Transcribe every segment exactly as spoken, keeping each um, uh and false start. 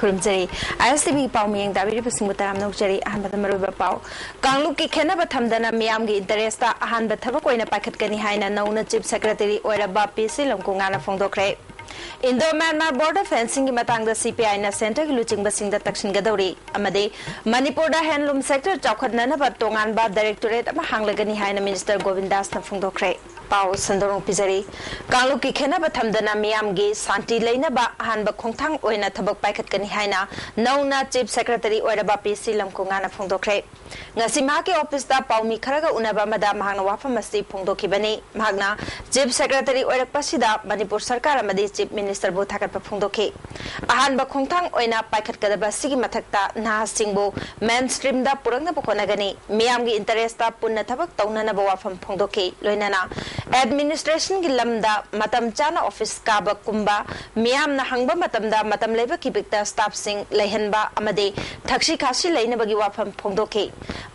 ꯈꯨꯔꯨꯝꯖꯔꯤ꯫ ISTV ꯄꯥꯎ ꯃꯤꯌꯦꯡ ꯇꯥꯕꯤꯔꯤꯕꯁꯤꯡꯕꯨ ꯇꯔꯥꯝꯅ ꯑꯣꯛꯆꯔꯤ꯫ ꯑꯍꯥꯟꯕꯗ ꯃꯔꯨꯑꯣꯏꯕ ꯄꯥꯎ꯫ ꯀꯥꯡꯂꯨꯞꯀꯤ ꯈꯦꯟꯅꯕ ꯊꯝꯗꯅ ꯃꯤꯌꯥꯝꯒꯤ interest ꯑꯍꯥꯟꯕ ꯊꯕꯛ ꯑꯣꯏꯅ ꯄꯥꯏꯈꯠꯀꯅꯤ ꯍꯥꯏꯅ ꯅꯧꯅ Chief Secretary ꯑꯣꯏꯔꯕ P C ꯂꯝꯀꯨꯉꯥꯅ ꯐꯣꯡꯗꯣꯛꯈ꯭ꯔꯦ꯫ Indo Myanmar border fencingꯒꯤ ꯃꯇꯥꯡꯗ CPIꯅ centreꯒꯤ ꯂꯨꯆꯤꯡꯕꯁꯤꯡꯗ ꯇꯛꯁꯤꯟꯒꯗꯧꯔꯤ ꯑꯃꯗꯤ ꯃꯅꯤꯄꯨꯔꯗ handloom sector ꯆꯥꯎꯈꯠꯅꯅꯕ ꯇꯣꯉꯥꯟꯕ directorate ꯑꯃ ꯍꯥꯡꯂꯒꯅꯤ ꯍꯥꯏꯅ Minister ꯒꯣꯕꯤꯟꯗꯥꯁꯅ ꯐꯣꯡꯗꯣꯛꯈ꯭ꯔꯦ꯫ ꯄꯥꯎ ꯁꯟꯗꯣꯛꯅ ꯄꯤꯖꯔꯤ꯫ ꯀꯥꯡꯂꯨꯞꯀꯤ ꯈꯦꯟꯅꯕ ꯊꯝꯗꯅ ꯃꯤꯌꯥꯝꯒꯤ ꯁꯥꯟꯇꯤ ꯂꯩꯅꯕ ꯑꯍꯥꯟꯕ ꯈꯣꯡꯊꯥꯡ ꯑꯣꯏꯅ ꯊꯕꯛ ꯄꯥꯏꯈꯠꯀꯅꯤ ꯍꯥꯏꯅ ꯅꯧꯅ Chief Secretary ꯑꯣꯏꯔꯕ P C ꯂꯝꯀꯨꯉꯥꯅ ꯐꯣꯡꯗꯣꯛꯈ꯭ꯔꯦ꯫ ꯉꯁꯤ ꯃꯍꯥꯛꯀꯤ officeꯇ ꯄꯥꯎꯃꯤ ꯈꯔꯒ ꯎꯅꯕ ꯑꯃꯗ ꯃꯍꯥꯛꯅ ꯋꯥꯐꯝ ꯑꯁꯤ ꯐꯣꯡꯗꯣꯛꯈꯤꯕꯅꯤ꯫ ꯃꯍꯥꯛꯅ Chief Secretary ꯑꯣꯏꯔꯛꯄꯁꯤꯗ ꯃꯅꯤꯄꯨꯔ ꯁꯔꯀꯥꯔ ꯑꯃꯗꯤ Chief Ministerꯕꯨ ꯊꯥꯒꯠꯄ ꯐꯣꯡꯗꯣꯛꯈꯤ꯫ ꯑꯍꯥꯟꯕ ꯈꯣꯡꯊꯥꯡ ꯑꯣꯏꯅ ꯄꯥꯏꯈꯠꯀꯗꯕ ꯑꯁꯤꯒꯤ ꯃꯊꯛꯇ ꯅꯍꯥꯁꯤꯡꯕꯨ mainstreamꯗ ꯄꯨꯔꯛꯅꯕ ꯍꯣꯠꯅꯒꯅꯤ꯫ ꯃꯤꯌꯥꯝꯒꯤ interestꯇ ꯄꯨꯟꯅ ꯊꯕꯛ ꯇꯧꯅꯅꯕ ꯋꯥꯐꯝ ꯐꯣꯡꯗꯣꯛꯈꯤ꯫ ꯂꯣꯏꯅꯅ administrationꯒꯤ ꯂꯝꯗ ꯃꯇꯝ ꯆꯥꯅ office ꯀꯥꯕ ꯀꯨꯝꯕ, ꯃꯤꯌꯥꯝꯅ ꯍꯪꯕ ꯃꯇꯝꯗ ꯃꯇꯝ ꯂꯩꯕ ꯈꯤꯕꯤꯛꯇ staffꯁꯤꯡ ꯂꯩꯍꯟꯕ ꯑꯃꯗꯤ ꯊꯛꯁꯤ ꯈꯥꯁꯤ ꯂꯩꯅꯕꯒꯤ ꯋꯥꯐꯝ ꯐꯣꯡꯗꯣꯛꯈꯤ꯫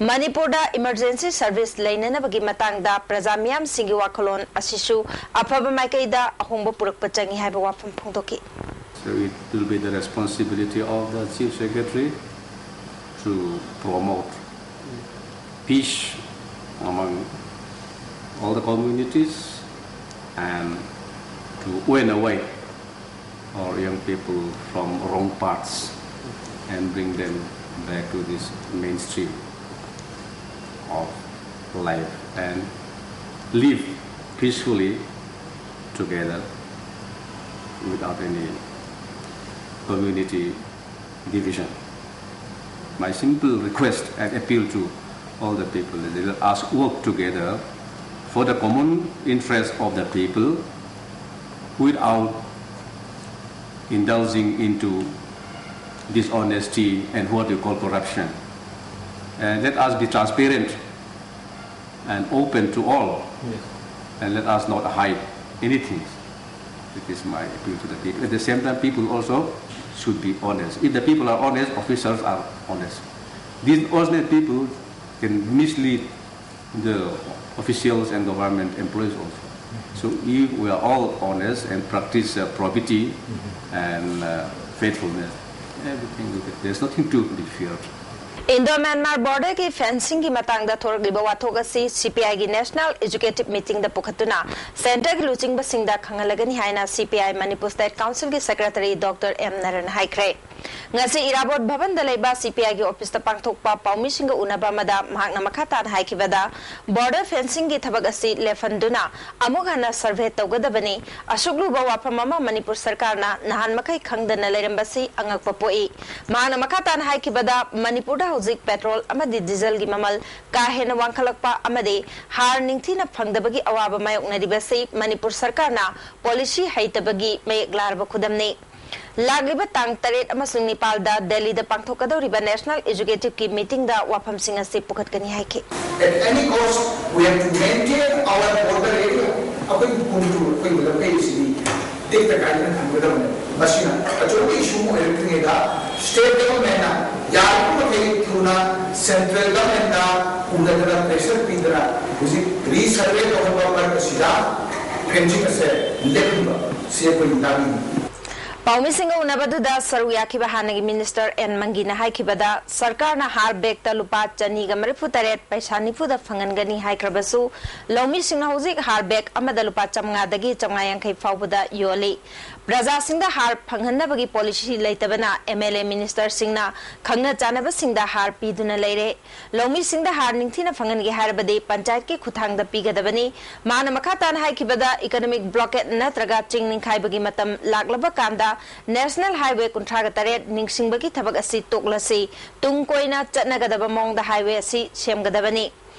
ꯃꯅꯤꯄꯨꯔꯗ emergency service ꯂꯩꯅꯅꯕꯒꯤ ꯃꯇꯥꯡꯗ ꯄ꯭ꯔꯖꯥ ꯃꯤꯌꯥꯝꯁꯤꯡꯒꯤ ꯋꯥꯈꯜꯂꯣꯟ ꯑꯁꯤꯁꯨ ꯑꯐꯕ ꯃꯥꯏꯀꯩꯗ ꯑꯍꯣꯡꯕ ꯄꯨꯔꯛꯄ ꯆꯪꯏ ꯍꯥꯏꯕ ꯋꯥꯐꯝ ꯐꯣꯡꯗꯣꯛꯈꯤ꯫ So it will be the responsibility of the Chief Secretary to promote peace among all the communities and to win away our young people from wrong paths and bring them back to this mainstream of life and live peacefully together without any community division. My simple request and appeal to all the people is let us work together for the common interest of the people without indulging into dishonesty and what you call corruption. And let us be transparent and open to all. And let us not hide anything. It is my appeal to the people. At the same time, people also should be honest. If the people are honest, officers are honest. These honest people can mislead the officials and government employees also. So if we are all honest and practice uh, probity and uh, faithfulness, Everything will be, there's nothing to be feared. Indo Myanmar ꯕꯣꯔꯗꯔꯒꯤ ꯐꯦꯟꯁꯤꯡꯒꯤ ꯃꯇꯥꯡꯗ ꯊꯣꯔꯛꯂꯤꯕ ꯋꯥꯊꯣꯛ ꯑꯁꯤ ꯁꯤ ꯄꯤ ꯑꯥꯏꯒꯤ national educative ꯃꯤꯇꯤꯡꯗ ꯄꯨꯈꯠꯇꯨꯅ ꯁꯦꯟꯇꯔꯒꯤ ꯂꯨꯆꯤꯡꯕꯁꯤꯡꯗ ꯈꯪꯍꯜꯂꯒꯅꯤ ꯍꯥꯏꯅ ꯁꯤ ꯄꯤ ꯑꯥꯏ ꯃꯅꯤꯄꯨꯔ ꯁ꯭ꯇꯦꯠ ꯀꯥꯎꯟꯁꯤꯜꯒꯤ ꯁꯦꯀ꯭ꯔꯦꯇꯔꯤ ꯗꯣꯛꯇꯔ ꯑꯦꯝ ꯅꯔꯟ ꯍꯥꯏꯈ꯭ꯔꯦ꯫ ꯉꯁꯤ ꯏꯔꯥꯕꯣꯠ ꯚꯕꯟꯗ ꯂꯩꯕ ꯁꯤ ꯄꯤ ꯑꯥꯏꯒꯤ ꯑꯣꯐꯤꯁꯇ ꯄꯥꯡꯊꯣꯛꯄ ꯄꯥꯎꯃꯤꯁꯤꯡꯒ ꯎꯅꯕ ꯑꯃꯗ ꯃꯍꯥꯛꯅ ꯃꯈꯥ ꯇꯥꯅ ꯍꯥꯏꯈꯤꯕꯗ, ꯕꯣꯔꯗꯔ ꯐꯦꯟꯁꯤꯡꯒꯤ ꯊꯕꯛ ꯑꯁꯤ ꯂꯦꯞꯍꯟꯗꯨꯅ ꯑꯃꯨꯛ ꯍꯟꯅ ꯁꯔꯚꯦ ꯇꯧꯒꯗꯕꯅꯤ꯫ ꯑꯁꯨꯛ ꯂꯨꯕ ꯋꯥꯐꯝ ꯑꯃ ꯃꯅꯤꯄꯨꯔ ꯁꯔꯀꯥꯔꯅ ꯅꯍꯥꯟ ꯃꯈꯩ ꯈꯪꯗꯅ ꯂꯩꯔꯝꯕꯁꯤ ꯑꯉꯛꯄ ꯄꯣꯛꯏ꯫ ꯃꯍꯥꯛꯅ ꯃꯈꯥ ꯇꯥꯅ ꯍꯥꯏꯈꯤꯕꯗ, ꯃꯅꯤꯄꯨꯔꯗ ꯍꯧꯖꯤꯛ ꯄꯦꯇ꯭ꯔꯣꯜ ꯑꯃꯗꯤ ꯗꯤꯖꯜꯒꯤ ꯃꯃꯜ ꯀꯥ ꯍꯦꯟꯅ ꯋꯥꯡꯈꯠꯂꯛꯄ ꯑꯃꯗꯤ ꯍꯥꯔ ꯅꯤꯡꯊꯤꯅ ꯐꯪꯗꯕꯒꯤ ꯑꯋꯥꯕ ꯃꯥꯌꯣꯛꯅꯔꯤꯕꯁꯤ ꯃꯅꯤꯄꯨꯔ ꯁꯔꯀꯥꯔꯅ ꯄꯣꯂꯤꯁꯤ ꯍꯩꯇꯕꯒꯤ ꯃꯌꯦꯛ ꯂꯥꯔꯕ ꯈꯨꯗꯝꯅꯤ꯫ ꯂꯥꯛꯂꯤꯕ ꯇꯥꯡ ꯇꯔꯦꯠ ꯑꯃꯁꯨꯡ ꯅꯤꯄꯥꯜꯗ ꯗꯦꯜꯂꯤꯗ ꯄꯥꯡꯊꯣꯛꯀꯗꯧꯔꯤꯕ ꯅꯦꯁꯅꯦꯜ ꯑꯦꯖꯨꯀꯦꯇꯤꯚꯀꯤ ꯃꯤꯇꯤꯡꯗ ꯋꯥꯐꯝꯁꯤꯡ ꯑꯁꯤ ꯄꯨꯈꯠꯀꯅꯤ ꯍꯥꯏꯈꯤ꯫ At any cost, we have to maintain our border area. ꯑꯩꯈꯣꯏꯒꯤ ꯄꯨꯡꯗꯨ ꯑꯩꯈꯣꯏꯒꯤ ꯂꯝꯈꯩ ꯑꯁꯤꯗꯤ ꯇꯦꯛꯇ ꯀꯥꯏꯗꯅ ꯊꯝꯒꯗꯕꯅꯤ꯫ ꯃꯁꯤꯅ ꯑꯆꯧꯕ issue ꯑꯃ ꯑꯣꯏꯔꯛꯇ꯭ꯔꯤꯉꯩꯗ state governmentꯅ ꯌꯥꯔꯤꯕ ꯃꯈꯩ ꯊꯨꯅ central governmentꯇ ꯎꯅꯗꯅ pressure ꯄꯤꯗꯅ ꯍꯧꯖꯤꯛ resurvey ꯇꯧꯍꯟꯕ ꯃꯔꯛ ꯑꯁꯤꯗ fencing ꯑꯁꯦ ꯂꯦꯞꯍꯟꯕ ꯁꯤ ꯑꯩꯈꯣꯏꯒꯤ ꯗꯥꯕꯤꯅꯤ꯫ ꯄꯥꯎꯃꯤꯁꯤꯡꯒ ꯎꯅꯕꯗꯨꯗ ꯁꯔꯨꯛ ꯌꯥꯈꯤꯕ ꯍꯥꯟꯅꯒꯤ ꯃꯤꯅꯤꯁꯇꯔ ꯑꯦꯟ ꯃꯪꯒꯤꯅ ꯍꯥꯏꯈꯤꯕꯗ, ꯁꯔꯀꯥꯔꯅ ꯍꯥꯔ ꯕꯦꯒꯇ ꯂꯨꯄꯥ ꯆꯅꯤꯒ ꯃꯔꯤꯐꯨ ꯇꯔꯦꯠ ꯄꯩꯁꯥ ꯅꯤꯐꯨꯗ ꯐꯪꯍꯟꯒꯅꯤ ꯍꯥꯏꯈ꯭ꯔꯕꯁꯨ, ꯂꯧꯃꯤꯁꯤꯡꯅ ꯍꯧꯖꯤꯛ ꯍꯥꯔ ꯕꯦꯒ ꯑꯃꯗ ꯂꯨꯄꯥ ꯆꯥꯝꯃꯉꯥꯗꯒꯤ ꯆꯥꯝꯃꯉꯥ ꯌꯥꯡꯈꯩ ꯐꯥꯎꯕꯗ ꯌꯣꯜꯂꯤ꯫ ꯄ꯭ꯔꯖꯥꯁꯤꯡꯗ ꯍꯥꯔ ꯐꯪꯍꯟꯅꯕꯒꯤ ꯄꯣꯂꯤꯁꯤ ꯂꯩꯇꯕꯅ ꯑꯦꯝ ꯑꯦꯜ ꯑꯦ ꯃꯤꯅꯤꯁꯇꯔꯁꯤꯡꯅ ꯈꯪꯅ ꯆꯥꯟꯅꯕꯁꯤꯡꯗ ꯍꯥꯔ ꯄꯤꯗꯨꯅ ꯂꯩꯔꯦ꯫ ꯂꯧꯃꯤꯁꯤꯡꯗ ꯍꯥꯔ ꯅꯤꯡꯊꯤꯅ ꯐꯪꯍꯟꯒꯦ ꯍꯥꯏꯔꯕꯗꯤ ꯄꯟꯆꯥꯌꯠꯀꯤ ꯈꯨꯠꯊꯥꯡꯗ ꯄꯤꯒꯗꯕꯅꯤ꯫ ꯃꯥꯅ ꯃꯈꯥ ꯇꯥꯅ ꯍꯥꯏꯈꯤꯕꯗ, economic blockade ꯅꯠꯇ꯭ꯔꯒ ꯆꯤꯡ ꯅꯤꯡꯈꯥꯏꯕꯒꯤ ꯃꯇꯝ ꯂꯥꯛꯂꯕ ꯀꯥꯟꯗ National Highway ꯀꯨꯟꯊ꯭ꯔꯥꯒ ꯇꯔꯦꯠ ꯅꯤꯡꯁꯤꯡꯕꯒꯤ ꯊꯕꯛ ꯑꯁꯤ ꯇꯣꯛꯂꯁꯤ꯫ ꯇꯨꯡ ꯀꯣꯏꯅ ꯆꯠꯅꯒꯗꯕ ꯃꯑꯣꯡꯗ highway ꯑꯁꯤ ꯁꯦꯝꯒꯗꯕꯅꯤ꯫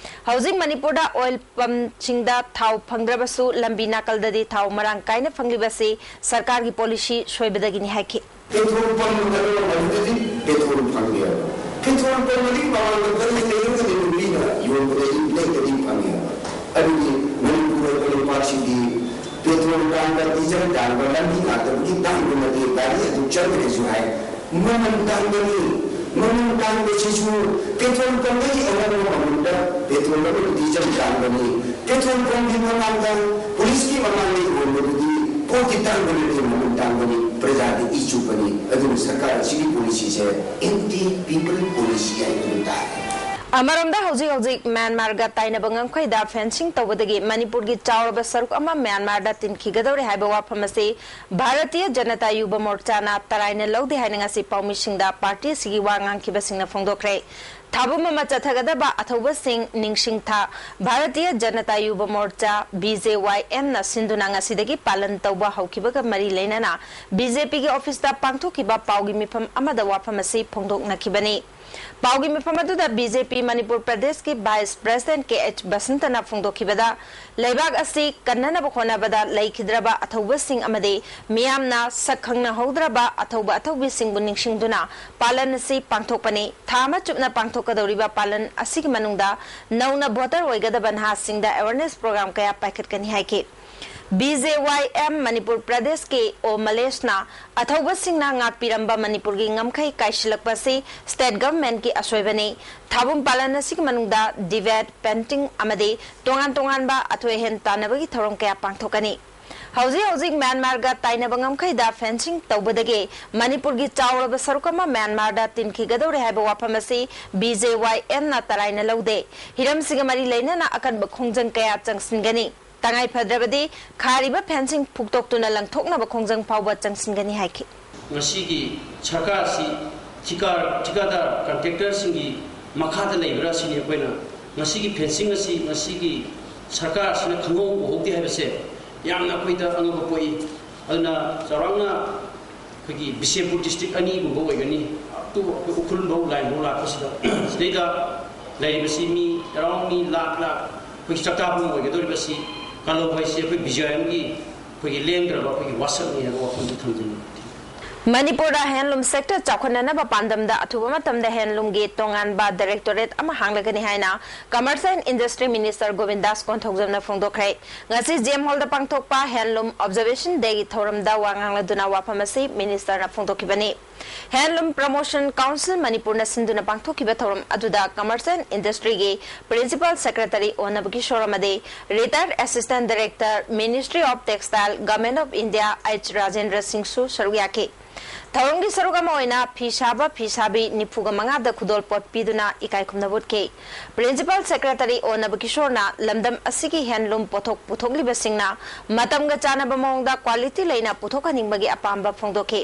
ꯍꯧꯖꯤꯛ ꯃꯅꯤꯄꯨꯔꯗ oil pumpꯁꯤꯡꯗ ꯊꯥꯎ ꯐꯪꯗ꯭ꯔꯕꯁꯨ, ꯂꯝꯕꯤ ꯅꯥꯀꯜꯗꯗꯤ ꯊꯥꯎ ꯃꯔꯥꯡ ꯀꯥꯏꯅ ꯐꯪꯂꯤꯕꯁꯤ ꯁꯔꯀꯥꯔꯒꯤ ꯄꯣꯂꯤꯁꯤ ꯁꯣꯏꯕꯗꯒꯤꯅꯤ ꯍꯥꯏꯈꯤ꯫ Petrol pump ꯃꯇꯝ ꯑꯃꯗꯗꯤ petrol ꯐꯪꯗꯦꯕ꯫ Petrol pumpꯗꯒꯤ ꯃꯃꯥꯡꯗ ꯀꯔꯤ ꯂꯩꯔꯝꯒꯅꯤ? ꯅꯨꯄꯤꯅ ꯌꯣꯟꯕꯗꯒꯤ ꯂꯩꯇꯗꯤ ꯐꯪꯉꯦꯕ꯫ ꯑꯗꯨꯗꯤ ꯃꯅꯤꯄꯨꯔ ꯑꯩꯈꯣꯏ ꯂꯩꯄꯥꯛꯁꯤꯗꯤ petrol ꯇꯥꯡꯕ, diesel ꯇꯥꯡꯕ, ꯂꯝꯕꯤ ꯉꯥꯛꯇꯕꯨꯗꯤ ꯇꯥꯡꯕ ꯅꯠꯇꯦ, ꯒꯥꯔꯤ ꯑꯗꯨꯝ ꯆꯪꯗ꯭ꯔꯁꯨ ꯍꯥꯏ꯫ ꯃꯃꯜ ꯇꯥꯡꯕꯅꯤ꯫ ꯃꯃꯜ ꯇꯥꯡꯕꯁꯤꯁꯨ petrol pumpꯗꯒꯤ ꯑꯍꯣꯡꯕ ꯃꯃꯜꯗ petrol ꯑꯃꯗꯤ diesel ꯇꯥꯡꯕꯅꯤ꯫ Petrol pumpꯀꯤ ꯃꯃꯥꯡꯗ, policeꯀꯤ ꯃꯃꯥꯡꯗ ꯌꯣꯟꯕꯗꯨꯗꯤ ꯄꯣꯠꯇꯤ ꯇꯥꯡꯕꯅꯤ, ꯃꯃꯜ ꯇꯥꯡꯕꯅꯤ, ꯄ꯭ꯔꯖꯥꯗꯤ ꯏ ꯆꯨꯞꯄꯅꯤ꯫ ꯑꯗꯨꯅ ꯁꯔꯀꯥꯔ ꯑꯁꯤꯒꯤ ꯄꯣꯂꯤꯁꯤꯁꯦ ꯑꯦꯟꯇꯤ ꯄꯤꯄꯜ ꯄꯣꯂꯤꯁꯤ ꯍꯥꯏꯕꯗꯨ ꯇꯥꯔꯦ꯫ ꯑꯃꯔꯣꯝꯗ ꯍꯧꯖꯤꯛ ꯍꯧꯖꯤꯛ ꯃ꯭ꯌꯥꯟꯃꯥꯔꯒ ꯇꯥꯏꯅꯕ ꯉꯝꯈꯩꯗ ꯐꯦꯟꯁꯤꯡ ꯇꯧꯕꯗꯒꯤ ꯃꯅꯤꯄꯨꯔꯒꯤ ꯆꯥꯎꯔꯕ ꯁꯔꯨꯛ ꯑꯃ ꯃ꯭ꯌꯥꯟꯃꯥꯔꯗ ꯇꯤꯟꯈꯤꯒꯗꯧꯔꯦ ꯍꯥꯏꯕ ꯋꯥꯐꯝ ꯑꯁꯤ ꯚꯥꯔꯇꯤꯌ ꯖꯅꯇꯥ ꯌꯨꯕ ꯃꯣꯔꯆꯥꯅ ꯇꯔꯥꯏꯅ ꯂꯧꯗꯦ ꯍꯥꯏꯅ ꯉꯁꯤ ꯄꯥꯎꯃꯤꯁꯤꯡꯗ ꯄꯥꯔꯇꯤ ꯑꯁꯤꯒꯤ ꯋꯥ ꯉꯥꯡꯈꯤꯕꯁꯤꯡꯅ ꯐꯣꯡꯗꯣꯛꯈ꯭ꯔꯦ꯫ ꯊꯥꯕꯨꯝ ꯑꯃ ꯆꯠꯊꯒꯗꯕ ꯑꯊꯧꯕꯁꯤꯡ ꯅꯤꯡꯁꯤꯡꯊꯥ ꯚꯥꯔꯇꯤꯌ ꯖꯅꯇꯥ ꯌꯨꯕ ꯃꯣꯔꯆꯥ, ꯕꯤ ꯖꯦ ꯋꯥꯏ ꯑꯦꯝꯅ ꯁꯤꯟꯗꯨꯅ ꯉꯁꯤꯗꯒꯤ ꯄꯥꯂꯟ ꯇꯧꯕ ꯍꯧꯈꯤꯕꯒ ꯃꯔꯤ ꯂꯩꯅꯅ ꯕꯤ ꯖꯦ ꯄꯤꯒꯤ ꯑꯣꯐꯤꯁꯇ ꯄꯥꯡꯊꯣꯛꯈꯤꯕ ꯄꯥꯎꯒꯤ ꯃꯤꯐꯝ ꯑꯃꯗ ꯋꯥꯐꯝ ꯑꯁꯤ ꯐꯣꯡꯗꯣꯛꯅꯈꯤꯕꯅꯤ꯫ ꯄꯥꯎꯒꯤ ꯃꯤꯐꯝ ꯑꯗꯨꯗ ꯕꯤ ꯖꯦ ꯄꯤ ꯃꯅꯤꯄꯨꯔ ꯄ꯭ꯔꯗꯦꯁꯀꯤ ꯚꯥꯏꯁ ꯄ꯭ꯔꯦꯁꯤꯗꯦꯟꯠ ꯀꯦ ꯑꯩꯆ ꯕꯁꯟꯇꯅ ꯐꯣꯡꯗꯣꯛꯈꯤꯕꯗ, ꯂꯩꯕꯥꯛ ꯑꯁꯤ ꯀꯟꯅꯅꯕ ꯍꯣꯠꯅꯕꯗ ꯂꯩꯈꯤꯗ꯭ꯔꯕ ꯑꯊꯧꯕꯁꯤꯡ ꯑꯃꯗꯤ ꯃꯤꯌꯥꯝꯅ ꯁꯛ ꯈꯪꯅꯍꯧꯗ꯭ꯔꯕ ꯑꯊꯧꯕ ꯑꯊꯧꯕꯤꯁꯤꯡꯕꯨ ꯅꯤꯡꯁꯤꯡꯗꯨꯅ ꯄꯥꯂꯟ ꯑꯁꯤ ꯄꯥꯡꯊꯣꯛꯄꯅꯤ꯫ ꯊꯥ ꯑꯃ ꯆꯨꯞꯅ ꯄꯥꯡꯊꯣꯛꯀꯗꯧꯔꯤꯕ ꯄꯥꯂꯟ ꯑꯁꯤꯒꯤ ꯃꯅꯨꯡꯗ ꯅꯧꯅ ꯚꯣꯇꯔ ꯑꯣꯏꯒꯗꯕ ꯅꯍꯥꯁꯤꯡꯗ ꯑꯦꯋꯦꯔꯅꯦꯁ ꯄ꯭ꯔꯣꯒ꯭ꯔꯥꯝ ꯀꯌꯥ ꯄꯥꯏꯈꯠꯀꯅꯤ ꯍꯥꯏꯈꯤ꯫ ꯕꯤ ꯖꯦ ꯋꯥꯏ ꯑꯦꯝ ꯃꯅꯤꯄꯨꯔ ꯄ꯭ꯔꯗꯦꯁꯀꯤ ꯑꯣ ꯃꯂꯦꯁꯅ ꯑꯊꯧꯕꯁꯤꯡꯅ ꯉꯥꯛꯄꯤꯔꯝꯕ ꯃꯅꯤꯄꯨꯔꯒꯤ ꯉꯝꯈꯩ ꯀꯥꯏꯁꯤꯜꯂꯛꯄ ꯑꯁꯤ ꯁ꯭ꯇꯦꯠ ꯒꯚꯔꯟꯃꯦꯟꯠꯀꯤ ꯑꯁꯣꯏꯕꯅꯤ꯫ ꯊꯥꯕꯨꯝ ꯄꯥꯂꯟ ꯑꯁꯤꯒꯤ ꯃꯅꯨꯡꯗ ꯗꯤꯕꯦꯠ, ꯄꯦꯟꯇꯤꯡ ꯑꯃꯗꯤ ꯇꯣꯉꯥꯟ ꯇꯣꯉꯥꯟꯕ ꯑꯊꯣꯏ ꯑꯍꯦꯟ ꯇꯥꯟꯅꯕꯒꯤ ꯊꯧꯔꯝ ꯀꯌꯥ ꯄꯥꯡꯊꯣꯛꯀꯅꯤ꯫ ꯍꯧꯖꯤꯛ ꯍꯧꯖꯤꯛ ꯃ꯭ꯌꯥꯟꯃꯥꯔꯒ ꯇꯥꯏꯅꯕ ꯉꯝꯈꯩꯗ ꯐꯦꯟꯁꯤꯡ ꯇꯧꯕꯗꯒꯤ ꯃꯅꯤꯄꯨꯔꯒꯤ ꯆꯥꯎꯔꯕ ꯁꯔꯨꯛ ꯑꯃ ꯃ꯭ꯌꯥꯟꯃꯥꯔꯗ ꯇꯤꯟꯈꯤꯒꯗꯧꯔꯦ ꯍꯥꯏꯕ ꯋꯥꯐꯝ ꯑꯁꯤ ꯕꯤ ꯖꯦ ꯋꯥꯏ ꯑꯦꯝꯅ ꯇꯔꯥꯏꯅ ꯂꯧꯗꯦ꯫ ꯍꯤꯔꯝꯁꯤꯒ ꯃꯔꯤ ꯂꯩꯅꯅ ꯑꯀꯟꯕ ꯈꯣꯡꯖꯪ ꯀꯌꯥ ꯆꯪꯁꯤꯟꯒꯅꯤ꯫ ꯇꯉꯥꯏ ꯐꯗ꯭ꯔꯕꯗꯤ ꯈꯥꯔꯤꯕ ꯐꯦꯟꯁꯤꯡ ꯐꯨꯛꯇꯣꯛꯇꯨꯅ ꯂꯪꯊꯣꯛꯅꯕ ꯈꯣꯡꯖꯪ ꯐꯥꯎꯕ ꯆꯪꯁꯤꯟꯒꯅꯤ ꯍꯥꯏꯈꯤ꯫ ꯃꯁꯤꯒꯤ ꯁꯔꯀꯥꯔ ꯑꯁꯤ ꯊꯤꯀꯥ-, ꯊꯤꯀꯥꯗꯥꯔ ꯀꯟꯇ꯭ꯔꯦꯛꯇꯔꯁꯤꯡꯒꯤ ꯃꯈꯥꯗ ꯂꯩꯕ꯭ꯔꯥ ꯁꯤꯅꯤ ꯑꯩꯈꯣꯏꯅ꯫ ꯃꯁꯤꯒꯤ ꯐꯦꯟꯁꯤꯡ ꯑꯁꯤ ꯃꯁꯤꯒꯤ ꯁꯔꯀꯥꯔ ꯑꯁꯤꯅ ꯈꯪꯍꯧ ꯎꯍꯧꯗꯦ ꯍꯥꯏꯕꯁꯦ ꯌꯥꯝꯅ ꯑꯩꯈꯣꯏꯗ ꯑꯉꯛꯄ ꯄꯣꯛꯏ꯫ ꯑꯗꯨꯅ ꯆꯥꯎꯔꯥꯛꯅ ꯑꯩꯈꯣꯏꯒꯤ ꯕꯤꯁꯦꯝꯄꯨꯔ ꯗꯤꯁꯇ꯭ꯔꯤꯛ ꯑꯅꯤꯒꯨꯝꯕ ꯑꯣꯏꯒꯅꯤ꯫ ꯑꯗꯨꯕꯨ ꯑꯩꯈꯣꯏ ꯎꯈ꯭ꯔꯨꯜꯐꯧ ꯂꯥꯏꯟꯐꯧ ꯂꯥꯛꯄꯁꯤꯗ ꯁꯤꯗꯩꯗ ꯂꯩꯔꯤꯕꯁꯤ ꯃꯤ around ꯃꯤ ꯂꯥꯈ ꯂꯥꯈ ꯑꯩꯈꯣꯏꯒꯤ ꯆꯥꯛꯇꯥꯐꯝ ꯑꯣꯏꯒꯗꯧꯔꯤꯕꯁꯤ ꯀꯥꯂꯣꯡ ꯍꯥꯏꯁꯤ ꯑꯩꯈꯣꯏ ꯕꯤ ꯖꯤ ꯑꯥꯏ ꯑꯦꯝꯒꯤ ꯑꯩꯈꯣꯏꯒꯤ ꯂꯦꯡꯗ꯭ꯔꯕ ꯑꯩꯈꯣꯏꯒꯤ ꯋꯥꯁꯛꯅꯤ ꯍꯥꯏꯕ ꯋꯥꯐꯝꯁꯤ ꯊꯝꯖꯅꯤꯡꯏ꯫ ꯃꯅꯤꯄꯨꯔꯗ ꯍꯦꯟꯂꯨꯝ ꯁꯦꯛꯇꯔ ꯆꯥꯎꯈꯠꯅꯅꯕ ꯄꯥꯟꯗꯝꯗ ꯑꯊꯨꯕ ꯃꯇꯝꯗ ꯍꯦꯟꯂꯨꯝꯒꯤ ꯇꯣꯉꯥꯟꯕ ꯗꯥꯏꯔꯦꯛꯇꯣꯔꯦꯠ ꯑꯃ ꯍꯥꯡꯂꯒꯅꯤ ꯍꯥꯏꯅ ꯀꯃꯔꯁ ꯑꯦꯟ ꯏꯟꯗꯁꯇ꯭ꯔꯤ ꯃꯤꯅꯤꯁꯇꯔ ꯒꯣꯕꯤꯟꯗꯥꯁ ꯀꯣꯟꯊꯧꯖꯝꯅ ꯐꯣꯡꯗꯣꯛꯈ꯭ꯔꯦ꯫ ꯉꯁꯤ ꯖꯤ ꯑꯦꯝ ꯍꯣꯜꯗ ꯄꯥꯡꯊꯣꯛꯄ ꯍꯦꯟꯂꯨꯝ ꯑꯣꯕꯖꯔꯕꯦꯁꯟ ꯗꯦꯒꯤ ꯊꯧꯔꯝꯗ ꯋꯥ ꯉꯥꯡꯂꯗꯨꯅ ꯋꯥꯐꯝ ꯑꯁꯤ ꯃꯤꯅꯤꯁꯇꯔꯅ ꯐꯣꯡꯗꯣꯛꯈꯤꯕꯅꯤ꯫ Handloom Promotion Council ꯃꯅꯤꯄꯨꯔꯅ ꯁꯤꯟꯗꯨꯅ ꯄꯥꯡꯊꯣꯛꯈꯤꯕ ꯊꯧꯔꯝ ꯑꯗꯨꯗ Commerce and Industryꯒꯤ Principal Secretary ꯑꯣ ꯅꯕꯀꯤꯁꯣꯔ ꯑꯃꯗꯤ Retired Assistant Director, Ministry of Textile, Government of India, H Rajendra ꯁꯤꯡꯁꯨ ꯁꯔꯨꯛ ꯌꯥꯈꯤ꯫ ꯊꯧꯔꯝꯒꯤ ꯁꯔꯨꯛ ꯑꯃ ꯑꯣꯏꯅ ꯐꯤ ꯁꯥꯕ ꯐꯤ ꯁꯥꯕꯤ ꯅꯤꯐꯨꯒ ꯃꯉꯥꯗ ꯈꯨꯗꯣꯜꯄꯣꯠ ꯄꯤꯗꯨꯅ ꯏꯀꯥꯏ ꯈꯨꯝꯅꯕ ꯎꯠꯈꯤ꯫ Principal Secretary ꯑꯣ ꯅꯕꯀꯤꯁꯣꯔꯅ ꯂꯝꯗꯝ ꯑꯁꯤꯒꯤ handloom ꯄꯣꯠꯊꯣꯛ ꯄꯨꯊꯣꯛꯂꯤꯕꯁꯤꯡꯅ ꯃꯇꯝꯒ ꯆꯥꯟꯅꯕ ꯃꯑꯣꯡꯗ quality ꯂꯩꯅ ꯄꯨꯊꯣꯛꯍꯟꯅꯤꯡꯕꯒꯤ ꯑꯄꯥꯝꯕ ꯐꯣꯡꯗꯣꯛꯈꯤ꯫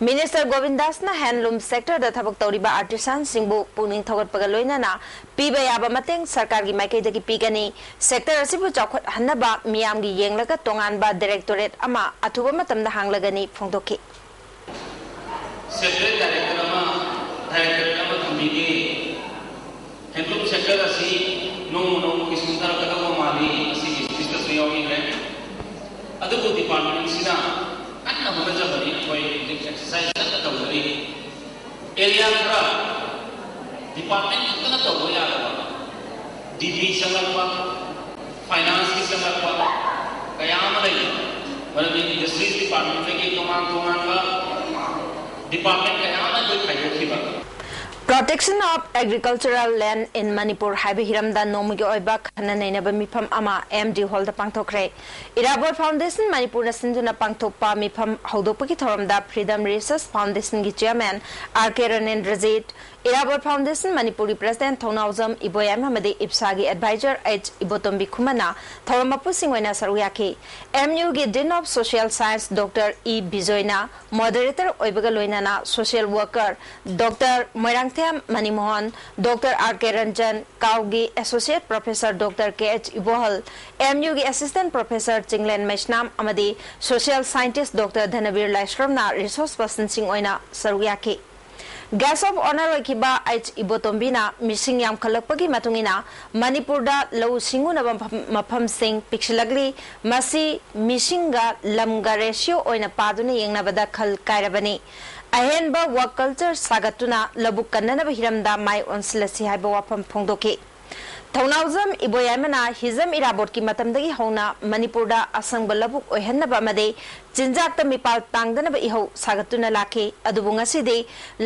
Minister ꯒꯣꯕꯤꯟꯗꯥꯁꯅ handloom sectorꯗ ꯊꯕꯛ ꯇꯧꯔꯤꯕ artisanꯁꯤꯡꯕꯨ ꯄꯨꯛꯅꯤꯡ ꯊꯧꯒꯠꯄꯒ ꯂꯣꯏꯅꯅ ꯄꯤꯕ ꯌꯥꯕ ꯃꯇꯦꯡ ꯁꯔꯀꯥꯔꯒꯤ ꯃꯥꯏꯀꯩꯗꯒꯤ ꯄꯤꯒꯅꯤ꯫ Sector ꯑꯁꯤꯕꯨ ꯆꯥꯎꯈꯠꯍꯟꯅꯕ ꯃꯤꯌꯥꯝꯒꯤ ꯌꯦꯡꯂꯒ ꯇꯣꯉꯥꯟꯕ directorate ꯑꯃ ꯑꯊꯨꯕ ꯃꯇꯝꯗ ꯍꯥꯡꯂꯒꯅꯤ ꯐꯣꯡꯗꯣꯛꯈꯤ꯫ Separate director ꯑꯃ, directorate ꯑꯃ ꯊꯝꯕꯤꯒꯦ꯫ Handloom sector ꯑꯁꯤ ꯅꯣꯡꯃ ꯅꯣꯡꯃꯒꯤ ꯁꯨꯝꯊꯔꯛꯀꯗꯧꯕ ꯃꯥꯜꯂꯤ꯫ ꯑꯁꯤꯒꯤ speechꯇꯁꯨ ꯌꯥꯎꯕꯤꯈ꯭ꯔꯦ꯫ ꯑꯗꯨꯕꯨ departmentꯁꯤꯅ ꯀꯟꯅ ꯍꯣꯠꯅꯖꯕꯅꯤ꯫ ꯑꯩꯈꯣꯏ ꯍꯧꯖꯤꯛ exercise ꯀꯟꯅ ꯇꯧꯖꯔꯤ꯫ Area ꯈꯔ department ꯈꯛꯇꯅ ꯇꯧꯕ ꯌꯥꯗꯕ, DB ꯆꯪꯂꯛꯄ, financeꯀꯤ ꯆꯪꯂꯛꯄ ꯀꯌꯥ ꯑꯃ ꯂꯩ꯫ ꯃꯔꯝꯗꯤ industries departmentꯇꯒꯤ ꯇꯣꯉꯥꯟ ꯇꯣꯉꯥꯟꯕ department ꯀꯌꯥ ꯑꯃ ꯑꯩꯈꯣꯏ ꯈꯥꯏꯗꯣꯛꯈꯤꯕ꯫ Protection of Agricultural Land in Manipur ꯍꯥꯏꯕ ꯍꯤꯔꯝꯗ ꯅꯣꯡꯃꯒꯤ ꯑꯣꯏꯕ ꯈꯟꯅ ꯅꯩꯅꯕ ꯃꯤꯐꯝ ꯑꯃ M D Hallꯗ ꯄꯥꯡꯊꯣꯛꯈ꯭ꯔꯦ꯫ ꯏꯔꯥꯕꯣꯠ Foundationꯅ ꯃꯅꯤꯄꯨꯔꯅ ꯁꯤꯟꯗꯨꯅ ꯄꯥꯡꯊꯣꯛꯄ ꯃꯤꯐꯝ ꯍꯧꯗꯣꯛꯄꯒꯤ ꯊꯧꯔꯝꯗ Freedom Research Foundationꯒꯤ chairman R K ꯔꯅꯦꯟꯗ꯭ꯔꯖꯤꯠ, ꯏꯔꯥꯕꯣꯠ Foundation ꯃꯅꯤꯄꯨꯔꯒꯤ president ꯊꯧꯅꯥꯎꯖꯝ ꯏꯕꯣꯌꯥꯏꯃ ꯑꯃꯗꯤ ꯏꯞꯁꯥꯒꯤ advisor H ꯏꯕꯣꯇꯣꯝꯕꯤ ꯈꯨꯃꯟꯅ ꯊꯧꯔꯝ ꯃꯄꯨꯁꯤꯡ ꯑꯣꯏꯅ ꯁꯔꯨꯛ ꯌꯥꯈꯤ꯫ M Uꯒꯤ Dean of Social Science Doctor E ꯕꯤꯖꯣꯏꯅ moderator ꯑꯣꯏꯕꯒ ꯂꯣꯏꯅꯅ social worker Doctor Moirangthem ꯃꯅꯤꯃꯣꯍꯟ, Doctor R K Ranjan, ꯀꯥꯎꯒꯤ Associate Professor Doctor K H ꯏꯕꯣꯍꯜ, M Uꯒꯤ Assistant Professor Chinglen ꯃꯩꯁꯅꯥꯝ ꯑꯃꯗꯤ social scientist Doctor ꯙꯅꯕꯤꯔ ꯂꯥꯏꯁ꯭ꯔꯝꯅ resource personꯁꯤꯡ ꯑꯣꯏꯅ ꯁꯔꯨꯛ ꯌꯥꯈꯤ꯫ Guest of Honour ꯑꯣꯏꯈꯤꯕ H ꯏꯕꯣꯇꯣꯝꯕꯤꯅ ꯃꯤꯁꯤꯡ ꯌꯥꯝꯈꯠꯂꯛꯄꯒꯤ ꯃꯇꯨꯡ ꯏꯟꯅ ꯃꯅꯤꯄꯨꯔꯗ ꯂꯧꯎ ꯁꯤꯡꯎꯅꯕ ꯃꯐꯝ, ꯃꯐꯝꯁꯤꯡ ꯄꯤꯛꯁꯤꯜꯂꯛꯂꯤ, ꯃꯁꯤ ꯃꯤꯁꯤꯡꯒ ꯂꯝꯒ ratio ꯑꯣꯏꯅ ꯄꯥꯗꯨꯅ ꯌꯦꯡꯅꯕꯗ ꯈꯜ ꯀꯥꯏꯔꯕꯅꯤ꯫ ꯑꯍꯦꯟꯕ work culture ꯁꯥꯒꯠꯇꯨꯅ ꯂꯧꯕꯨꯛ ꯀꯟꯅꯅꯕ ꯍꯤꯔꯝꯗ ꯃꯥꯏ ꯑꯣꯟꯁꯤꯜꯂꯁꯤ ꯍꯥꯏꯕ ꯋꯥꯐꯝ ꯐꯣꯡꯗꯣꯛꯈꯤ꯫ ꯊꯧꯅꯥꯎꯖꯝ ꯏꯕꯣꯌꯥꯏꯃꯅ ꯍꯤꯖꯝ ꯏꯔꯥꯕꯣꯠꯀꯤ ꯃꯇꯝꯗꯒꯤ ꯍꯧꯅ ꯃꯅꯤꯄꯨꯔꯗ ꯑꯁꯪꯕ ꯂꯧꯕꯨꯛ ꯑꯣꯏꯍꯟꯅꯕ ꯑꯃꯗꯤ ꯆꯤꯟꯖꯥꯛꯇ ꯃꯤꯄꯥꯜ ꯇꯥꯡꯗꯅꯕ ꯏꯍꯧ ꯁꯥꯒꯠꯇꯨꯅ ꯂꯥꯛꯈꯤ꯫ ꯑꯗꯨꯕꯨ ꯉꯁꯤꯗꯤ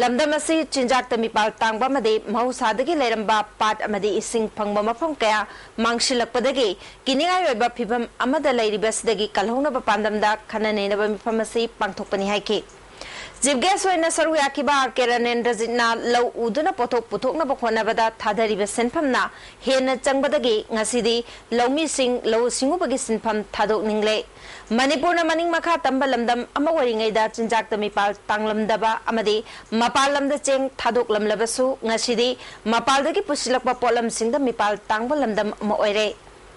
ꯂꯝꯗꯝ ꯑꯁꯤ ꯆꯤꯟꯖꯥꯛꯇ ꯃꯤꯄꯥꯜ ꯇꯥꯡꯕ ꯑꯃꯗꯤ ꯃꯍꯧꯁꯥꯗꯒꯤ ꯂꯩꯔꯝꯕ ꯄꯥꯠ ꯑꯃꯗꯤ ꯏꯁꯤꯡ ꯐꯪꯕ ꯃꯐꯝ ꯀꯌꯥ ꯃꯥꯡꯁꯤꯜꯂꯛꯄꯗꯒꯤ ꯀꯤꯅꯤꯡꯉꯥꯏ ꯑꯣꯏꯕ ꯐꯤꯚꯝ ꯑꯃꯗ ꯂꯩꯔꯤꯕꯁꯤꯗꯒꯤ ꯀꯜꯍꯧꯅꯕ ꯄꯥꯟꯗꯝꯗ ꯈꯟꯅ ꯅꯩꯅꯕ ꯃꯤꯐꯝ ꯑꯁꯤ ꯄꯥꯡꯊꯣꯛꯄꯅꯤ ꯍꯥꯏꯈꯤ꯫ ꯆꯤꯐ ꯒꯦꯁ ꯑꯣꯏꯅ ꯁꯔꯨꯛ ꯌꯥꯈꯤꯕ ꯑꯥꯔ ꯀꯦ ꯔꯅꯦꯟꯗ꯭ꯔꯖꯤꯠꯅ ꯂꯧ ꯎꯗꯨꯅ ꯄꯣꯠꯊꯣꯛ ꯄꯨꯊꯣꯛꯅꯕ ꯍꯣꯠꯅꯕꯗ ꯊꯥꯗꯔꯤꯕ ꯁꯦꯟꯐꯝꯅ ꯍꯦꯟꯅ ꯆꯪꯕꯗꯒꯤ ꯉꯁꯤꯗꯤ ꯂꯧꯃꯤꯁꯤꯡ ꯂꯧꯎ ꯁꯤꯡꯎꯕꯒꯤ ꯁꯤꯟꯐꯝ ꯊꯥꯗꯣꯛꯅꯤꯡꯂꯦ꯫ ꯃꯅꯤꯄꯨꯔꯅ ꯃꯅꯤꯡ ꯃꯈꯥ ꯇꯝꯕ ꯂꯝꯗꯝ ꯑꯃ ꯑꯣꯏꯔꯤꯉꯩꯗ ꯆꯤꯟꯖꯥꯛꯇ ꯃꯤꯄꯥꯜ ꯇꯥꯡꯂꯝꯗꯕ ꯑꯃꯗꯤ ꯃꯄꯥꯟ ꯂꯝꯗ ꯆꯦꯡ ꯊꯥꯗꯣꯛꯂꯝꯂꯕꯁꯨ ꯉꯁꯤꯗꯤ ꯃꯄꯥꯜꯗꯒꯤ ꯄꯨꯁꯤꯜꯂꯛꯄ ꯄꯣꯠꯂꯝꯁꯤꯡꯗ ꯃꯤꯄꯥꯜ ꯇꯥꯡꯕ ꯂꯝꯗꯝ ꯑꯃ ꯑꯣꯏꯔꯦ꯫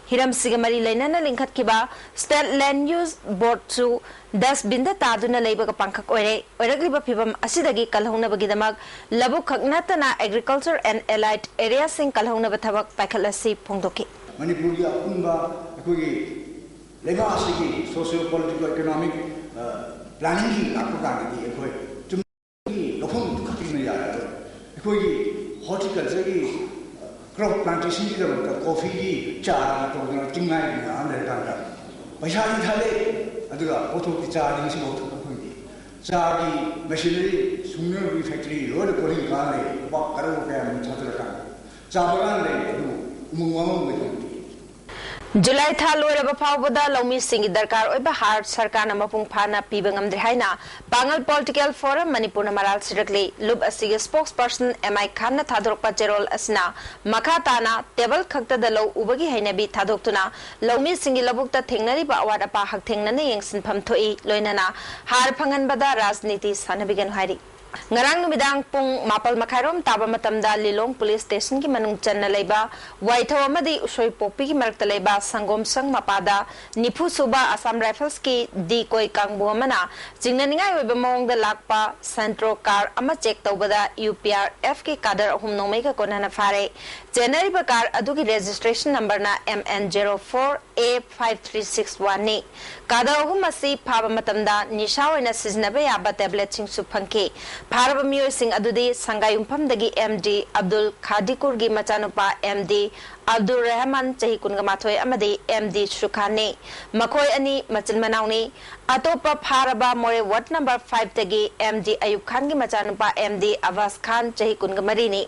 ꯍꯤꯔꯝꯁꯤꯒ ꯃꯔꯤ ꯂꯩꯅꯅ ꯂꯤꯡꯈꯠꯈꯤꯕ ꯁ꯭ꯇꯦꯠ ꯂꯦꯟꯗ ꯌꯨꯁ ꯕꯣꯔꯗꯁꯨ ꯗꯁꯕꯤꯟꯗ ꯇꯥꯗꯨꯅ ꯂꯩꯕꯒ ꯄꯥꯡꯈꯛ ꯑꯣꯏꯔꯦ꯫ ꯑꯣꯏꯔꯛꯂꯤꯕ ꯐꯤꯚꯝ ꯑꯁꯤꯗꯒꯤ ꯀꯜꯍꯧꯅꯕꯒꯤꯗꯃꯛ ꯂꯧꯕꯨꯛ ꯈꯛ ꯅꯠꯇꯅ ꯑꯦꯒ꯭ꯔꯤꯀꯜꯆꯔ ꯑꯦꯟ ꯑꯦꯂꯥꯏꯠ ꯑꯦꯔꯤꯌꯥꯁꯤꯡ ꯀꯜꯍꯧꯅꯕ ꯊꯕꯛ ꯄꯥꯏꯈꯠꯂꯁꯤ ꯐꯣꯡꯗꯣꯛꯈꯤ꯫ ꯃꯅꯤꯄꯨꯔꯒꯤ ꯑꯄꯨꯟꯕ ꯑꯩꯈꯣꯏꯒꯤ ꯂꯩꯕꯥꯛ ꯑꯁꯤꯒꯤ ꯁꯣꯁꯤꯌꯣ ꯄꯣꯂꯤꯇꯤꯀꯦꯜ ꯏꯀꯣꯅꯣꯃꯤꯛ, ꯑ, ꯄ꯭ꯂꯥꯅꯤꯡꯒꯤ ꯂꯥꯛꯄ ꯀꯥꯟꯗꯗꯤ ꯑꯩꯈꯣꯏ ꯆꯨꯝꯅꯒꯤ ꯂꯧꯐꯝ ꯈꯛꯇꯅ ꯌꯥꯔꯔꯣꯏ꯫ ꯑꯩꯈꯣꯏꯒꯤ ꯍꯣꯔꯇꯤꯀꯜꯆꯔꯒꯤ, ꯑ, ꯀ꯭ꯔꯣꯞ ꯄ꯭ꯂꯥꯟꯇꯦꯁꯟꯒꯤꯗꯃꯛꯇ ꯀꯣꯐꯤꯒꯤ ꯆꯥꯔ ꯇꯧꯗꯅ ꯆꯤꯡꯃꯥꯏ ꯃꯌꯥꯝ ꯂꯩꯔꯀꯥꯟꯗ ꯄꯩꯁꯥꯗꯤ ꯊꯥꯗꯩ, ꯑꯗꯨꯒ ꯄꯣꯠꯊꯣꯛꯇꯤ ꯆꯥꯔꯗꯤ ꯉꯁꯤꯐꯥꯎ ꯊꯣꯛꯄ ꯐꯪꯗꯦ꯫ ꯆꯥꯒꯤ ꯃꯦꯁꯤꯅꯔꯤ ꯁꯨꯡꯅꯕꯒꯤ ꯐꯦꯛꯇꯔꯤ ꯂꯣꯏꯅ ꯀꯣꯔꯤꯡ ꯀꯥꯟ ꯂꯩ, ꯂꯨꯄꯥ ꯀꯔꯣꯔ ꯀꯌꯥ ꯊꯥꯗꯔꯀꯥꯟꯗ ꯆꯥ ꯕꯒꯥꯟ ꯂꯩ, ꯑꯗꯨꯕꯨ ꯎꯃꯪ ꯋꯥꯃꯪ ꯑꯣꯏꯅ ꯊꯝꯗꯦ꯫ ꯖꯨꯂꯥꯏ ꯊꯥ ꯂꯣꯏꯔꯕ ꯐꯥꯎꯕꯗ ꯂꯧꯃꯤꯁꯤꯡꯒꯤ ꯗꯔꯀꯥꯔ ꯑꯣꯏꯕ ꯍꯥꯔ ꯁꯔꯀꯥꯔꯅ ꯃꯄꯨꯡ ꯐꯥꯅ ꯄꯤꯕ ꯉꯝꯗ꯭ꯔꯦ ꯍꯥꯏꯅ ꯄꯥꯡꯒꯜ ꯄꯣꯂꯤꯇꯤꯀꯦꯜ ꯐꯣꯔꯝ ꯃꯅꯤꯄꯨꯔꯅ ꯃꯔꯥꯜ ꯁꯤꯔꯛꯂꯤ꯫ ꯂꯨꯞ ꯑꯁꯤꯒꯤ ꯁ꯭ꯄꯣꯛꯁ ꯄꯔꯁꯟ ꯑꯦꯝ ꯑꯥꯏ ꯈꯥꯟꯅ ꯊꯥꯗꯣꯔꯛꯄ ꯆꯦꯔꯣꯜ ꯑꯁꯤꯅ ꯃꯈꯥ ꯇꯥꯅ ꯇꯦꯕꯜ ꯈꯛꯇꯗ ꯂꯧ ꯎꯕꯒꯤ ꯍꯩꯅꯕꯤ ꯊꯥꯗꯣꯛꯇꯨꯅ ꯂꯧꯃꯤꯁꯤꯡꯒꯤ ꯂꯧꯕꯨꯛꯇ ꯊꯦꯡꯅꯔꯤꯕ ꯑꯋꯥꯠ ꯑꯄꯥ ꯍꯛꯊꯦꯡꯅꯅ ꯌꯦꯡꯁꯤꯟꯐꯝ ꯊꯣꯛꯏ, ꯂꯣꯏꯅꯅ ꯍꯥꯔ ꯐꯪꯍꯟꯕꯗ ꯔꯥꯖꯅꯤꯇꯤ ꯁꯥꯟꯅꯕꯤꯒꯅꯨ ꯍꯥꯏꯔꯤ꯫ ꯉꯔꯥꯡ ꯅꯨꯃꯤꯗꯥꯡ ꯄꯨꯡ ꯃꯥꯄꯜ ꯃꯈꯥꯏꯔꯣꯝ ꯇꯥꯕ ꯃꯇꯝꯗ ꯂꯤꯂꯣꯡ ꯄꯨꯂꯤꯁ ꯁ꯭ꯇꯦꯁꯟꯒꯤ ꯃꯅꯨꯡ ꯆꯟꯅ ꯂꯩꯕ ꯋꯥꯏꯊꯧ ꯑꯃꯗꯤ ꯎꯁꯣꯏꯄꯣꯛꯄꯤꯒꯤ ꯃꯔꯛꯇ ꯂꯩꯕ ꯁꯪꯒꯣꯝꯁꯪ ꯃꯄꯥꯗ ꯅꯤꯐꯨ ꯁꯨꯕ ꯑꯁꯥꯝ ꯔꯥꯏꯐꯜꯁꯀꯤ ꯗꯤꯀꯣꯏ ꯀꯥꯡꯕꯨ ꯑꯃꯅ ꯆꯤꯡꯅꯅꯤꯡꯉꯥꯏ ꯑꯣꯏꯕ ꯃꯑꯣꯡꯗ ꯂꯥꯛꯄ ꯁꯦꯟꯇ꯭ꯔꯣ ꯀꯥꯔ ꯑꯃ ꯆꯦꯛ ꯇꯧꯕꯗ ꯌꯨ ꯄꯤ ꯑꯥꯔ ꯑꯦꯐꯀꯤ ꯀꯥꯗꯔ ꯑꯍꯨꯝ ꯅꯣꯡꯃꯩꯒ ꯀꯣꯟꯅꯅ ꯐꯥꯔꯦ꯫ ꯆꯦꯟꯅꯔꯤꯕ ꯀꯥꯔ ꯑꯗꯨꯒꯤ ꯔꯦꯖꯤꯁꯇ꯭ꯔꯦꯁꯟ ꯅꯝꯕꯔꯅ M N zero four A five three six ꯋꯥꯟꯅꯤ꯫ ꯀꯥꯗꯔ ꯑꯍꯨꯝ ꯑꯁꯤ ꯐꯥꯕ ꯃꯇꯝꯗ ꯅꯤꯁꯥ ꯑꯣꯏꯅ ꯁꯤꯖꯤꯟꯅꯕ ꯌꯥꯕ ꯇꯦꯕ꯭ꯂꯦꯠꯁꯤꯡꯁꯨ ꯐꯪꯈꯤ꯫ ꯐꯥꯔꯕ ꯃꯤꯑꯣꯏꯁꯤꯡ ꯑꯗꯨꯗꯤ ꯁꯪꯒꯥꯏꯌꯨꯝꯐꯝꯗꯒꯤ ꯑꯦꯝ ꯗꯤ ꯑꯕꯗꯨꯜ ꯈꯥꯗꯤꯀꯨꯔꯒꯤ ꯃꯆꯥꯅꯨꯄꯥ ꯑꯦꯝ ꯗꯤ ꯑꯕꯗꯨꯜ ꯔꯍꯃꯥꯟ, ꯆꯍꯤ ꯀꯨꯟꯒ ꯃꯥꯊꯣꯏ, ꯑꯃꯗꯤ ꯑꯦꯝ ꯗꯤ ꯁꯨꯈꯥꯟꯅꯤ꯫ ꯃꯈꯣꯏ ꯑꯅꯤ ꯃꯆꯤꯟ ꯃꯅꯥꯎꯅꯤ꯫ ꯑꯇꯣꯞꯄ ꯐꯥꯔꯕ ꯃꯣꯔꯦ ꯋꯥꯔꯗ ꯅꯝꯕꯔ ꯐꯥꯏꯚꯇꯒꯤ ꯑꯦꯝ ꯗꯤ ꯑꯌꯨꯕ ꯈꯥꯟꯒꯤ ꯃꯆꯥꯅꯨꯄꯥ ꯑꯦꯝ ꯗꯤ ꯑꯕꯥꯁ ꯈꯥꯟ, ꯆꯍꯤ ꯀꯨꯟꯒ ꯃꯔꯤꯅꯤ꯫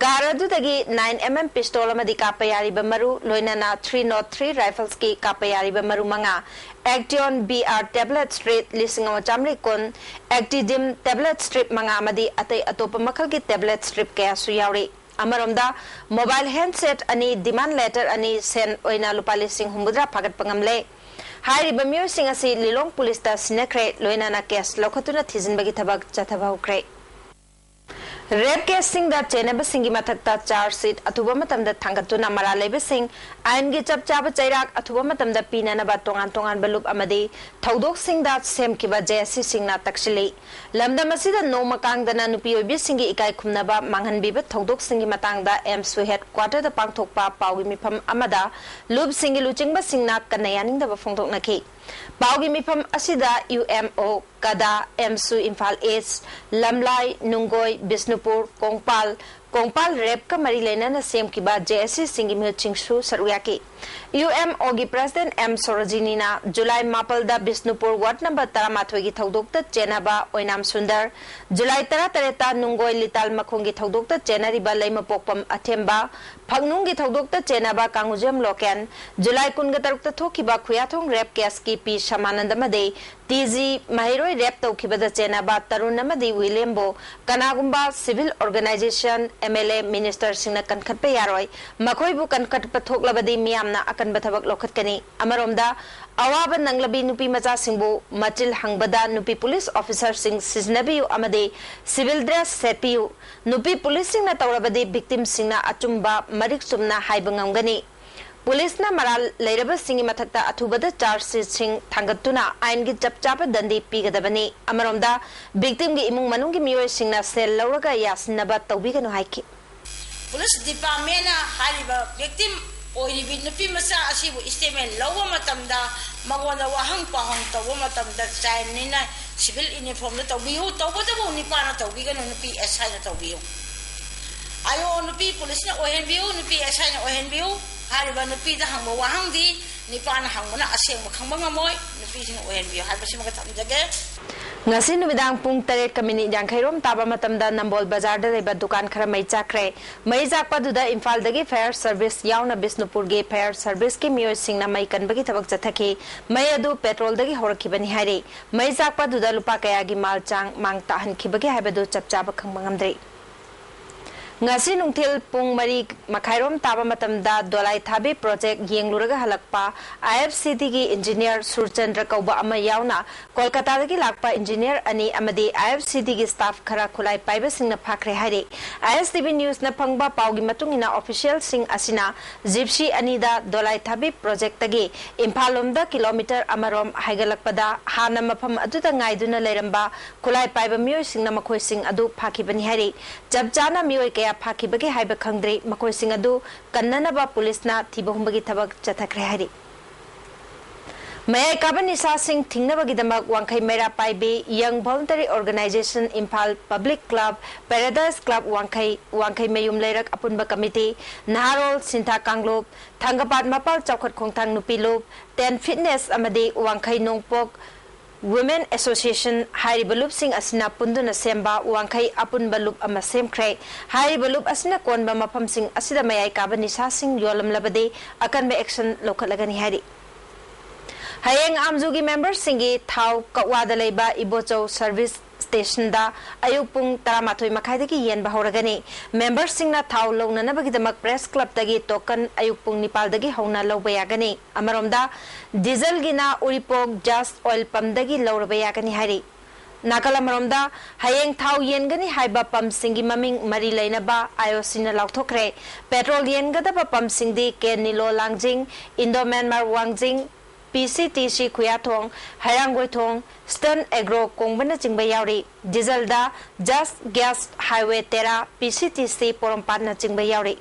ꯀꯥꯔ ꯑꯗꯨꯗꯒꯤ ꯅꯥꯏꯟ ꯑꯦꯝ ꯑꯦꯝ ꯄꯤꯁꯇꯣꯜ ꯑꯃꯗꯤ ꯀꯥꯞꯄ ꯌꯥꯔꯤꯕ ꯃꯔꯨ, ꯂꯣꯏꯅꯅ ꯊ꯭ꯔꯤ ꯅꯣꯠ ꯊ꯭ꯔꯤ ꯔꯥꯏꯐꯜꯁꯀꯤ ꯀꯥꯞꯄ ꯌꯥꯔꯤꯕ ꯃꯔꯨ ꯃꯉꯥ, ꯑꯦꯛꯇꯤꯌꯣꯟ ꯕꯤ ꯑꯥꯔ ꯇꯦꯕ꯭ꯂꯦꯠ ꯁ꯭ꯇ꯭ꯔꯤꯞ ꯂꯤꯁꯤꯡ ꯑꯃ ꯆꯥꯃꯔꯤ ꯀꯨꯟ, ꯑꯦꯛꯇꯤꯗꯤꯝ ꯇꯦꯕ꯭ꯂꯦꯠ ꯁ꯭ꯇ꯭ꯔꯤꯞ ꯃꯉꯥ ꯑꯃꯗꯤ ꯑꯇꯩ ꯑꯇꯣꯞꯄ ꯃꯈꯜꯒꯤ ꯇꯦꯕ꯭ꯂꯦꯠ ꯁ꯭ꯇ꯭ꯔꯤꯞ ꯀꯌꯥꯁꯨ ꯌꯥꯎꯔꯤ꯫ ꯑꯃꯔꯣꯝꯗ, ꯃꯣꯕꯥꯏꯜ ꯍꯦꯟꯗꯁꯦꯠ ꯑꯅꯤ, ꯗꯤꯃꯥꯟ ꯂꯦꯇꯔ ꯑꯅꯤ, ꯁꯦꯟ ꯑꯣꯏꯅ ꯂꯨꯄꯥ ꯂꯤꯁꯤꯡ ꯍꯨꯝꯐꯨꯇꯔꯥ ꯐꯥꯒꯠꯄ ꯉꯝꯂꯦ꯫ ꯍꯥꯏꯔꯤꯕ ꯃꯤꯑꯣꯏꯁꯤꯡ ꯑꯁꯤ ꯂꯤꯂꯣꯡ ꯄꯨꯂꯤꯁꯇ ꯁꯤꯟꯅꯈ꯭ꯔꯦ, ꯂꯣꯏꯅꯅ ꯀꯦꯁ ꯂꯧꯈꯠꯇꯨꯅ ꯊꯤꯖꯤꯟꯕꯒꯤ ꯊꯕꯛ ꯆꯠꯊꯕ ꯍꯧꯈ꯭ꯔꯦ꯫ ꯔꯦꯞ ꯀꯦꯁꯁꯤꯡꯗ ꯆꯦꯟꯅꯕꯁꯤꯡꯒꯤ ꯃꯊꯛꯇ ꯆꯥꯔꯖ ꯁꯤꯠ ꯑꯊꯨꯕ ꯃꯇꯝꯗ ꯊꯥꯡꯒꯠꯇꯨꯅ ꯃꯔꯥꯜ ꯂꯩꯕꯁꯤꯡ ꯑꯥꯏꯟꯒꯤ ꯆꯞ ꯆꯥꯕ ꯆꯩꯔꯥꯛ ꯑꯊꯨꯕ ꯃꯇꯝꯗ ꯄꯤꯅꯅꯕ ꯇꯣꯉꯥꯟ ꯇꯣꯉꯥꯟꯕ ꯂꯨꯞ ꯑꯃꯗꯤ ꯊꯧꯗꯣꯛꯁꯤꯡꯗ ꯁꯦꯝꯈꯤꯕ ꯖꯦ ꯑꯦꯁ ꯁꯤꯁꯤꯡꯅ ꯇꯛꯁꯤꯜꯂꯤ꯫ ꯂꯝꯗꯝ ꯑꯁꯤꯗ ꯅꯣꯡꯃ ꯀꯥꯡꯗꯅ ꯅꯨꯄꯤ ꯑꯣꯏꯕꯤꯁꯤꯡꯒꯤ ꯏꯀꯥꯏ ꯈꯨꯝꯅꯕ ꯃꯥꯡꯍꯟꯕꯤꯕ ꯊꯧꯗꯣꯛꯁꯤꯡꯒꯤ ꯃꯇꯥꯡꯗ ꯑꯦꯝꯁꯨ ꯍꯦꯗ ꯀ꯭ꯋꯥꯇꯔꯗ ꯄꯥꯡꯊꯣꯛꯄ ꯄꯥꯎꯒꯤ ꯃꯤꯐꯝ ꯑꯃꯗ ꯂꯨꯞꯁꯤꯡꯒꯤ ꯂꯨꯆꯤꯡꯕꯁꯤꯡꯅ ꯀꯟꯅ ꯌꯥꯅꯤꯡꯗꯕ ꯐꯣꯡꯗꯣꯛꯅꯈꯤ꯫ ꯄꯥꯎꯒꯤ ꯃꯤꯐꯝ ꯑꯁꯤꯗ ꯌꯨ ꯑꯦꯝ ꯑꯣ, ꯀꯗꯥ, ꯑꯦꯝꯁꯨ ꯏꯝꯐꯥꯜ ꯏꯁ, ꯂꯝꯂꯥꯏ, ꯅꯨꯡꯒꯣꯏ, ꯕꯤꯁꯅꯨꯄꯨꯔ, ꯀꯣꯡꯄꯥꯜ, ꯀꯣꯡꯄꯥꯜ ꯔꯦꯞꯀ ꯃꯔꯤ ꯂꯩꯅꯅ ꯁꯦꯝꯈꯤꯕ ꯖꯦ ꯑꯦꯁ ꯁꯤꯁꯤꯡꯒꯤ ꯃꯤꯍꯨꯠꯁꯤꯡꯁꯨ ꯁꯔꯨꯛ ꯌꯥꯈꯤ꯫ ꯌꯨ ꯑꯦꯝ ꯑꯣꯒꯤ ꯄ꯭ꯔꯁꯤꯗꯦꯟꯠ ꯑꯦꯝ ꯁꯣꯔꯣꯖꯤꯅꯤꯅ ꯖꯨꯂꯥꯏ ꯃꯥꯄꯜꯗ ꯕꯤꯁꯅꯨꯄꯨꯔ ꯋꯥꯔꯗ ꯅꯝꯕꯔ ꯇꯔꯥꯃꯥꯊꯣꯏꯒꯤ ꯊꯧꯗꯣꯛꯇ ꯆꯦꯟꯅꯕ ꯑꯣꯏꯅꯥꯝ ꯁꯨꯟꯗꯔ, ꯖꯨꯂꯥꯏ ꯇꯔꯥꯇꯔꯦꯠꯇ ꯅꯨꯡꯒꯣꯏ ꯂꯤꯇꯥꯜ ꯃꯈꯣꯡꯒꯤ ꯊꯧꯗꯣꯛꯇ ꯆꯦꯟꯅꯔꯤꯕ ꯂꯩꯃꯄꯣꯛꯄꯝ ꯑꯊꯦꯝꯕ, ꯐꯛꯅꯨꯡꯒꯤ ꯊꯧꯗꯣꯛꯇ ꯆꯦꯟꯅꯕ ꯀꯥꯡꯉꯨꯖꯦꯝ ꯂꯣꯀꯦꯟ, ꯖꯨꯂꯥꯏ ꯀꯨꯟꯒ ꯇꯔꯨꯛꯇ ꯊꯣꯛꯈꯤꯕ ꯈꯨꯌꯥꯊꯣꯡ ꯔꯦꯞ ꯀꯦꯁꯀꯤ ꯄꯤ ꯁꯃꯥꯅꯟꯗ ꯑꯃꯗꯤ ꯇꯤ ꯖꯤ ꯃꯍꯩꯔꯣꯏ ꯔꯦꯞ ꯇꯧꯈꯤꯕꯗ ꯆꯦꯟꯅꯕ ꯇꯔꯨꯟ ꯑꯃꯗꯤ ꯋꯤꯂꯤꯌꯝꯕꯨ ꯀꯅꯥꯒꯨꯝꯕ civil organisation, M L A, ꯃꯤꯅꯤꯁꯇꯔꯁꯤꯡꯅ ꯀꯟꯈꯠꯄ ꯌꯥꯔꯣꯏ꯫ ꯃꯈꯣꯏꯕꯨ ꯀꯟꯈꯠꯄ ꯊꯣꯛꯂꯕꯗꯤ ꯃꯤꯌꯥꯝꯅ ꯑꯀꯟꯕ ꯊꯕꯛ ꯂꯧꯈꯠꯀꯅꯤ꯫ ꯑꯃꯔꯣꯝꯗ, ꯑꯋꯥꯕ ꯅꯪꯂꯕꯤ ꯅꯨꯄꯤ ꯃꯆꯥꯁꯤꯡꯕꯨ ꯃꯆꯤꯜ ꯍꯪꯕꯗ ꯅꯨꯄꯤ ꯄꯨꯂꯤꯁ ꯑꯣꯐꯤꯁꯔꯁꯤꯡ ꯁꯤꯖꯤꯟꯅꯕꯤꯌꯨ ꯑꯃꯗꯤ ꯁꯤꯚꯤꯜ ꯗ꯭ꯔꯦꯁ ꯁꯦꯠꯄꯤꯌꯨ꯫ ꯅꯨꯄꯤ ꯄꯨꯂꯤꯁꯁꯤꯡꯅ ꯇꯧꯔꯕꯗꯤ ꯚꯤꯛꯇꯤꯝꯁꯤꯡꯅ ꯑꯆꯨꯝꯕ ꯃꯔꯤꯛ ꯆꯨꯝꯅ ꯍꯥꯏꯕ ꯉꯝꯒꯅꯤ꯫ ꯄꯨꯂꯤꯁꯅ ꯃꯔꯥꯜ ꯂꯩꯔꯕꯁꯤꯡꯒꯤ ꯃꯊꯛꯇ ꯑꯊꯨꯕꯗ ꯆꯥꯔꯖ ꯁꯤꯠꯁꯤꯡ ꯊꯥꯡꯒꯠꯇꯨꯅ ꯑꯥꯏꯟꯒꯤ ꯆꯞ ꯆꯥꯕ ꯗꯟꯗꯤ ꯄꯤꯒꯗꯕꯅꯤ꯫ ꯑꯃꯔꯣꯝꯗ, ꯚꯤꯛꯇꯤꯝꯒꯤ ꯏꯃꯨꯡ ꯃꯅꯨꯡꯒꯤ ꯃꯤꯑꯣꯏꯁꯤꯡꯅ ꯁꯦꯜ ꯂꯧꯔꯒ ꯌꯥꯁꯤꯟꯅꯕ ꯇꯧꯕꯤꯒꯅꯨ ꯍꯥꯏꯈꯤ꯫ ꯄꯨꯂꯤꯁ ꯗꯤꯄꯥꯔꯠꯃꯦꯟꯅ ꯍꯥꯏꯔꯤꯕ ꯚꯤꯛꯇꯤꯝ ꯑꯣꯏꯔꯤꯕꯤ ꯅꯨꯄꯤ ꯃꯆꯥ ꯑꯁꯤꯕꯨ ꯁ꯭ꯇꯦꯠꯃꯦꯟ ꯂꯧꯕ ꯃꯇꯝꯗ, ꯃꯉꯣꯟꯗ ꯋꯥꯍꯪ ꯄꯥꯎꯍꯪ ꯇꯧꯕ ꯃꯇꯝꯗ ꯆꯥꯏꯜꯅꯤꯅ ꯁꯤꯚꯤꯜ ꯌꯨꯅꯤꯐꯣꯔꯝꯗ ꯇꯧꯕꯤꯌꯨ, ꯇꯧꯕꯇꯕꯨ ꯅꯨꯄꯥꯅ ꯇꯧꯕꯤꯒꯅꯨ, ꯅꯨꯄꯤ ꯑꯦꯁ ꯑꯥꯏꯅ ꯇꯧꯕꯤꯌꯨ꯫ ꯑꯥꯏ ꯑꯣ, ꯅꯨꯄꯤ ꯄꯨꯂꯤꯁꯅ ꯑꯣꯏꯍꯟꯕꯤꯌꯨ, ꯅꯨꯄꯤ ꯑꯦꯁ ꯑꯥꯏꯅ ꯑꯣꯏꯍꯟꯕꯤꯌꯨ꯫ ꯍꯥꯏꯔꯤꯕ ꯅꯨꯄꯤꯗ ꯍꯪꯕ ꯋꯥꯍꯪꯗꯤ ꯅꯨꯄꯥꯅ ꯍꯪꯕꯅ ꯑꯁꯦꯡꯕ ꯈꯪꯕ ꯉꯝꯃꯣꯏ, ꯅꯨꯄꯤꯁꯤꯡꯅ ꯑꯣꯏꯍꯟꯕꯤꯌꯨ ꯍꯥꯏꯕꯁꯤꯃꯒ ꯊꯝꯖꯒꯦ꯫ ꯉꯁꯤ ꯅꯨꯃꯤꯗꯥꯡ ꯄꯨꯡ ꯇꯔꯦꯠꯀ ꯃꯤꯅꯤꯠ ꯌꯥꯡꯈꯩ ꯔꯣꯝ ꯇꯥꯕ ꯃꯇꯝꯗ ꯅꯝꯕꯣꯜ ꯕꯖꯥꯔꯗ ꯂꯩꯕ ꯗꯨꯀꯥꯟ ꯈꯔ ꯃꯩ ꯆꯥꯛꯈ꯭ꯔꯦ꯫ ꯃꯩ ꯆꯥꯛꯄꯗꯨꯗ ꯏꯝꯐꯥꯜꯗꯒꯤ ꯐꯥꯌꯔ ꯁꯔꯚꯤꯁ ꯌꯥꯎꯅ ꯕꯤꯁꯅꯨꯄꯨꯔꯒꯤ ꯐꯥꯌꯔ ꯁꯔꯚꯤꯁꯀꯤ ꯃꯤꯑꯣꯏꯁꯤꯡꯅ ꯃꯩ ꯀꯟꯕꯒꯤ ꯊꯕꯛ ꯆꯠꯊꯈꯤ꯫ ꯃꯩ ꯑꯗꯨ ꯄꯦꯇ꯭ꯔꯣꯜꯗꯒꯤ ꯍꯧꯔꯛꯈꯤꯕꯅꯤ ꯍꯥꯏꯔꯤ꯫ ꯃꯩ ꯆꯥꯛꯄꯗꯨꯗ ꯂꯨꯄꯥ ꯀꯌꯥꯒꯤ ꯃꯥꯜ ꯆꯥꯡ ꯃꯥꯡ ꯇꯥꯍꯟꯈꯤꯕꯒꯦ ꯍꯥꯏꯕꯗꯨ ꯆꯞ ꯆꯥꯕ ꯈꯪꯕ ꯉꯝꯗ꯭ꯔꯤ꯫ ꯉꯁꯤ ꯅꯨꯡꯊꯤꯜ ꯄꯨꯡ ꯃꯔꯤ ꯃꯈꯥꯏꯔꯣꯝ ꯇꯥꯕ ꯃꯇꯝꯗ ꯗꯣꯂꯥꯏ ꯊꯥꯕꯤ ꯄ꯭ꯔꯣꯖꯦꯛ ꯌꯦꯡꯂꯨꯔꯒ ꯍꯜꯂꯛꯄ ꯑꯥꯏ ꯑꯦꯐ ꯁꯤ ꯗꯤꯒꯤ ꯏꯟꯖꯤꯅꯤꯌꯔ ꯁꯨꯔꯆꯟꯗ꯭ꯔ ꯀꯧꯕ ꯑꯃ ꯌꯥꯎꯅ ꯀꯣꯜꯀꯇꯥꯗꯒꯤ ꯂꯥꯛꯄ ꯏꯟꯖꯤꯅꯤꯌꯔ ꯑꯅꯤ ꯑꯃꯗꯤ ꯑꯥꯏ ꯑꯦꯐ ꯁꯤ ꯗꯤꯒꯤ ꯁ꯭ꯇꯥꯐ ꯈꯔ ꯈꯨꯠꯂꯥꯏ ꯄꯥꯏꯕꯁꯤꯡꯅ ꯐꯥꯈ꯭ꯔꯦ ꯍꯥꯏꯔꯤ꯫ ꯑꯥꯏ ꯑꯦꯁ ꯇꯤ ꯚꯤ ꯅ꯭ꯌꯨꯁꯅ ꯐꯪꯕ ꯄꯥꯎꯒꯤ ꯃꯇꯨꯡ ꯏꯟꯅ, ꯑꯣꯐꯤꯁꯤꯌꯦꯜꯁꯤꯡ ꯑꯁꯤꯅ ꯖꯤꯞꯁꯤ ꯑꯅꯤꯗ ꯗꯣꯂꯥꯏ ꯊꯥꯕꯤ ꯄ꯭ꯔꯣꯖꯦꯛꯇꯒꯤ ꯏꯝꯐꯥꯜ ꯂꯣꯝꯗ ꯀꯤꯂꯣꯃꯤꯇꯔ ꯑꯃꯔꯣꯝ ꯍꯥꯏꯒꯠꯂꯛꯄꯗ ꯍꯥꯟꯅ ꯃꯐꯝ ꯑꯗꯨꯗ ꯉꯥꯏꯗꯨꯅ ꯂꯩꯔꯝꯕ ꯈꯨꯠꯂꯥꯏ ꯄꯥꯏꯕ ꯃꯤꯑꯣꯏꯁꯤꯡꯅ ꯃꯈꯣꯏꯁꯤꯡ ꯑꯗꯨ ꯐꯥꯈꯤꯕꯅꯤ ꯍꯥꯏꯔꯤ꯫ ꯆꯞ ꯆꯥꯅ ꯃꯤꯑꯣꯏ ꯀꯌꯥ ꯐꯥꯈꯤꯕꯒꯦ ꯍꯥꯏꯕ ꯈꯪꯗ꯭ꯔꯤ꯫ ꯃꯈꯣꯏꯁꯤꯡ ꯑꯗꯨ ꯀꯟꯅꯅꯕ ꯄꯨꯂꯤꯁꯅ ꯊꯤꯕ ꯍꯨꯝꯕꯒꯤ ꯊꯕꯛ ꯆꯠꯊꯈ꯭ꯔꯦ ꯍꯥꯏꯔꯤ꯫ ꯃꯌꯥꯏ ꯀꯥꯕ ꯅꯤꯁꯥꯁꯤꯡ ꯊꯤꯡꯅꯕꯒꯤꯗꯃꯛ ꯋꯥꯡꯈꯩ ꯃꯩꯔꯥ ꯄꯥꯏꯕꯤ ꯌꯪ voluntary organisation Imphal, public club, paradise club Wangkhei, Wangkhei ꯃꯌꯨꯝ ꯂꯩꯔꯛ ꯑꯄꯨꯟꯕ ꯀꯃꯤꯇꯤ, ꯅꯍꯥꯔꯣꯜ ꯁꯤꯟꯊꯥ ꯀꯥꯡꯂꯨꯞ, ꯊꯥꯡꯒꯄꯥꯠ ꯃꯄꯥꯜ ꯆꯥꯎꯈꯠ ꯈꯣꯡꯊꯥꯡ ꯅꯨꯄꯤ ꯂꯨꯞ, ꯇꯦꯟ ꯐꯤꯠꯅꯦꯁ ꯑꯃꯗꯤ ꯋꯥꯡꯈꯩ ꯅꯣꯡꯄꯣꯛ ꯋꯨꯃꯦꯟ ꯑꯦꯁꯣꯁꯤꯌꯦꯁꯟ ꯍꯥꯏꯔꯤꯕ ꯂꯨꯞꯁꯤꯡ ꯑꯁꯤꯅ ꯄꯨꯟꯗꯨꯅ ꯁꯦꯝꯕ ꯋꯥꯡꯈꯩ ꯑꯄꯨꯟꯕ ꯂꯨꯞ ꯑꯃ ꯁꯦꯝꯈ꯭ꯔꯦ꯫ ꯍꯥꯏꯔꯤꯕ ꯂꯨꯞ ꯑꯁꯤꯅ ꯀꯣꯟꯕ ꯃꯐꯝꯁꯤꯡ ꯑꯁꯤꯗ ꯃꯌꯥꯏ ꯀꯥꯕ ꯅꯤꯁꯥꯁꯤꯡ ꯌꯣꯜꯂꯝꯂꯕꯗꯤ ꯑꯀꯟꯕ ꯑꯦꯛꯁꯟ ꯂꯧꯈꯠꯂꯒꯅꯤ ꯍꯥꯏꯔꯤ꯫ ꯍꯌꯦꯡ ꯑꯥꯝꯖꯨꯒꯤ ꯃꯦꯝꯕꯔꯁꯤꯡꯒꯤ ꯊꯥꯎ ꯀꯛꯋꯥꯗ ꯂꯩꯕ ꯏꯕꯣꯆꯧ ꯁꯔꯚꯤꯁ ꯁ꯭ꯇꯦꯁꯟꯗ ꯑꯌꯨꯛ ꯄꯨꯡ ꯇꯔꯥꯃꯥꯊꯣꯏ ꯃꯈꯥꯏꯗꯒꯤ ꯌꯦꯟꯕ ꯍꯧꯔꯒꯅꯤ꯫ ꯃꯦꯝꯕꯔꯁꯤꯡꯅ ꯊꯥꯎ ꯂꯧꯅꯅꯕꯒꯤꯗꯃꯛ ꯄ꯭ꯔꯦꯁ ꯀ꯭ꯂꯕꯇꯒꯤ ꯇꯣꯀꯟ ꯑꯌꯨꯛ ꯄꯨꯡ ꯅꯤꯄꯥꯜꯗꯒꯤ ꯍꯧꯅ ꯂꯧꯕ ꯌꯥꯒꯅꯤ꯫ ꯑꯃꯔꯣꯝꯗ, ꯗꯤꯖꯜꯒꯤꯅ ꯎꯔꯤꯄꯣꯛ ꯖꯥꯁ ꯑꯣꯏꯜ ꯄꯝꯗꯒꯤ ꯂꯧꯔꯕ ꯌꯥꯒꯅꯤ ꯍꯥꯏꯔꯤ꯫ ꯅꯥꯀꯜ ꯑꯃꯔꯣꯝꯗ, ꯍꯌꯦꯡ ꯊꯥꯎ ꯌꯦꯟꯒꯅꯤ ꯍꯥꯏꯕ ꯄꯝꯁꯤꯡꯒꯤ ꯃꯃꯤꯡ ꯃꯔꯤ ꯂꯩꯅꯕ ꯑꯥꯏ ꯑꯣ ꯁꯤꯅ ꯂꯥꯎꯊꯣꯛꯈ꯭ꯔꯦ꯫ ꯄꯦꯇ꯭ꯔꯣꯜ ꯌꯦꯟꯒꯗꯕ ꯄꯝꯁꯤꯡꯗꯤ ꯀꯦ ꯅꯤꯂꯣ ꯂꯥꯡꯖꯤꯡ, ꯏꯟꯗꯣ ꯃ꯭ꯌꯥꯟꯃꯥꯔ ꯋꯥꯡꯖꯤꯡ, ꯄꯤ ꯁꯤ ꯇꯤ ꯁꯤ ꯈꯨꯌꯥꯊꯣꯡ, ꯍꯩꯔꯥꯡꯒꯣꯏꯊꯣꯡ, ꯁ꯭ꯇꯔꯟ ꯑꯦꯒ꯭ꯔꯣ ꯀꯣꯡꯕꯅꯆꯤꯡꯕ ꯌꯥꯎꯔꯤ꯫ ꯗꯤꯖꯜꯗ ꯖꯥꯁ ꯒ꯭ꯌꯥꯁ ꯍꯥꯏꯋꯦ ꯇꯦꯔꯥ, ꯄꯤ ꯁꯤ ꯇꯤ ꯁꯤ ꯄꯣꯔꯣꯝꯄꯥꯠꯅꯆꯤꯡꯕ ꯌꯥꯎꯔꯤ꯫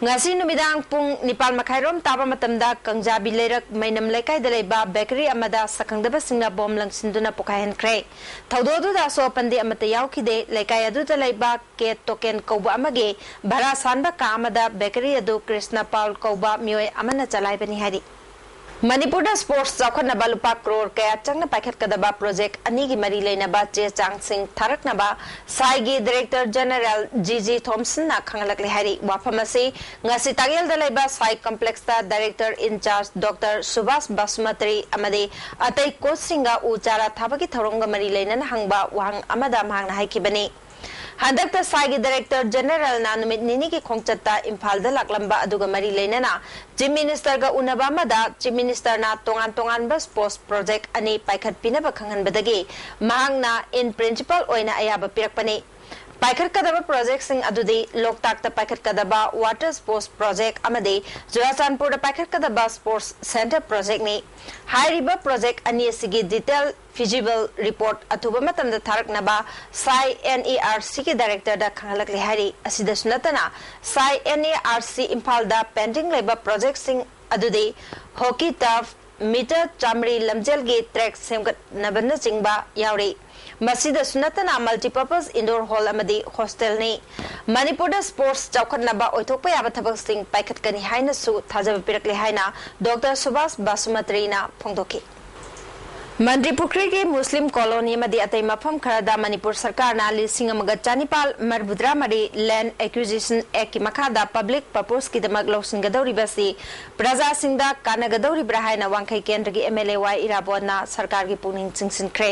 ꯉꯁꯤ ꯅꯨꯃꯤꯗꯥꯡ ꯄꯨꯡ ꯅꯤꯄꯥꯜ ꯃꯈꯥꯏꯔꯣꯝ ꯇꯥꯕ ꯃꯇꯝꯗ ꯀꯪꯖꯥꯕꯤ ꯂꯩꯔꯛ ꯃꯩꯅꯝ ꯂꯩꯀꯥꯏꯗ ꯂꯩꯕ ꯕꯦꯀꯔꯤ ꯑꯃꯗ ꯁꯛꯈꯪꯗꯕꯁꯤꯡꯅ ꯕꯣꯝ ꯂꯪꯁꯤꯟꯗꯨꯅ ꯄꯣꯈꯥꯏꯍꯟꯈ꯭ꯔꯦ꯫ ꯊꯧꯗꯣꯛ ꯑꯗꯨꯗ ꯑꯁꯣꯛ ꯑꯄꯟꯗꯤ ꯑꯃꯠꯇ ꯌꯥꯎꯈꯤꯗꯦ꯫ ꯂꯩꯀꯥꯏ ꯑꯗꯨꯗ ꯂꯩꯕ ꯀꯦ ꯇꯣꯀꯦꯟ ꯀꯧꯕ ꯑꯃꯒꯤ ꯚꯔꯥ ꯁꯥꯟꯕ ꯀꯥ ꯑꯃꯗ ꯕꯦꯀꯔꯤ ꯑꯗꯨ ꯀ꯭ꯔꯤꯁꯅ ꯄꯥꯜ ꯀꯧꯕ ꯃꯤꯑꯣꯏ ꯑꯃꯅ ꯆꯂꯥꯏꯕꯅꯤ ꯍꯥꯏꯔꯤ꯫ ꯃꯅꯤꯄꯨꯔꯗ ꯁ꯭ꯄꯣꯔꯠꯁ ꯆꯥꯎꯈꯠꯅꯕ ꯂꯨꯄꯥ ꯀ꯭ꯔꯣꯔ ꯀꯌꯥ ꯆꯪꯅ ꯄꯥꯏꯈꯠꯀꯗꯕ ꯄ꯭ꯔꯣꯖꯦꯛ ꯑꯅꯤꯒꯤ ꯃꯔꯤ ꯂꯩꯅꯕ ꯆꯦ ꯆꯥꯡꯁꯤꯡ ꯊꯥꯔꯛꯅꯕ ꯁꯥꯏꯒꯤ ꯗꯥꯏꯔꯦꯛꯇꯔ ꯖꯦꯅꯦꯔꯦꯜ ꯖꯤ ꯖꯤ ꯊꯣꯝꯁꯟꯅ ꯈꯪꯍꯜꯂꯛꯂꯦ ꯍꯥꯏꯔꯤ꯫ ꯋꯥꯐꯝ ꯑꯁꯤ ꯉꯁꯤ ꯇꯥꯛꯌꯦꯜꯗ ꯂꯩꯕ ꯁꯥꯏ ꯀꯝꯄ꯭ꯂꯦꯛꯁꯇ ꯗꯥꯏꯔꯦꯛꯇꯔ ꯏꯟꯆꯥꯔꯖ ꯗꯣꯛꯇꯔ ꯁꯨꯕꯥꯁ ꯕꯥꯁꯨꯃꯇꯔꯤ ꯑꯃꯗꯤ ꯑꯇꯩ ꯀꯣꯆꯁꯤꯡꯒ ꯎ ꯆꯥꯔꯥ ꯊꯥꯕꯒꯤ ꯊꯧꯔꯝꯒ ꯃꯔꯤ ꯂꯩꯅꯅ ꯍꯪꯕ ꯋꯥꯍꯪ ꯑꯃꯗ ꯃꯍꯥꯛꯅ ꯍꯥꯏꯈꯤꯕꯅꯤ꯫ ꯍꯟꯗꯛꯇ ꯁꯥꯏꯒꯤ ꯗꯥꯏꯔꯦꯛꯇꯔ ꯖꯦꯅꯦꯔꯦꯜꯅ ꯅꯨꯃꯤꯠ ꯅꯤꯅꯤꯒꯤ ꯈꯣꯡꯆꯠꯇ ꯏꯝꯐꯥꯜꯗ ꯂꯥꯛꯂꯝꯕ ꯑꯗꯨꯒ ꯃꯔꯤ ꯂꯩꯅꯅ ꯆꯤꯐ ꯃꯤꯅꯤꯁꯇꯔꯒ ꯎꯅꯕ ꯑꯃꯗ ꯆꯤꯐ ꯃꯤꯅꯤꯁꯇꯔꯅ ꯇꯣꯉꯥꯟ ꯇꯣꯉꯥꯟꯕ ꯁ꯭ꯄꯣꯔꯠꯁ ꯄ꯭ꯔꯣꯖꯦꯛ ꯑꯅꯤ ꯄꯥꯏꯈꯠꯄꯤꯅꯕ ꯈꯪꯍꯟꯕꯗꯒꯤ ꯃꯍꯥꯛꯅ in principle ꯑꯣꯏꯅ ꯑꯌꯥꯕ ꯄꯤꯔꯛꯄꯅꯤ꯫ ꯄꯥꯏꯈꯠꯀꯗꯕ ꯄ꯭ꯔꯣꯖꯦꯛꯁꯤꯡ ꯑꯗꯨꯗꯤ ꯂꯣꯛꯇꯥꯛꯇ ꯄꯥꯏꯈꯠꯀꯗꯕ ꯋꯥꯇꯔ ꯁ꯭ꯄꯣꯔꯠꯁ ꯄ꯭ꯔꯣꯖꯦꯛ ꯑꯃꯗꯤ ꯆꯨꯔꯥꯆꯥꯟꯄꯨꯔꯗ ꯄꯥꯏꯈꯠꯀꯗꯕ ꯁ꯭ꯄꯣꯔꯠꯁ ꯁꯦꯟꯇꯔ ꯄ꯭ꯔꯣꯖꯦꯛꯅꯤ꯫ ꯍꯥꯏꯔꯤꯕ ꯄ꯭ꯔꯣꯖꯦꯛ ꯑꯅꯤ ꯑꯁꯤꯒꯤ ꯗꯤꯇꯦꯜ ꯐꯤꯖꯤꯕꯜ ꯔꯤꯄꯣꯔꯠ ꯑꯊꯨꯕ ꯃꯇꯝꯗ ꯊꯥꯔꯛꯅꯕ ꯁꯥꯏ ꯑꯦꯟ ꯏ ꯑꯥꯔ ꯁꯤꯒꯤ ꯗꯥꯏꯔꯦꯛꯇꯔꯗ ꯈꯪꯍꯜꯂꯛꯂꯦ ꯍꯥꯏꯔꯤ꯫ ꯑꯁꯤꯗꯁꯨ ꯅꯠꯇꯅ ꯁꯥꯏ ꯑꯦꯟ ꯏ ꯑꯥꯔ ꯁꯤ ꯏꯝꯐꯥꯜꯗ ꯄꯦꯟꯗꯤꯡ ꯂꯩꯕ ꯄ꯭ꯔꯣꯖꯦꯛꯁꯤꯡ ꯑꯗꯨꯗꯤ ꯍꯣꯀꯤ ꯇꯔꯐ ꯃꯤꯇꯔ ꯆꯥꯃꯔꯤ ꯂꯝꯖꯦꯜꯒꯤ ꯇ꯭ꯔꯦꯛ ꯁꯦꯝꯒꯠꯅꯕꯅꯆꯤꯡꯕ ꯌꯥꯎꯔꯤ꯫ ꯃꯁꯤꯗꯁꯨ ꯅꯠꯇꯅ ꯃꯜꯇꯤꯄꯔꯄꯁ ꯏꯟꯗꯣꯔ ꯍꯣꯜ ꯑꯃꯗꯤ ꯍꯣꯁꯇꯦꯜꯅꯤ꯫ ꯃꯅꯤꯄꯨꯔꯗ ꯁ꯭ꯄꯣꯔꯠꯁ ꯆꯥꯎꯈꯠꯅꯕ ꯑꯣꯏꯊꯣꯛꯄ ꯌꯥꯕ ꯊꯕꯛꯁꯤꯡ ꯄꯥꯏꯈꯠꯀꯅꯤ ꯍꯥꯏꯅꯁꯨ ꯊꯥꯖꯕ ꯄꯤꯔꯛꯂꯦ ꯍꯥꯏꯅ ꯗꯣꯛꯇꯔ ꯁꯨꯕꯥꯁ ꯕꯥꯁꯨꯃꯇ꯭ꯔꯤꯅ ꯐꯣꯡꯗꯣꯛꯈꯤ꯫ ꯃꯟꯇ꯭ꯔꯤ ꯄꯨꯈ꯭ꯔꯤꯒꯤ ꯃꯨꯁꯂꯤꯝ ꯀꯣꯂꯣꯅꯤ ꯑꯃꯗꯤ ꯑꯇꯩ ꯃꯐꯝ ꯈꯔꯗ ꯃꯅꯤꯄꯨꯔ ꯁꯔꯀꯥꯔꯅ ꯂꯤꯁꯤꯡ ꯑꯃꯒ ꯆꯅꯤꯄꯥꯜ ꯃꯔꯤꯐꯨꯇꯔꯥ ꯃꯔꯤ Land Acquisition Actꯀꯤ ꯃꯈꯥꯗ ꯄꯕ꯭ꯂꯤꯛ ꯄꯔꯄꯣꯁꯀꯤꯗꯃꯛ ꯂꯧꯁꯤꯟꯒꯗꯧꯔꯤꯕꯁꯤ ꯄ꯭ꯔꯖꯥꯁꯤꯡꯗ ꯀꯥꯟꯅꯒꯗꯧꯔꯤꯕ꯭ꯔꯥ ꯍꯥꯏꯅ ꯋꯥꯡꯈꯩ ꯀꯦꯟꯗ꯭ꯔꯒꯤ ꯑꯦꯝ ꯑꯦꯜ ꯑꯦ ꯋꯥꯏ ꯏꯔꯥꯕꯣꯠꯅ ꯁꯔꯀꯥꯔꯒꯤ ꯄꯨꯛꯅꯤꯡ ꯆꯤꯡꯁꯤꯟꯈ꯭ꯔꯦ꯫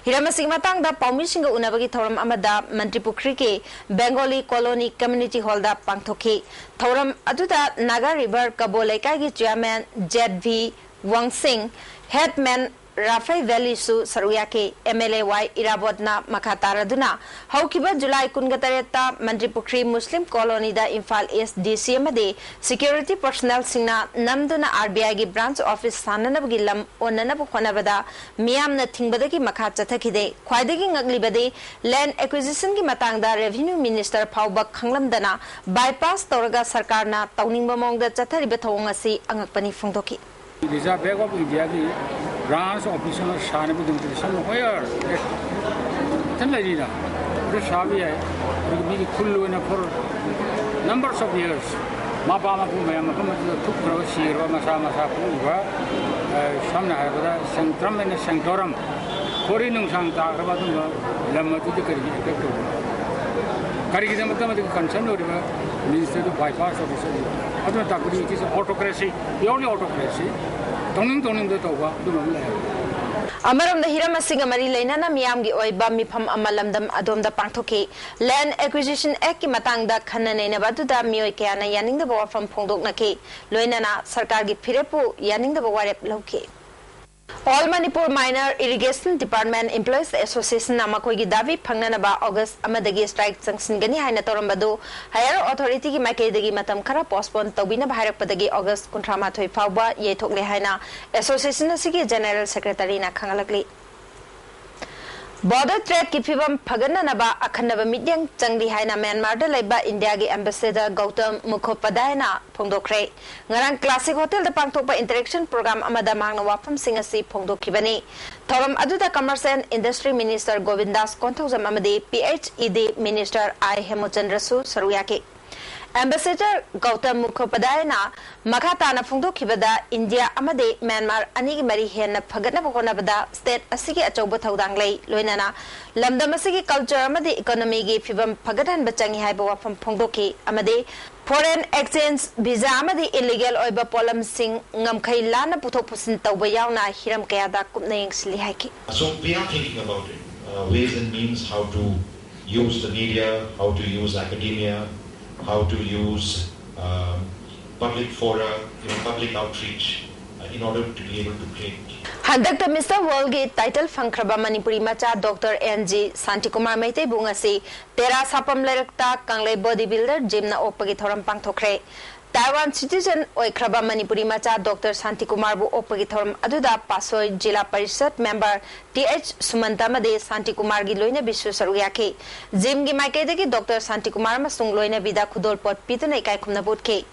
ꯍꯤꯔꯝ ꯑꯁꯤꯒꯤ ꯃꯇꯥꯡꯗ ꯄꯥꯎꯃꯤꯁꯤꯡꯒ ꯎꯅꯕꯒꯤ ꯊꯧꯔꯝ ꯑꯃꯗ ꯃꯟꯇ꯭ꯔꯤ ꯄꯨꯈ꯭ꯔꯤꯒꯤ ꯕꯦꯡꯒꯣꯂꯤ ꯀꯣꯂꯣꯅꯤ ꯀꯝꯃ꯭ꯌꯨꯅꯤꯇꯤ ꯍꯣꯜꯗ ꯄꯥꯡꯊꯣꯛꯈꯤ꯫ ꯊꯧꯔꯝ ꯑꯗꯨꯗ ꯅꯥꯒꯥ ꯔꯤꯚꯔ ꯀꯕꯣ ꯂꯩꯀꯥꯏꯒꯤ ꯆꯤꯌꯥꯔꯃꯦꯟ ꯖꯦꯠ ꯚꯤ ꯋꯥꯡꯁꯤꯡ, ꯍꯦꯗꯃꯦꯟ ꯔꯥꯐꯥꯏ ꯚꯦꯂꯤꯁꯨ ꯁꯔꯨꯛ ꯌꯥꯈꯤ꯫ ꯑꯦꯝ ꯑꯦꯜ ꯑꯦ ꯋꯥꯏ ꯏꯔꯥꯕꯣꯠꯅ ꯃꯈꯥ ꯇꯥꯔꯗꯨꯅ ꯍꯧꯈꯤꯕ ꯖꯨꯂꯥꯏ ꯀꯨꯟꯒ ꯇꯔꯦꯠꯇ ꯃꯟꯇ꯭ꯔꯤ ꯄꯨꯈ꯭ꯔꯤ ꯃꯨꯁꯂꯤꯝ ꯀꯣꯂꯣꯅꯤꯗ ꯏꯝꯐꯥꯜ ꯏꯁ ꯗꯤ ꯁꯤ ꯑꯃꯗꯤ ꯁꯦꯀ꯭ꯌꯨꯔꯤꯇꯤ ꯄꯔꯁꯣꯅꯦꯜꯁꯤꯡꯅ ꯅꯝꯗꯨꯅ ꯑꯥꯔ ꯕꯤ ꯑꯥꯏꯒꯤ ꯕ꯭ꯔꯥꯟꯆ ꯑꯣꯐꯤꯁ ꯁꯥꯟꯅꯅꯕꯒꯤ ꯂꯝ ꯑꯣꯟꯅꯅꯕ ꯍꯣꯠꯅꯕꯗ ꯃꯤꯌꯥꯝꯅ ꯊꯤꯡꯕꯗꯒꯤ ꯃꯈꯥ ꯆꯠꯊꯈꯤꯗꯦ꯫ ꯈ꯭ꯋꯥꯏꯗꯒꯤ ꯉꯛꯂꯤꯕꯗꯤ ꯂꯦꯟ ꯑꯦꯀ꯭ꯋꯤꯖꯤꯁꯟꯒꯤ ꯃꯇꯥꯡꯗ ꯔꯦꯚꯤꯅ꯭ꯌꯨ ꯃꯤꯅꯤꯁꯇꯔ ꯐꯥꯎꯕ ꯈꯪꯂꯝꯗꯅ ꯕꯥꯏꯄꯥꯁ ꯇꯧꯔꯒ ꯁꯔꯀꯥꯔꯅ ꯇꯧꯅꯤꯡꯕ ꯃꯑꯣꯡꯗ ꯆꯠꯊꯔꯤꯕ ꯊꯧꯑꯣꯡ ꯑꯁꯤ ꯑꯉꯛꯄꯅꯤ ꯐꯣꯡꯗꯣꯛꯈꯤ꯫ Reserve Bank of Indiaꯒꯤ branch office ꯑꯃ ꯁꯥꯅꯕꯒꯤꯗꯃꯛꯇ somewhere ꯏꯊꯟ ꯂꯩꯔꯤꯅ ꯑꯗꯨ ꯁꯥꯕ ꯌꯥꯏ꯫ ꯑꯗꯨꯒ ꯃꯤꯒꯤ ꯈꯨꯜ ꯑꯣꯏꯅ for numbers of years ꯃꯄꯥ ꯃꯄꯨ ꯃꯌꯥꯝ ꯃꯐꯝ ꯑꯗꯨꯗ ꯊꯨꯞꯈ꯭ꯔꯕ ꯁꯤꯈ꯭ꯔꯕ ꯃꯁꯥ ꯃꯁꯥ ꯄꯣꯛꯏꯕ, ꯑ, ꯁꯝꯅ ꯍꯥꯏꯔꯕꯗ ꯁꯦꯡꯇ꯭ꯔꯝ ꯑꯦꯟ ꯁꯦꯡꯇꯣꯔꯝ ꯈꯣꯔꯤ ꯅꯨꯡꯁꯥꯡ ꯇꯥꯈ꯭ꯔꯕ ꯑꯗꯨꯝꯕ ꯂꯝ ꯑꯗꯨꯗ ꯀꯔꯤꯒꯤ effect ꯇꯧꯕꯅꯣ? ꯀꯔꯤꯒꯤꯗꯃꯛꯇ ꯃꯗꯨꯒꯤ concern ꯑꯣꯏꯔꯤꯕ ꯃꯤꯅꯤꯁꯇꯔꯗꯨ ꯕꯥꯏꯄꯥꯁ ꯇꯧꯕ ꯆꯠꯂꯤꯕ? ꯑꯗꯨꯅ ꯇꯥꯛꯄꯗꯤ it is autocracy, purely autocracy, ꯇꯧꯅꯤꯡ ꯇꯧꯅꯤꯡꯕꯗ ꯇꯧꯕ ꯑꯗꯨꯝꯕ ꯑꯃ ꯂꯩ꯫ ꯑꯃꯔꯣꯝꯗ ꯍꯤꯔꯝ ꯑꯁꯤꯒ ꯃꯔꯤ ꯂꯩꯅꯅ ꯃꯤꯌꯥꯝꯒꯤ ꯑꯣꯏꯕ ꯃꯤꯐꯝ ꯑꯃ ꯂꯝꯗꯝ ꯑꯗꯣꯝꯗ ꯄꯥꯡꯊꯣꯛꯈꯤ꯫ ꯂꯦꯟ ꯑꯦꯀ꯭ꯋꯤꯖꯤꯁꯟ ꯑꯦꯛꯀꯤ ꯃꯇꯥꯡꯗ ꯈꯟꯅ ꯅꯩꯅꯕ ꯑꯗꯨꯗ ꯃꯤꯑꯣꯏ ꯀꯌꯥꯅ ꯌꯥꯅꯤꯡꯗꯕ ꯋꯥꯐꯝ ꯐꯣꯡꯗꯣꯛꯅꯈꯤ꯫ ꯂꯣꯏꯅꯅ ꯁꯔꯀꯥꯔꯒꯤ ꯐꯤꯔꯦꯞꯄꯨ ꯌꯥꯅꯤꯡꯗꯕ ꯋꯥꯔꯦꯞ ꯂꯧꯈꯤ꯫ All Manipur Minor Irrigation Department Employees Associationꯅ ꯃꯈꯣꯏꯒꯤ ꯗꯥꯕꯤ ꯐꯪꯅꯅꯕ ꯑꯣꯒꯁ ꯑꯃꯗꯒꯤ strike ꯆꯪꯁꯤꯟꯒꯅꯤ ꯍꯥꯏꯅ ꯇꯧꯔꯝꯕꯗꯨ higher authorityꯒꯤ ꯃꯥꯏꯀꯩꯗꯒꯤ ꯃꯇꯝ ꯈꯔ postpone ꯇꯧꯕꯤꯅꯕ ꯍꯥꯏꯔꯛꯄꯗꯒꯤ ꯑꯣꯒꯁ ꯀꯨꯟꯊ꯭ꯔꯥ ꯃꯥꯊꯣꯏ ꯐꯥꯎꯕ ꯌꯩꯊꯣꯛꯂꯦ ꯍꯥꯏꯅ association ꯑꯁꯤꯒꯤ general secretaryꯅ ꯈꯪꯍꯜꯂꯛꯂꯤ꯫ Border tradeꯀꯤ ꯐꯤꯕꯝ ꯐꯒꯠꯅꯅꯕ ꯑꯈꯟꯅꯕ ꯃꯤꯠꯌꯦꯡ ꯆꯪꯂꯤ ꯍꯥꯏꯅ ꯃ꯭ꯌꯥꯟꯃꯥꯔꯗ ꯂꯩꯕ ꯏꯟꯗꯤꯌꯥꯒꯤ ambassador ꯒꯧꯇꯝ ꯃꯨꯈꯣꯄꯥꯙ꯭ꯌꯥꯌꯅ ꯐꯣꯡꯗꯣꯛꯈ꯭ꯔꯦ꯫ ꯉꯔꯥꯡ Classic Hotelꯗ ꯄꯥꯡꯊꯣꯛꯄ interaction program ꯑꯃꯗ ꯃꯍꯥꯛꯅ ꯋꯥꯐꯝꯁꯤꯡ ꯑꯁꯤ ꯐꯣꯡꯗꯣꯛꯈꯤꯕꯅꯤ꯫ ꯊꯧꯔꯝ ꯑꯗꯨꯗ Commerce and Industry Minister ꯒꯣꯕꯤꯟꯗꯥꯁ Konthoujam ꯑꯃꯗꯤ P H E D Minister I ꯍꯦꯃꯆꯟꯗ꯭ꯔꯁꯨ ꯁꯔꯨꯛ ꯌꯥꯈꯤ꯫ Ambassador ꯒꯧꯇꯝ ꯃꯨꯈꯣꯄꯥꯙ꯭ꯌꯥꯌꯅ ꯃꯈꯥ ꯇꯥꯅ ꯐꯣꯡꯗꯣꯛꯈꯤꯕꯗ, ꯏꯟꯗꯤꯌꯥ ꯑꯃꯗꯤ ꯃ꯭ꯌꯥꯟꯃꯥꯔ ꯑꯅꯤꯒꯤ ꯃꯔꯤ ꯍꯦꯟꯅ ꯐꯒꯠꯅꯕ ꯍꯣꯠꯅꯕꯗ state ꯑꯁꯤꯒꯤ ꯑꯆꯧꯕ ꯊꯧꯗꯥꯡ ꯂꯩ, ꯂꯣꯏꯅꯅ ꯂꯝꯗꯝ ꯑꯁꯤꯒꯤ culture ꯑꯃꯗꯤ economyꯒꯤ ꯐꯤꯕꯝ ꯐꯒꯠꯍꯟꯕ ꯆꯪꯏ ꯍꯥꯏꯕ ꯋꯥꯐꯝ ꯐꯣꯡꯗꯣꯛꯈꯤ ꯑꯃꯗꯤ foreign exchange visa ꯑꯃꯗꯤ illegal ꯑꯣꯏꯕ ꯄꯣꯠꯂꯝꯁꯤꯡ ꯉꯝꯈꯩ ꯂꯥꯟꯅ ꯄꯨꯊꯣꯛ ꯄꯨꯁꯤꯟ ꯇꯧꯕ ꯌꯥꯎꯅ ꯍꯤꯔꯝ ꯀꯌꯥꯗ ꯀꯨꯞꯅ ꯌꯦꯡꯁꯤꯜꯂꯤ ꯍꯥꯏꯈꯤ꯫ So we are thinking about it, uh, ways and means how to use the media, how to use academia, how to use, um, public fora, you know, public outreach. in order to be able to play. ꯍꯟꯗꯛꯇ mister ꯋꯥꯔꯜꯒꯤ title ꯐꯪꯈ꯭ꯔꯕ Manipuri ꯃꯆꯥ doctor and G Shantikumar ꯃꯩꯇꯩꯕꯨ ꯉꯁꯤ ꯇꯦꯔꯥ ꯁꯥꯄꯝ ꯂꯩꯔꯛꯇ ꯀꯪꯂꯩ body builder ꯖꯤꯝꯅ ꯑꯣꯛꯄꯒꯤ ꯊꯧꯔꯝ ꯄꯥꯡꯊꯣꯛꯈ꯭ꯔꯦ꯫ Taiwan citizen ꯑꯣꯏꯈ꯭ꯔꯕ Manipuri ꯃꯆꯥ doctor ꯁꯥꯟꯇꯤꯀꯨꯃꯥꯔꯕꯨ ꯑꯣꯛꯄꯒꯤ ꯊꯧꯔꯝ ꯑꯗꯨꯗ ꯄꯥꯁꯣꯏ ꯖꯤꯂꯥ parishad member T H ꯁꯨꯃꯟꯇ ꯑꯃꯗꯤ ꯁꯥꯟꯇꯤꯀꯨꯃꯥꯔꯒꯤ ꯂꯣꯏꯅꯕꯤꯁꯨ ꯁꯔꯨꯛ ꯌꯥꯈꯤ꯫ ꯖꯤꯝꯒꯤ ꯃꯥꯏꯀꯩꯗꯒꯤ ꯗꯣꯛꯇꯔ ꯁꯥꯟꯇꯤꯀꯨꯃꯥꯔ ꯑꯃꯁꯨꯡ ꯂꯣꯏꯅꯕꯤꯗ ꯈꯨꯗꯣꯜꯄꯣꯠ ꯄꯤꯗꯨꯅ ꯏꯀꯥꯏ ꯈꯨꯝꯅꯕ ꯎꯠꯈꯤ꯫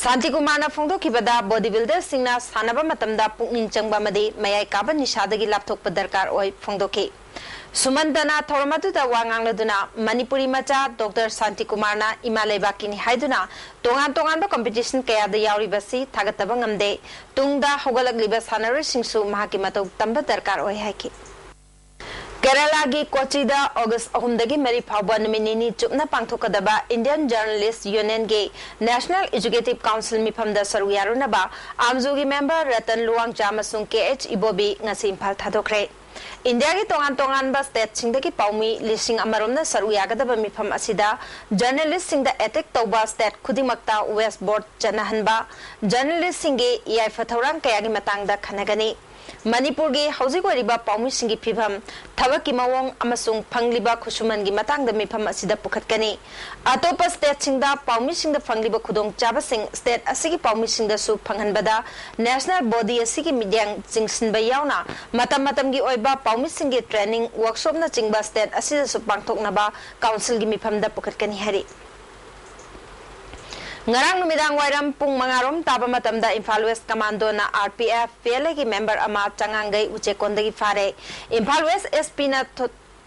ꯁꯥꯟꯇꯤꯀꯨꯃꯥꯔꯅ ꯐꯣꯡꯗꯣꯛꯈꯤꯕꯗ, ꯕꯣꯗꯤ ꯕꯤꯜꯗꯔꯁꯤꯡꯅ ꯁꯥꯟꯅꯕ ꯃꯇꯝꯗ ꯄꯨꯛꯅꯤꯡ ꯆꯪꯕ ꯑꯃꯗꯤ ꯃꯌꯥꯏ ꯀꯥꯕ ꯅꯤꯁꯥꯗꯒꯤ ꯂꯥꯞꯊꯣꯛꯄ ꯗꯔꯀꯥꯔ ꯑꯣꯏ ꯐꯣꯡꯗꯣꯛꯈꯤ꯫ ꯁꯨꯃꯟꯇꯅ ꯊꯧꯔꯝ ꯑꯗꯨꯗ ꯋꯥ ꯉꯥꯡꯂꯗꯨꯅ, ꯃꯅꯤꯄꯨꯔꯤ ꯃꯆꯥ ꯗꯣꯛꯇꯔ ꯁꯥꯟꯇꯤꯀꯨꯃꯥꯔꯅ ꯏꯃꯥ ꯂꯩꯕꯥꯛꯀꯤꯅꯤ ꯍꯥꯏꯗꯨꯅ ꯇꯣꯉꯥꯟ ꯇꯣꯉꯥꯟꯕ ꯀꯝꯄꯤꯇꯤꯁꯟ ꯀꯌꯥꯗ ꯌꯥꯎꯔꯤꯕꯁꯤ ꯊꯥꯒꯠꯇꯕ ꯉꯝꯗꯦ꯫ ꯇꯨꯡꯗ ꯍꯧꯒꯠꯂꯛꯂꯤꯕ ꯁꯥꯟꯅꯔꯣꯏꯁꯤꯡꯁꯨ ꯃꯍꯥꯛꯀꯤ ꯃꯇꯧ ꯇꯝꯕ ꯗꯔꯀꯥꯔ ꯑꯣꯏ ꯍꯥꯏꯈꯤ꯫ ꯀꯦꯔꯂꯥꯒꯤ ꯀꯣꯆꯤꯗ ꯑꯣꯒꯁ ꯑꯍꯨꯝꯗꯒꯤ ꯃꯔꯤ ꯐꯥꯎꯕ ꯅꯨꯃꯤꯠ ꯅꯤꯅꯤ ꯆꯨꯞꯅ ꯄꯥꯡꯊꯣꯛꯀꯗꯕ ꯏꯟꯗꯤꯌꯟ ꯖꯔꯅꯦꯂꯤꯁ ꯌꯨꯅꯤꯌꯟꯒꯤ ꯅꯦꯁꯅꯦꯜ ꯑꯦꯖꯨꯀꯦꯇꯤꯚ ꯀꯥꯎꯟꯁꯤꯜ ꯃꯤꯐꯝꯗ ꯁꯔꯨꯛ ꯌꯥꯔꯨꯅꯕ ꯑꯥꯝꯖꯨꯒꯤ ꯃꯦꯝꯕꯔ ꯔꯇꯟ ꯂꯨꯋꯥꯡꯖꯥ ꯑꯃꯁꯨꯡ ꯀꯦ ꯑꯩꯆ ꯏꯕꯣꯕꯤ ꯉꯁꯤ ꯏꯝꯐꯥꯜ ꯊꯥꯗꯣꯛꯈ꯭ꯔꯦ꯫ ꯏꯟꯗꯤꯌꯥꯒꯤ ꯇꯣꯉꯥꯟ ꯇꯣꯉꯥꯟꯕ ꯁ꯭ꯇꯦꯠꯁꯤꯡꯗꯒꯤ ꯄꯥꯎꯃꯤ ꯂꯤꯁꯤꯡ ꯑꯃꯔꯣꯝꯅ ꯁꯔꯨꯛ ꯌꯥꯒꯗꯕ ꯃꯤꯐꯝ ꯑꯁꯤꯗ ꯖꯔꯅꯦꯂꯤꯁꯁꯤꯡꯗ ꯑꯦꯇꯦꯛ ꯇꯧꯕ ꯁ꯭ꯇꯦꯠ ꯈꯨꯗꯤꯡꯃꯛꯇ ꯋꯦꯁ ꯕꯣꯔꯗ ꯆꯠꯅꯍꯟꯕ, ꯖꯔꯅꯦꯂꯤꯁꯁꯤꯡꯒꯤ ꯌꯥꯏꯐ ꯊꯧꯔꯥꯡ ꯀꯌꯥꯒꯤ ꯃꯇꯥꯡꯗ ꯈꯟꯅꯒꯅꯤ꯫ ꯃꯅꯤꯄꯨꯔꯒꯤ ꯍꯧꯖꯤꯛ ꯑꯣꯏꯔꯤꯕ ꯄꯥꯎꯃꯤꯁꯤꯡꯒꯤ ꯐꯤꯕꯝ, ꯊꯕꯛꯀꯤ ꯃꯑꯣꯡ ꯑꯃꯁꯨꯡ ꯐꯪꯂꯤꯕ ꯈꯨꯠꯁꯨꯃꯟꯒꯤ ꯃꯇꯥꯡꯗ ꯃꯤꯐꯝ ꯑꯁꯤꯗ ꯄꯨꯈꯠꯀꯅꯤ꯫ ꯑꯇꯣꯞꯄ ꯁ꯭ꯇꯦꯠꯁꯤꯡꯗ ꯄꯥꯎꯃꯤꯁꯤꯡꯗ ꯐꯪꯂꯤꯕ ꯈꯨꯗꯣꯡꯆꯥꯕꯁꯤꯡ ꯁ꯭ꯇꯦꯠ ꯑꯁꯤꯒꯤ ꯄꯥꯎꯃꯤꯁꯤꯡꯗꯁꯨ ꯐꯪꯍꯟꯕꯗ ꯅꯦꯁꯅꯦꯜ ꯕꯣꯗꯤ ꯑꯁꯤꯒꯤ ꯃꯤꯠꯌꯦꯡ ꯆꯤꯡꯁꯤꯟꯕ ꯌꯥꯎꯅ ꯃꯇꯝ ꯃꯇꯝꯒꯤ ꯑꯣꯏꯕ ꯄꯥꯎꯃꯤꯁꯤꯡꯒꯤ ꯇ꯭ꯔꯦꯅꯤꯡ ꯋꯥꯔꯛꯁꯣꯞꯅꯆꯤꯡꯕ ꯁ꯭ꯇꯦꯠ ꯑꯁꯤꯗꯁꯨ ꯄꯥꯡꯊꯣꯛꯅꯕ ꯀꯥꯎꯟꯁꯤꯜꯒꯤ ꯃꯤꯐꯝꯗ ꯄꯨꯈꯠꯀꯅꯤ ꯍꯥꯏꯔꯤ꯫ ꯉꯔꯥꯡ ꯅꯨꯃꯤꯗꯥꯡ ꯋꯥꯏꯔꯝ ꯄꯨꯡ ꯃꯉꯥꯔꯣꯝ ꯇꯥꯕ ꯃꯇꯝꯗ ꯏꯝꯐꯥꯜ ꯋꯦꯁ ꯀꯃꯥꯟꯗꯣꯅ R P F P L ꯑꯦꯒꯤ ꯃꯦꯝꯕꯔ ꯑꯃ ꯆꯉꯥꯡꯒꯩ ꯎꯆꯦꯛꯀꯣꯟꯗꯒꯤ ꯐꯥꯔꯦ꯫ ꯏꯝꯐꯥꯜ ꯋꯦꯁ ꯑꯦꯁ ꯄꯤꯅ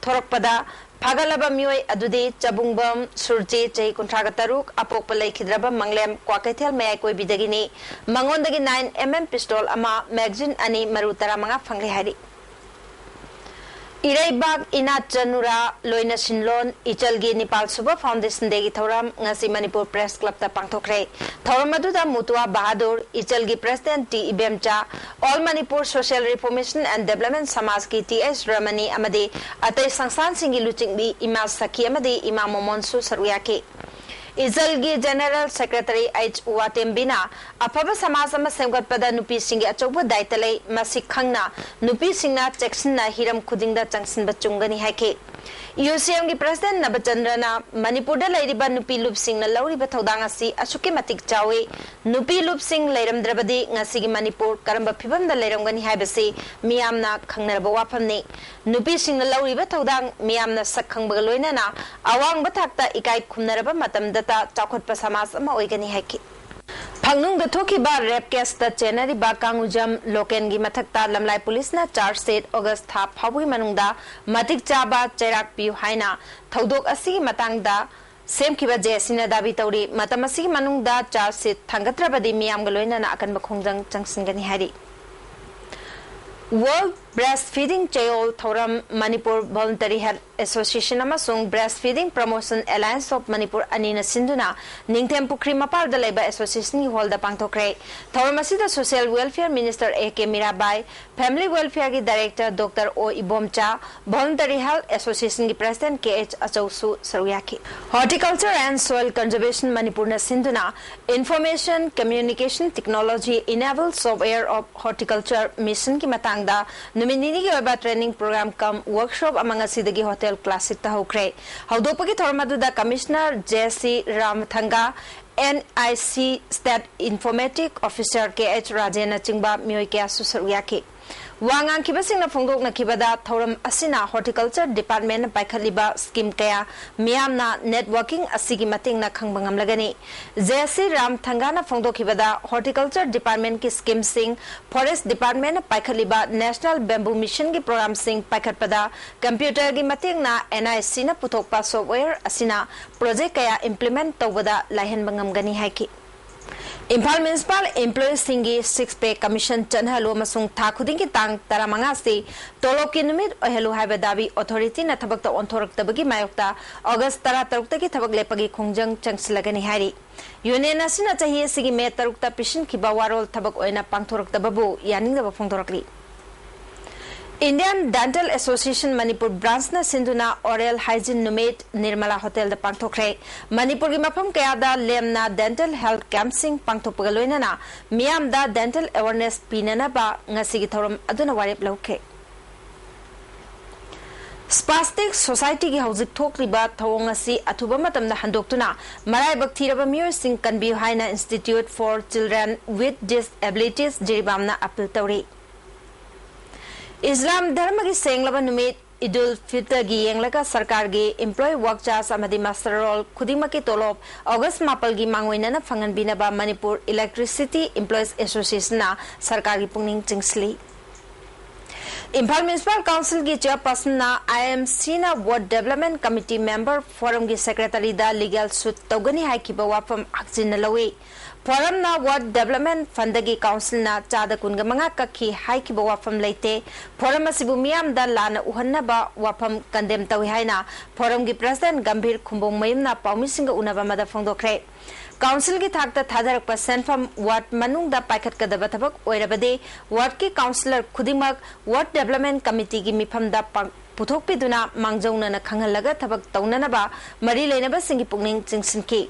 ꯊꯣꯔꯛꯄꯗ ꯐꯥꯒꯠꯂꯕ ꯃꯤꯑꯣꯏ ꯑꯗꯨꯗꯤ ꯆꯕꯨꯡꯕꯝ ꯁꯨꯔꯖꯤ, ꯆꯍꯤ ꯀꯨꯟꯊ꯭ꯔꯥꯒ ꯇꯔꯨꯛ, ꯑꯄꯣꯛꯄ ꯂꯩꯈꯤꯗ꯭ꯔꯕ ꯃꯪꯂꯦꯝ ꯀ꯭ꯋꯥꯀꯩꯊꯦꯜ ꯃꯌꯥꯏ ꯀꯣꯏꯕꯤꯗꯒꯤꯅꯤ꯫ ꯃꯉꯣꯟꯗꯒꯤ ꯅꯥꯏꯟ ꯑꯦꯝ ꯑꯦꯝ ꯄꯤꯁꯇꯣꯜ ꯑꯃ, ꯃꯦꯒꯖꯤꯟ ꯑꯅꯤ, ꯃꯔꯨ ꯇꯔꯥꯃꯉꯥ ꯐꯪꯂꯦ ꯍꯥꯏꯔꯤ꯫ ꯏꯔꯩꯕꯥꯛ ꯏꯅꯥꯠ ꯆꯅꯨꯔꯥ ꯂꯣꯏꯅ ꯁꯤꯟꯂꯣꯟ ꯏꯆꯜꯒꯤ ꯅꯤꯄꯥꯜ ꯁꯨꯕ ꯐꯥꯎꯟꯗꯦꯁꯟ ꯗꯦꯒꯤ ꯊꯧꯔꯝ ꯉꯁꯤ ꯃꯅꯤꯄꯨꯔ ꯄ꯭ꯔꯦꯁ ꯀ꯭ꯂꯕꯇ ꯄꯥꯡꯊꯣꯛꯈ꯭ꯔꯦ꯫ ꯊꯧꯔꯝ ꯑꯗꯨꯗ ꯃꯨꯇꯨꯋꯥ ꯕꯍꯥꯗꯨꯔ, ꯏꯆꯜꯒꯤ president T Ibemcha, all Manipur social reformation and development ꯁꯃꯥꯖꯀꯤ ꯇꯤ ꯑꯩꯆ ꯔꯃꯅꯤ ꯑꯃꯗꯤ ꯑꯇꯩ ꯁꯪꯁꯊꯥꯟꯁꯤꯡꯒꯤ ꯂꯨꯆꯤꯡꯕꯤ ꯏꯃꯥ ꯁꯈꯤ ꯑꯃꯗꯤ ꯏꯃꯥ ꯃꯣꯃꯣꯟꯁꯨ ꯁꯔꯨꯛ ꯌꯥꯈꯤ꯫ ꯏꯖꯜꯒꯤ ꯖꯦꯅꯦꯔꯦꯜ ꯁꯦꯀ꯭ꯔꯦꯇꯔꯤ ꯑꯩꯆ ꯋꯥꯇꯦꯝꯕꯤꯅ ꯑꯐꯕ ꯁꯃꯥꯖ ꯑꯃ ꯁꯦꯝꯒꯠꯄꯗ ꯅꯨꯄꯤꯁꯤꯡꯒꯤ ꯑꯆꯧꯕ ꯗꯥꯏꯇ ꯂꯩ, ꯃꯁꯤ ꯈꯪꯅ ꯅꯨꯄꯤꯁꯤꯡꯅ ꯆꯦꯛꯁꯤꯟꯅ ꯍꯤꯔꯝ ꯈꯨꯗꯤꯡꯗ ꯆꯪꯁꯤꯟꯕ ꯆꯨꯝꯒꯅꯤ ꯍꯥꯏꯈꯤ꯫ ꯌꯨ ꯁꯤ ꯑꯦꯝꯒꯤ ꯄ꯭ꯔꯁꯤꯗꯦꯟ ꯅꯕꯆꯟꯗ꯭ꯔꯅ ꯃꯅꯤꯄꯨꯔꯗ ꯂꯩꯔꯤꯕ ꯅꯨꯄꯤ ꯂꯨꯞꯁꯤꯡꯅ ꯂꯧꯔꯤꯕ ꯊꯧꯗꯥꯡ ꯑꯁꯤ ꯑꯁꯨꯛꯀꯤ ꯃꯇꯤꯛ ꯆꯥꯎꯏ, ꯅꯨꯄꯤ ꯂꯨꯞꯁꯤꯡ ꯂꯩꯔꯝꯗ꯭ꯔꯕꯗꯤ ꯉꯁꯤꯒꯤ ꯃꯅꯤꯄꯨꯔ ꯀꯔꯝꯕ ꯐꯤꯕꯝꯗ ꯂꯩꯔꯝꯒꯅꯤ ꯍꯥꯏꯕꯁꯤ ꯃꯤꯌꯥꯝꯅ ꯈꯪꯅꯔꯕ ꯋꯥꯐꯝꯅꯤ꯫ ꯅꯨꯄꯤꯁꯤꯡꯅ ꯂꯧꯔꯤꯕ ꯊꯧꯗꯥꯡ ꯃꯤꯌꯥꯝꯅ ꯁꯛ ꯈꯪꯕꯒ ꯂꯣꯏꯅꯅ ꯑꯋꯥꯡꯕ ꯊꯥꯛꯇ ꯏꯀꯥꯏ ꯈꯨꯝꯅꯔꯕ ꯃꯇꯝꯗꯇ ꯆꯥꯎꯈꯠꯄ ꯁꯃꯥꯖ ꯑꯃ ꯑꯣꯏꯒꯅꯤ ꯍꯥꯏꯈꯤ꯫ ꯐꯪꯅꯨꯡꯗ ꯊꯣꯛꯈꯤꯕ ꯔꯦꯞ ꯀꯦꯁꯇ ꯆꯦꯟꯅꯔꯤꯕ ꯀꯥꯡꯉꯨꯖꯝ ꯂꯣꯀꯦꯟꯒꯤ ꯃꯊꯛꯇ ꯂꯝꯂꯥꯏ ꯄꯨꯂꯤꯁꯅ ꯆꯥꯔꯖ ꯁꯤꯠ ꯑꯣꯒꯁ ꯊꯥ ꯐꯥꯎꯕꯒꯤ ꯃꯅꯨꯡꯗ ꯃꯇꯤꯛ ꯆꯥꯕ ꯆꯩꯔꯥꯛ ꯄꯤꯌꯨ ꯍꯥꯏꯅ ꯊꯧꯗꯣꯛ ꯑꯁꯤꯒꯤ ꯃꯇꯥꯡꯗ ꯁꯦꯝꯈꯤꯕ ꯖꯦ ꯑꯦꯁ ꯁꯤꯅ ꯗꯥꯕꯤ ꯇꯧꯔꯤ꯫ ꯃꯇꯝ ꯑꯁꯤꯒꯤ ꯃꯅꯨꯡꯗ ꯆꯥꯔꯖ ꯁꯤꯠ ꯊꯥꯡꯒꯠꯇ꯭ꯔꯕꯗꯤ ꯃꯤꯌꯥꯝꯒ ꯂꯣꯏꯅꯅ ꯑꯀꯟꯕ ꯈꯣꯡꯖꯪ ꯆꯪꯁꯤꯟꯒꯅꯤ ꯍꯥꯏꯔꯤ꯫ World Breastfeeding ꯆꯌꯣꯜ ꯊꯧꯔꯝ ꯃꯅꯤꯄꯨꯔ Voluntary Health Association ꯑꯃꯁꯨꯡ Breastfeeding Promotion Alliance of Manipur ꯑꯅꯤꯅ ꯁꯤꯟꯗꯨꯅ ꯅꯤꯡꯊꯦꯝ ꯄꯨꯈ꯭ꯔꯤ ꯃꯄꯥꯜꯗ ꯂꯩꯕ associationꯒꯤ ꯍꯣꯜꯗ ꯄꯥꯡꯊꯣꯛꯈ꯭ꯔꯦ꯫ ꯊꯧꯔꯝ ꯑꯁꯤꯗ social welfare minister A K Mirabai, family welfareꯒꯤ director doctor ꯑꯣ ꯏꯕꯣꯝꯆꯥ, Voluntary Health Associationꯒꯤ president ꯀꯦ ꯑꯩꯆ ꯑꯆꯧꯁꯨ ꯁꯔꯨꯛ ꯌꯥꯈꯤ꯫ Horticulture and Soil Conservation ꯃꯅꯤꯄꯨꯔꯅ ꯁꯤꯟꯗꯨꯅ Information Communication Technology Enabled Software of Horticulture Missionꯒꯤ ꯃꯇꯥꯡꯗ ꯅꯨꯃꯤꯠ ꯅꯤꯅꯤꯒꯤ ꯑꯣꯏꯕ training program cum workshop ꯑꯃ ꯉꯁꯤꯗꯒꯤ Hotel Classicꯇ ꯍꯧꯈ꯭ꯔꯦ꯫ ꯍꯧꯗꯣꯛꯄꯒꯤ ꯊꯧꯔꯝ ꯑꯗꯨꯗ Commissioner ꯖꯦ ꯁꯤ ꯔꯥꯃꯊꯪꯒ, and I C State Informatic Officer K H ꯔꯥꯖꯦꯟꯅꯆꯤꯡꯕ ꯃꯤꯑꯣꯏ ꯀꯌꯥꯁꯨ ꯁꯔꯨꯛ ꯌꯥꯈꯤ꯫ ꯋꯥ ꯉꯥꯡꯈꯤꯕꯁꯤꯡꯅ ꯐꯣꯡꯗꯣꯛꯅꯈꯤꯕꯗ, ꯊꯧꯔꯝ ꯑꯁꯤꯅ Horticulture Departmentꯅ ꯄꯥꯏꯈꯠꯂꯤꯕ scheme ꯀꯌꯥ ꯃꯤꯌꯥꯝꯅ networking ꯑꯁꯤꯒꯤ ꯃꯇꯦꯡꯅ ꯈꯪꯕ ꯉꯝꯂꯒꯅꯤ꯫ ꯖꯦ ꯁꯤ ꯔꯥꯝꯊꯪꯒꯥꯅ ꯐꯣꯡꯗꯣꯛꯈꯤꯕꯗ, Horticulture Departmentꯀꯤ schemeꯁꯤꯡ, Forest Departmentꯅ ꯄꯥꯏꯈꯠꯂꯤꯕ National Bamboo Missionꯒꯤ programꯁꯤꯡ ꯄꯥꯏꯈꯠꯄꯗ computerꯒꯤ ꯃꯇꯦꯡꯅ ꯑꯦꯟ ꯑꯥꯏ ꯁꯤꯅ ꯄꯨꯊꯣꯛꯄ software ꯑꯁꯤꯅ project ꯀꯌꯥ implement ꯇꯧꯕꯗ ꯂꯥꯏꯍꯟꯕ ꯉꯝꯒꯅꯤ ꯍꯥꯏꯈꯤ꯫ Imphal municipal employeeꯁꯤꯡꯒꯤ six pay commission ꯆꯠꯅꯍꯜꯂꯨ ꯑꯃꯁꯨꯡ ꯊꯥ ꯈꯨꯗꯤꯡꯒꯤ ꯇꯥꯡ ꯇꯔꯥꯃꯉꯥꯁꯤ ꯇꯣꯂꯣꯞꯀꯤ ꯅꯨꯃꯤꯠ ꯑꯣꯏꯍꯜꯂꯨ ꯍꯥꯏꯕ ꯗꯥꯕꯤ authorityꯅ ꯊꯕꯛꯇ ꯑꯣꯟꯊꯣꯔꯛꯇꯕꯒꯤ ꯃꯥꯌꯣꯛꯇ August ꯇꯔꯥꯇꯔꯨꯛꯇꯒꯤ ꯊꯕꯛ ꯂꯦꯞꯄꯒꯤ ꯈꯣꯡꯖꯪ ꯆꯪꯁꯤꯜꯂꯒꯅꯤ ꯍꯥꯏꯔꯤ꯫ Union ꯑꯁꯤꯅ ꯆꯍꯤ ꯑꯁꯤꯒꯤ May ꯇꯔꯨꯛꯇ ꯄꯤꯁꯤꯟꯈꯤꯕ ꯋꯥꯔꯣꯜ ꯊꯕꯛ ꯑꯣꯏꯅ ꯄꯥꯡꯊꯣꯔꯛꯇꯕꯕꯨ ꯌꯥꯅꯤꯡꯗꯕ ꯐꯣꯡꯗꯣꯔꯛꯂꯤ꯫ Indian Dental Association Manipur Branch ꯅ ꯁꯤꯟꯗꯨꯅ Oral Hygiene ꯅꯨꯃꯤꯠ ꯅꯤꯔꯃꯂꯥ ꯍꯣꯇꯦꯜꯗ ꯄꯥꯡꯊꯣꯛꯈ꯭ꯔꯦ꯫ ꯃꯅꯤꯄꯨꯔꯒꯤ ꯃꯐꯝ ꯀꯌꯥꯗ ꯂꯦꯝꯅ dental health camp ꯁꯤꯡ ꯄꯥꯡꯊꯣꯛꯄꯒ ꯂꯣꯏꯅꯅ ꯃꯤꯌꯥꯝꯗ dental awareness ꯄꯤꯅꯅꯕ ꯉꯁꯤꯒꯤ ꯊꯧꯔꯝ ꯑꯗꯨꯅ ꯋꯥꯔꯦꯞ ꯂꯧꯈꯤ꯫ Spastic Society ꯒꯤ ꯍꯧꯖꯤꯛ ꯊꯣꯛꯂꯤꯕ ꯊꯧꯑꯣꯡ ꯑꯁꯤ ꯑꯊꯨꯕ ꯃꯇꯝꯗ ꯍꯟꯗꯣꯛꯇꯨꯅ ꯃꯔꯥꯏꯕꯛ ꯊꯤꯔꯕ ꯃꯤꯑꯣꯏꯁꯤꯡ ꯀꯟꯕꯤꯌꯨ ꯍꯥꯏꯅ Institute for Children with Disabilities ꯖꯤꯔꯤꯕꯥꯝꯅ appeal ꯇꯧꯔꯤ꯫ ꯏꯁꯂꯥꯝ ꯙꯔꯃꯒꯤ ꯁꯦꯡꯂꯕ ꯅꯨꯃꯤꯠ ꯏꯗꯨꯜ ꯐꯤꯇꯔꯒꯤ ꯌꯦꯡꯂꯒ ꯁꯔꯀꯥꯔꯒꯤ employee, work charge ꯑꯃꯗꯤ muster roll ꯈꯨꯗꯤꯡꯃꯛꯀꯤ ꯇꯣꯂꯣꯞ ꯑꯣꯒꯁ ꯃꯥꯄꯜꯒꯤ ꯃꯥꯡꯑꯣꯏꯅꯅ ꯐꯪꯍꯟꯕꯤꯅꯕ ꯃꯅꯤꯄꯨꯔ Electricity Employees Association ꯅ ꯁꯔꯀꯥꯔꯒꯤ ꯄꯨꯛꯅꯤꯡ ꯆꯤꯡꯁꯤꯜꯂꯤ꯫ ꯏꯝꯐꯥꯜ Municipal Council ꯒꯤ chairperson ꯅ IMC ꯅ Ward Development Committee member forum ꯒꯤ secretary ꯗ legal suit ꯇꯧꯒꯅꯤ ꯍꯥꯏꯈꯤꯕ ꯋꯥꯐꯝ ꯍꯛꯆꯤꯟꯅ ꯂꯧꯏ꯫ Forum ꯅ Ward Development Fund ꯗꯒꯤ council ꯅ ꯆꯥꯗ ꯀꯨꯟꯒ ꯃꯉꯥ ꯀꯛꯈꯤ ꯍꯥꯏꯈꯤꯕ ꯋꯥꯐꯝ ꯂꯩꯇꯦ꯫ Forum ꯑꯁꯤꯕꯨ ꯃꯤꯌꯥꯝꯗ ꯂꯥꯟꯅ ꯎꯍꯟꯅꯕ ꯋꯥꯐꯝ condemn ꯇꯧꯏ ꯍꯥꯏꯅ forum ꯒꯤ president ꯒꯝꯚꯤꯔ ꯈꯨꯝꯕꯣꯡꯃꯌꯨꯝꯅ ꯄꯥꯎꯃꯤꯁꯤꯡꯒ ꯎꯅꯕ ꯑꯃꯗ ꯐꯣꯡꯗꯣꯛꯈ꯭ꯔꯦ꯫ Council ꯒꯤ ꯊꯥꯛꯇ ꯊꯥꯗꯔꯛꯄ ꯁꯦꯟꯐꯝ ward ꯃꯅꯨꯡꯗ ꯄꯥꯏꯈꯠꯀꯗꯕ ꯊꯕꯛ ꯑꯣꯏꯔꯕꯗꯤ ward ꯀꯤ councillor ꯈꯨꯗꯤꯡꯃꯛ Ward Development Committee ꯒꯤ ꯃꯤꯐꯝꯗ ꯄꯥꯡ-, ꯄꯨꯊꯣꯛꯄꯤꯗꯨꯅ ꯃꯥꯡꯖꯧꯅꯅ ꯈꯪꯍꯜꯂꯒ ꯊꯕꯛ ꯇꯧꯅꯅꯕ ꯃꯔꯤ ꯂꯩꯅꯕꯁꯤꯡꯒꯤ ꯄꯨꯛꯅꯤꯡ ꯆꯤꯡꯁꯤꯟꯈꯤ꯫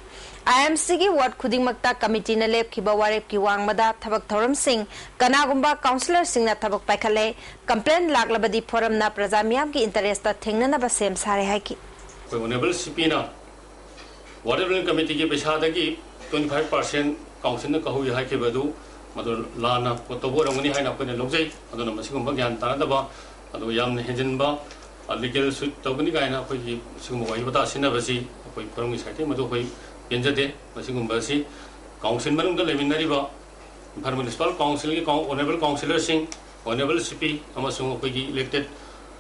IMC ꯒꯤ ward ꯈꯨꯗꯤꯡꯃꯛꯇ committee ꯅ ꯂꯦꯞꯈꯤꯕ ꯋꯥꯔꯦꯞꯀꯤ ꯋꯥꯡꯃꯗ ꯊꯕꯛ ꯊꯧꯔꯝꯁꯤꯡ, ꯀꯅꯥꯒꯨꯝꯕ councillor ꯁꯤꯡꯅ ꯊꯕꯛ ꯄꯥꯏꯈꯠꯂꯦ, complaint ꯂꯥꯛꯂꯕꯗꯤ forum ꯅ ꯄ꯭ꯔꯖꯥ ꯃꯤꯌꯥꯝꯒꯤ interest ꯊꯦꯡꯅꯅꯕ ꯁꯦꯝ ꯁꯥꯔꯦ ꯍꯥꯏꯈꯤ꯫ ꯑꯩꯈꯣꯏ Honourable CP ꯅ Ward Development Committee ꯒꯤ ꯄꯩꯁꯥꯗꯒꯤ twenty five percent council ꯅ ꯀꯧꯍꯧꯏ ꯍꯥꯏꯈꯤꯕ ꯑꯗꯨ ꯃꯗꯨ ꯂꯥꯟꯅ ꯇꯧꯕ ꯑꯣꯏꯔꯝꯒꯅꯤ ꯍꯥꯏꯅ ꯑꯩꯈꯣꯏꯅ ꯂꯧꯖꯩ꯫ ꯑꯗꯨꯅ ꯃꯁꯤꯒꯨꯝꯕ ꯒ꯭ꯌꯥꯟ ꯇꯥꯅꯗꯕ, ꯑꯗꯨꯒ ꯌꯥꯝꯅ ꯍꯦꯟꯖꯤꯟꯕ, ꯑ, legal suit ꯇꯧꯒꯅꯤ ꯀꯥꯏꯅ ꯑꯩꯈꯣꯏꯒꯤ ꯁꯤꯒꯨꯝꯕ ꯋꯥꯍꯩ ꯋꯥꯇꯥ ꯁꯤꯖꯤꯟꯅꯕꯁꯤ ꯑꯩꯈꯣꯏ forum ꯒꯤ side ꯇꯒꯤ ꯃꯗꯨ ꯑꯩꯈꯣꯏ ꯄꯦꯟꯖꯗꯦ꯫ ꯃꯁꯤꯒꯨꯝꯕ ꯑꯁꯤ council ꯃꯅꯨꯡꯗ ꯂꯩꯃꯤꯟꯅꯔꯤꯕ ꯏꯝꯐꯥꯜ Municipal Council ꯒꯤ ꯀꯥꯎ-, Honourable Councillor ꯁꯤꯡ, Honourable CP ꯑꯃꯁꯨꯡ ꯑꯩꯈꯣꯏꯒꯤ elected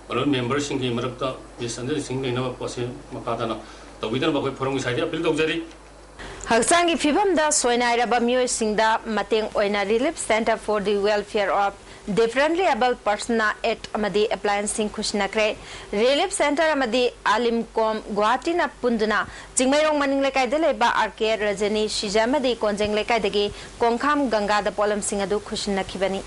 Honourable member ꯁꯤꯡꯒꯤ ꯃꯔꯛꯇ misunderstanding ꯂꯩꯅꯕ ꯄꯣꯠꯁꯤ ꯃꯈꯥ ꯇꯥꯅ ꯇꯧꯕꯤꯗꯅꯕ ꯑꯩꯈꯣꯏ forum ꯒꯤ side ꯇꯒꯤ appeal ꯇꯧꯖꯔꯤ꯫ ꯍꯛꯆꯥꯡꯒꯤ ꯐꯤꯕꯝꯗ ꯁꯣꯏꯅꯥꯏꯔꯕ ꯃꯤꯑꯣꯏꯁꯤꯡꯗ ꯃꯇꯦꯡ ꯑꯣꯏꯅ Relief Centre for the Welfare of Differently Abled Persons ꯅ aid ꯑꯃꯗꯤ appliance ꯁꯤꯡ ꯈꯨꯠꯁꯤꯟꯅꯈ꯭ꯔꯦ꯫ Relief Centre ꯑꯃꯗꯤ ꯑꯥꯂꯤꯝ ꯀꯣꯝ ꯒꯨꯋꯥꯍꯥꯇꯤꯅ ꯄꯨꯟꯗꯨꯅ ꯆꯤꯡꯃꯩꯔꯣꯡ ꯃꯅꯤꯡ ꯂꯩꯀꯥꯏꯗ ꯂꯩꯕ ꯑꯥꯔ ꯀꯦ ꯔꯖꯅꯤ ꯁꯤꯖ ꯑꯃꯗꯤ ꯀꯣꯟꯖꯦꯡ ꯂꯩꯀꯥꯏꯗꯒꯤ ꯀꯣꯡꯈꯥꯝ ꯒꯪꯒꯥꯗ ꯄꯣꯠꯂꯝꯁꯤꯡ ꯑꯗꯨ ꯈꯨꯠꯁꯤꯟꯅꯈꯤꯕꯅꯤ꯫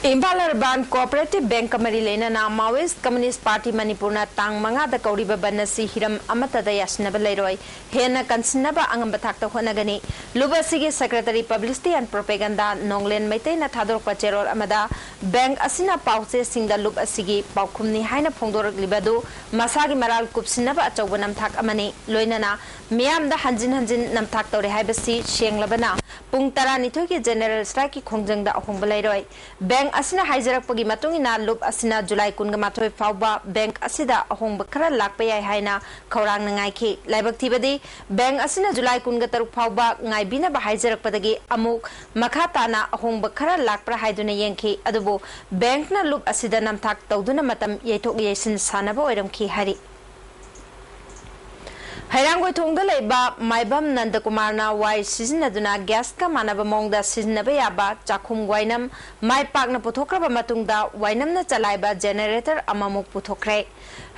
ꯏꯝꯐꯥꯜ ꯑꯔꯕꯥꯟ ꯀꯣꯑꯣꯄꯔꯦꯇꯤꯚ ꯕꯦꯡꯀ ꯃꯔꯤ ꯂꯩꯅꯅ ꯃꯥꯋꯣꯏꯁ ꯀꯝꯌꯨꯅꯤꯁ꯭ꯠ ꯄꯥꯔꯇꯤ ꯃꯅꯤꯄꯨꯔꯅ ꯇꯥꯡ ꯃꯉꯥꯗ ꯀꯧꯔꯤꯕ ꯕꯟꯗ ꯑꯁꯤ ꯍꯤꯔꯝ ꯑꯃꯠꯇꯗ ꯌꯥꯁꯤꯟꯅꯕ ꯂꯩꯔꯣꯏ꯫ ꯍꯦꯟꯅ ꯀꯟꯁꯤꯟꯅꯕ ꯑꯉꯝꯕ ꯊꯥꯛꯇ ꯍꯣꯠꯅꯒꯅꯤ꯫ ꯂꯨꯞ ꯑꯁꯤꯒꯤ secretary publicity and propaganda ꯅꯣꯡꯂꯦꯟ ꯃꯩꯇꯩꯅ ꯊꯥꯗꯣꯔꯛꯄ ꯆꯦꯔꯣꯜ ꯑꯃꯗ ꯕꯦꯡꯛ ꯑꯁꯤꯅ ꯄꯥꯎꯆꯦꯁꯤꯡꯗ ꯂꯨꯞ ꯑꯁꯤꯒꯤ ꯄꯥꯎꯈꯨꯝꯅꯤ ꯍꯥꯏꯅ ꯐꯣꯡꯗꯣꯔꯛꯂꯤꯕ ꯑꯗꯨ ꯃꯁꯥꯒꯤ ꯃꯔꯥꯜ ꯀꯨꯞꯁꯤꯟꯅꯕ ꯑꯆꯧꯕ ꯅꯝꯊꯥꯛ ꯑꯃꯅꯤ꯫ ꯂꯣꯏꯅꯅ ꯃꯤꯌꯥꯝꯗ ꯍꯟꯖꯤꯟ ꯍꯟꯖꯤꯟ ꯅꯝꯊꯥꯛ ꯇꯧꯔꯦ ꯍꯥꯏꯕꯁꯤ ꯁꯦꯡꯂꯕꯅ ꯄꯨꯡ ꯇꯔꯥꯅꯤꯊꯣꯏꯒꯤ general strikeꯀꯤ ꯈꯣꯡꯖꯪꯗ ꯑꯍꯣꯡꯕ ꯂꯩꯔꯣꯏ꯫ ꯕꯦꯡꯛ ꯑꯁꯤꯅ ꯍꯥꯏꯖꯔꯛꯄꯒꯤ ꯃꯇꯨꯡ ꯏꯟꯅ ꯂꯨꯞ ꯑꯁꯤꯅ ꯖꯨꯂꯥꯏ ꯀꯨꯟꯒ ꯃꯥꯊꯣꯏ ꯐꯥꯎꯕ ꯕꯦꯡꯛ ꯑꯁꯤꯗ ꯑꯍꯣꯡꯕ ꯈꯔ ꯂꯥꯛꯄ ꯌꯥꯏ ꯍꯥꯏꯅ ꯈꯧꯔꯥꯡꯅ ꯉꯥꯏꯈꯤ꯫ ꯂꯥꯏꯕꯛ ꯊꯤꯕꯗꯤ ꯕꯦꯡꯛ ꯑꯁꯤꯅ ꯖꯨꯂꯥꯏ ꯀꯨꯟꯒ ꯇꯔꯨꯛ ꯐꯥꯎꯕ ꯉꯥꯏꯕꯤꯅꯕ ꯍꯥꯏꯖꯔꯛꯄꯗꯒꯤ ꯑꯃꯨꯛ ꯃꯈꯥ ꯇꯥꯅ ꯑꯍꯣꯡꯕ ꯈꯔ ꯂꯥꯛꯄ꯭ꯔꯥ ꯍꯥꯏꯗꯨꯅ ꯌꯦꯡꯈꯤ꯫ ꯑꯗꯨꯕꯨ ꯕꯦꯡꯛꯅ ꯂꯨꯞ ꯑꯁꯤꯗ ꯅꯝꯊꯥꯛ ꯇꯧꯗꯨꯅ ꯃꯇꯝ ꯌꯩꯊꯣꯛ ꯌꯩꯁꯤꯟ ꯁꯥꯟꯅꯕ ꯑꯣꯏꯔꯝꯈꯤ ꯍꯥꯏꯔꯤ꯫ ꯍꯩꯔꯥꯡꯒꯣꯏꯊꯣꯡꯗ ꯂꯩꯕ ꯃꯥꯏꯕꯝ ꯅꯟꯗꯀꯨꯃꯥꯔꯅ ꯋꯥꯏ ꯁꯤꯖꯤꯟꯅꯗꯨꯅ ꯒ꯭ꯌꯥꯁꯀ ꯃꯥꯟꯅꯕ ꯃꯑꯣꯡꯗ ꯁꯤꯖꯤꯟꯅꯕ ꯌꯥꯕ ꯆꯥꯛꯈꯨꯝ ꯋꯥꯏꯅꯝ ꯃꯥꯏ ꯄꯥꯛꯅ ꯄꯨꯊꯣꯛꯈ꯭ꯔꯕ ꯃꯇꯨꯡꯗ ꯋꯥꯏꯅꯝꯅ ꯆꯂꯥꯏꯕ generator ꯑꯃꯃꯨꯛ ꯄꯨꯊꯣꯛꯈ꯭ꯔꯦ꯫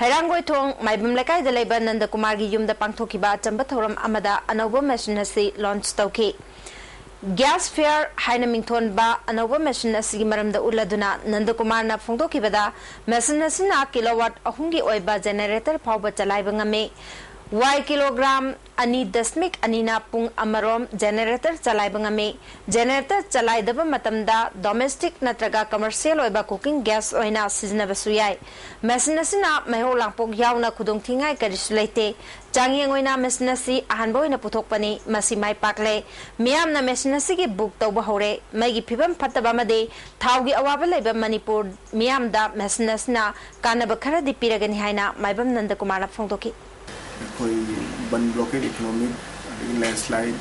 ꯍꯩꯔꯥꯡꯒꯣꯏꯊꯣꯡ ꯃꯥꯏꯕꯝ ꯂꯩꯀꯥꯏꯗ ꯂꯩꯕ ꯅꯟꯗꯀꯨꯃꯥꯔꯒꯤ ꯌꯨꯝꯗ ꯄꯥꯡꯊꯣꯛꯈꯤꯕ ꯑꯆꯝꯕ ꯊꯧꯔꯝ ꯑꯃꯗ ꯑꯅꯧꯕ machine ꯑꯁꯤ launch ꯇꯧꯈꯤ꯫ Gas Fire ꯍꯥꯏꯅ ꯃꯤꯡꯊꯣꯟꯕ ꯑꯅꯧꯕ machine ꯑꯁꯤꯒꯤ ꯃꯔꯝꯗ ꯎꯠꯂꯗꯨꯅ ꯅꯟꯗꯀꯨꯃꯥꯔꯅ ꯐꯣꯡꯗꯣꯛꯈꯤꯕꯗ, machine ꯑꯁꯤꯅ kilowatt ꯑꯍꯨꯝꯒꯤ ꯑꯣꯏꯕ generator ꯐꯥꯎꯕ ꯆꯂꯥꯏꯕ ꯉꯝꯃꯤ꯫ ꯋꯥꯏ ꯀꯤꯂꯣꯒ꯭ꯔꯥꯝ ꯑꯅꯤ ꯗꯁꯃꯤꯛ ꯑꯅꯤꯅ ꯄꯨꯡ ꯑꯃꯔꯣꯝ generator ꯆꯂꯥꯏꯕ ꯉꯝꯃꯤ꯫ Generator ꯆꯂꯥꯏꯗꯕ ꯃꯇꯝꯗ domestic ꯅꯠꯇ꯭ꯔꯒ commercial ꯑꯣꯏꯕ cooking gas ꯑꯣꯏꯅ ꯁꯤꯖꯤꯟꯅꯕꯁꯨ ꯌꯥꯏ꯫ Machine ꯑꯁꯤꯅ ꯃꯩꯍꯧ ꯂꯥꯡꯄꯣꯛ ꯌꯥꯎꯅ ꯈꯨꯗꯣꯡꯊꯤꯉꯥꯏ ꯀꯔꯤꯁꯨ ꯂꯩꯇꯦ꯫ ꯆꯥꯡꯌꯦꯡ ꯑꯣꯏꯅ machine ꯑꯁꯤ ꯑꯍꯥꯟꯕ ꯑꯣꯏꯅ ꯄꯨꯊꯣꯛꯄꯅꯤ꯫ ꯃꯁꯤ ꯃꯥꯏ ꯄꯥꯛꯂꯦ꯫ ꯃꯤꯌꯥꯝꯅ machine ꯑꯁꯤꯒꯤ book ꯇꯧꯕ ꯍꯧꯔꯦ꯫ ꯃꯩꯒꯤ ꯐꯤꯕꯝ ꯐꯠꯇꯕ ꯑꯃꯗꯤ ꯊꯥꯎꯒꯤ ꯑꯋꯥꯕ ꯂꯩꯕ ꯃꯅꯤꯄꯨꯔ ꯃꯤꯌꯥꯝꯗ machine ꯑꯁꯤꯅ ꯀꯥꯟꯅꯕ ꯈꯔꯗꯤ ꯄꯤꯔꯒꯅꯤ ꯍꯥꯏꯅ ꯃꯥꯏꯕꯝ ꯅꯟꯗꯀꯨꯃꯥꯔꯅ ꯐꯣꯡꯗꯣꯛꯈꯤ꯫ ꯑꯩꯈꯣꯏ ꯕꯟ blockade, economic ꯑꯗꯒꯤ landslide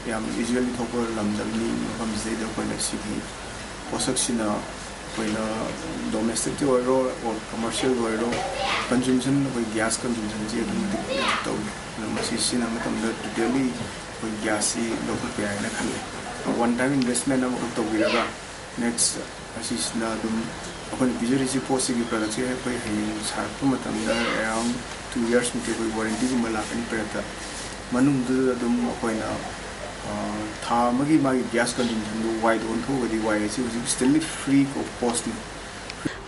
ꯌꯥꯝ usually ꯊꯣꯛꯄ ꯂꯝꯗꯝꯅꯤ꯫ ꯃꯐꯝꯁꯤꯗꯩꯗ ꯑꯩꯈꯣꯏꯅ ꯁꯤꯒꯤ ꯄꯣꯠꯁꯛꯁꯤꯅ ꯑꯩꯈꯣꯏꯅ domesticꯇ ꯑꯣꯏꯔꯣ or commercialꯗ ꯑꯣꯏꯔꯣ, consumption, ꯑꯩꯈꯣꯏ gas consumptionꯁꯤ ꯑꯗꯨꯛꯀꯤ ꯃꯇꯤꯛ ꯌꯥꯝ ꯇꯧꯏ꯫ ꯑꯗꯨꯅ ꯃꯁꯤ ꯁꯤꯖꯤꯟꯅꯕ ꯃꯇꯝꯗ totally ꯑꯩꯈꯣꯏ gasꯁꯤ ꯂꯧꯊꯣꯛꯄ ꯌꯥꯏꯅ ꯈꯜꯂꯦ꯫ One time investment ꯑꯃꯈꯛ ꯇꯧꯕꯤꯔꯒ next ꯑꯁꯤꯁꯤꯅ ꯑꯗꯨꯝ ꯑꯩꯈꯣꯏꯅ ꯄꯤꯖꯔꯤꯁꯤ ꯄꯣꯠꯁꯤꯒꯤ productꯁꯦ ꯑꯩꯈꯣꯏ ꯍꯌꯦꯡ ꯁꯥꯔꯛꯄ ꯃꯇꯝꯗ around two yearsꯃꯨꯛꯇꯤ ꯑꯩꯈꯣꯏ warrantyꯒꯨꯝꯕ ꯂꯥꯛꯀꯅꯤ productꯇ꯫ ꯃꯅꯨꯡꯗꯨꯗ ꯑꯗꯨꯝ ꯑꯩꯈꯣꯏꯅ ꯊꯥ ꯑꯃꯒꯤ ꯃꯥꯒꯤ ꯒ꯭ꯌꯥꯁ ꯀꯟꯖꯨꯝꯁꯟꯗꯨ ꯋꯥꯏꯗ ꯑꯣꯟꯊꯣꯛꯑꯒꯗꯤ ꯋꯥꯏ ꯑꯁꯤ ꯍꯧꯖꯤꯛ ꯁ꯭ꯇꯦꯟꯂꯤ ꯐ꯭ꯔꯤ ꯑꯣꯐ ꯀꯣꯁꯅꯤ꯫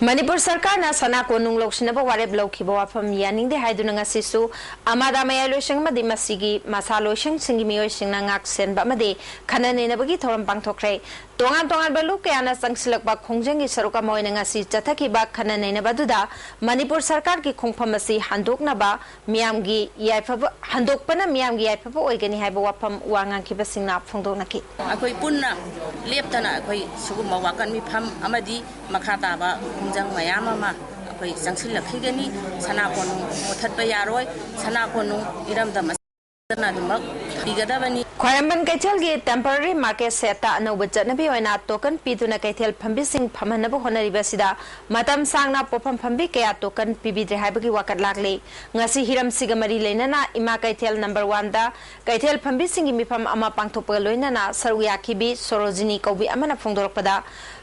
ꯃꯅꯤꯄꯨꯔ ꯁꯔꯀꯥꯔꯅ ꯁꯅꯥ ꯀꯣꯅꯨꯡ ꯂꯧꯁꯤꯟꯅꯕ ꯋꯥꯔꯦꯞ ꯂꯧꯈꯤꯕ ꯋꯥꯐꯝ ꯌꯥꯅꯤꯡꯗꯦ ꯍꯥꯏꯗꯨꯅ ꯉꯁꯤꯁꯨ ꯑꯃꯥꯗ ꯃꯌꯥꯏ ꯂꯣꯏꯁꯪ ꯑꯃꯗꯤ ꯃꯁꯤꯒꯤ ꯃꯁꯥ ꯂꯣꯏꯁꯪꯁꯤꯡꯒꯤ ꯃꯤꯑꯣꯏꯁꯤꯡꯅ ꯉꯥꯛ ꯁꯦꯟꯕ ꯑꯃꯗꯤ ꯈꯟꯅ ꯅꯩꯅꯕꯒꯤ ꯊꯧꯔꯝ ꯄꯥꯡꯊꯣꯛꯈ꯭ꯔꯦ꯫ ꯇꯣꯉꯥꯟ ꯇꯣꯉꯥꯟꯕ ꯂꯨꯞ ꯀꯌꯥꯅ ꯆꯪꯁꯤꯜꯂꯛꯄ ꯈꯣꯡꯖꯪꯒꯤ ꯁꯔꯨꯛ ꯑꯃ ꯑꯣꯏꯅ ꯉꯁꯤ ꯆꯠꯊꯈꯤꯕ ꯈꯟꯅ ꯅꯩꯅꯕ ꯑꯗꯨꯗ ꯃꯅꯤꯄꯨꯔ ꯁꯔꯀꯥꯔꯒꯤ ꯈꯣꯡꯐꯝ ꯑꯁꯤ ꯍꯟꯗꯣꯛꯅꯕ ꯃꯤꯌꯥꯝꯒꯤ ꯌꯥꯏꯐꯕ ꯍꯟꯗꯣꯛꯄꯅ ꯃꯤꯌꯥꯝꯒꯤ ꯌꯥꯏꯐꯕ ꯑꯣꯏꯒꯅꯤ ꯍꯥꯏꯕ ꯋꯥꯐꯝ ꯋꯥ ꯉꯥꯡꯈꯤꯕꯁꯤꯡꯅ ꯐꯣꯡꯗꯣꯛꯅꯈꯤ꯫ ꯑꯩꯈꯣꯏ ꯄꯨꯟꯅ ꯂꯦꯞꯇꯅ ꯑꯩꯈꯣꯏ ꯁꯤꯒꯨꯝꯕ ꯋꯥꯀꯠ ꯃꯤꯐꯝ ꯑꯃꯗꯤ ꯃꯈꯥ ꯇꯥꯕ ꯈꯣꯡꯖꯪ ꯃꯌꯥꯝ ꯑꯃ ꯑꯩꯈꯣꯏ ꯆꯪꯁꯤꯜꯂꯛꯈꯤꯒꯅꯤ꯫ ꯁꯅꯥ ꯀꯣꯅꯨꯡ ꯃꯨꯊꯠꯄ ꯌꯥꯔꯣꯏ꯫ ꯁꯅꯥ ꯀꯣꯅꯨꯡ ꯏꯔꯝꯗꯝ ꯑꯁꯤꯅ ꯑꯗꯨꯃꯛ ꯄꯤꯒꯗꯕꯅꯤ꯫ ꯈ꯭ꯋꯥꯏꯔꯝꯕꯟ ꯀꯩꯊꯦꯜꯒꯤ temporary market shed ꯇ ꯑꯅꯧꯕ ꯆꯠꯅꯕꯤ ꯑꯣꯏꯅ ꯇꯣꯀꯟ ꯄꯤꯗꯨꯅ ꯀꯩꯊꯦꯜ ꯐꯝꯕꯤꯁꯤꯡ ꯐꯝꯍꯟꯅꯕ ꯍꯣꯠꯅꯔꯤꯕ ꯑꯁꯤꯗ ꯃꯇꯝ ꯁꯥꯡꯅ ꯄꯣꯠꯐꯝ ꯐꯝꯕꯤ ꯀꯌꯥ ꯇꯣꯀꯟ ꯄꯤꯕꯤꯗ꯭ꯔꯦ ꯍꯥꯏꯕꯒꯤ ꯋꯥꯀꯠ ꯂꯥꯛꯂꯤ꯫ ꯉꯁꯤ ꯍꯤꯔꯝꯁꯤꯒ ꯃꯔꯤ ꯂꯩꯅꯅ ꯏꯃꯥ ꯀꯩꯊꯦꯜ number one ꯗ ꯀꯩꯊꯦꯜ ꯐꯝꯕꯤꯁꯤꯡꯒꯤ ꯃꯤꯐꯝ ꯑꯃ ꯄꯥꯡꯊꯣꯛꯄꯒ ꯂꯣꯏꯅꯅ ꯁꯔꯨꯛ ꯌꯥꯈꯤꯕꯤ ꯁꯣꯔꯣꯖꯤꯅꯤ ꯀꯧꯕꯤ ꯑꯃꯅ ꯐꯣꯡꯗꯣꯔꯛꯄꯗ,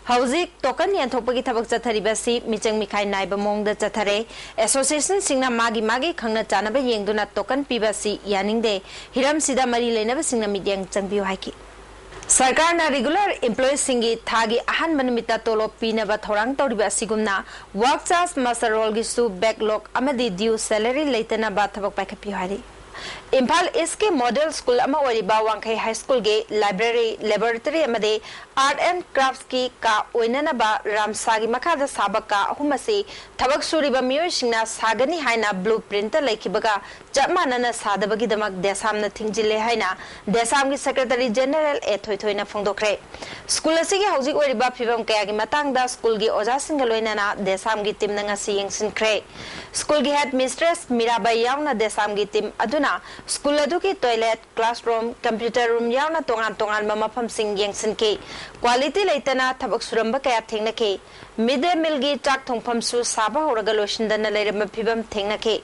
ꯍꯧꯖꯤꯛ ꯇꯣꯀꯟ ꯌꯦꯟꯊꯣꯛꯄꯒꯤ ꯊꯕꯛ ꯆꯠꯊꯔꯤꯕ ꯑꯁꯤ ꯃꯤꯆꯪ ꯃꯤꯈꯥꯏ ꯅꯥꯏꯕ ꯃꯑꯣꯡꯗ ꯆꯠꯊꯔꯦ꯫ Association ꯁꯤꯡꯅ ꯃꯥꯒꯤ ꯃꯥꯒꯤ ꯈꯪꯅ ꯆꯥꯟꯅꯕ ꯌꯦꯡꯗꯨꯅ ꯇꯣꯀꯟ ꯄꯤꯕ ꯑꯁꯤ ꯌꯥꯅꯤꯡꯗꯦ꯫ ꯍꯤꯔꯝꯁꯤꯗ ꯃꯔꯤ ꯂꯩꯅꯕꯁꯤꯡꯅ ꯃꯤꯠꯌꯦꯡ ꯆꯪꯕꯤꯌꯨ ꯍꯥꯏꯈꯤ꯫ ꯁꯔꯀꯥꯔꯅ regular employee ꯁꯤꯡꯒꯤ ꯊꯥꯒꯤ ꯑꯍꯥꯟꯕ ꯅꯨꯃꯤꯠꯇ ꯇꯣꯂꯣꯞ ꯄꯤꯅꯕ ꯊꯧꯔꯥꯡ ꯇꯧꯔꯤꯕ ꯑꯁꯤꯒꯨꯝꯅ, work charge, muster roll ꯒꯤꯁꯨ backlog ꯑꯃꯗꯤ due salary ꯂꯩꯇꯅꯕ ꯊꯕꯛ ꯄꯥꯏꯈꯠꯄꯤꯌꯨ ꯍꯥꯏꯔꯤ꯫ ꯏꯝꯐꯥꯜ ꯏꯁꯀꯤ model school ꯑꯃ ꯑꯣꯏꯔꯤꯕ ꯋꯥꯡꯈꯩ ꯍꯥꯏ ꯁ꯭ꯀꯨꯜꯒꯤ library, laboratory ꯑꯃꯗꯤ art and crafts ꯀꯤ ꯀꯥ ꯑꯣꯏꯅꯅꯕ ꯔꯥꯝꯁꯥꯒꯤ ꯃꯈꯥꯗ ꯁꯥꯕ ꯀꯥ ꯑꯍꯨꯝ ꯑꯁꯤ ꯊꯕꯛ ꯁꯨꯔꯤꯕ ꯃꯤꯑꯣꯏꯁꯤꯡꯅ ꯁꯥꯒꯅꯤ ꯍꯥꯏꯅ blueprint ꯇ ꯂꯩꯈꯤꯕꯒ ꯆꯞ ꯃꯥꯟꯅꯅ ꯁꯥꯗꯕꯒꯤꯗꯃꯛ ꯗꯦꯁꯥꯝꯅ ꯊꯤꯡꯖꯤꯜꯂꯦ ꯍꯥꯏꯅ ꯗꯦꯁꯥꯝꯒꯤ Secretary General ꯑꯦ ꯊꯣꯏꯊꯣꯏꯅ ꯐꯣꯡꯗꯣꯛꯈ꯭ꯔꯦ꯫ ꯁ꯭ꯀꯨꯜ ꯑꯁꯤꯒꯤ ꯍꯧꯖꯤꯛ ꯑꯣꯏꯔꯤꯕ ꯐꯤꯕꯝ ꯀꯌꯥꯒꯤ ꯃꯇꯥꯡꯗ ꯁ꯭ꯀꯨꯜꯒꯤ ꯑꯣꯖꯥꯁꯤꯡꯒ ꯂꯣꯏꯅꯅ ꯗꯦꯁꯥꯝꯒꯤ team ꯅ ꯉꯁꯤ ꯌꯦꯡꯁꯤꯟꯈ꯭ꯔꯦ꯫ ꯁ꯭ꯀꯨꯜꯒꯤ head mistress ꯃꯤꯔꯥꯕꯥꯏ ꯌꯥꯎꯅ ꯗꯦꯁꯥꯝꯒꯤ team ꯑꯗꯨꯅ ꯁ꯭ꯀꯨꯜ ꯑꯗꯨꯒꯤ toilet, classroom, computer room ꯌꯥꯎꯅ ꯇꯣꯉꯥꯟ ꯇꯣꯉꯥꯟꯕ ꯃꯐꯝꯁꯤꯡ ꯌꯦꯡꯁꯤꯟꯈꯤ꯫ Quality ꯂꯩꯇꯅ ꯊꯕꯛ ꯁꯨꯔꯝꯕ ꯀꯌꯥ ꯊꯦꯡꯅꯈꯤ꯫ Mid day meal ꯒꯤ ꯆꯥꯛ ꯊꯣꯡꯐꯝꯁꯨ ꯁꯥꯕ ꯍꯧꯔꯒ ꯂꯣꯏꯁꯤꯟꯗꯅ ꯂꯩꯔꯝꯕ ꯐꯤꯕꯝ ꯊꯦꯡꯅꯈꯤ꯫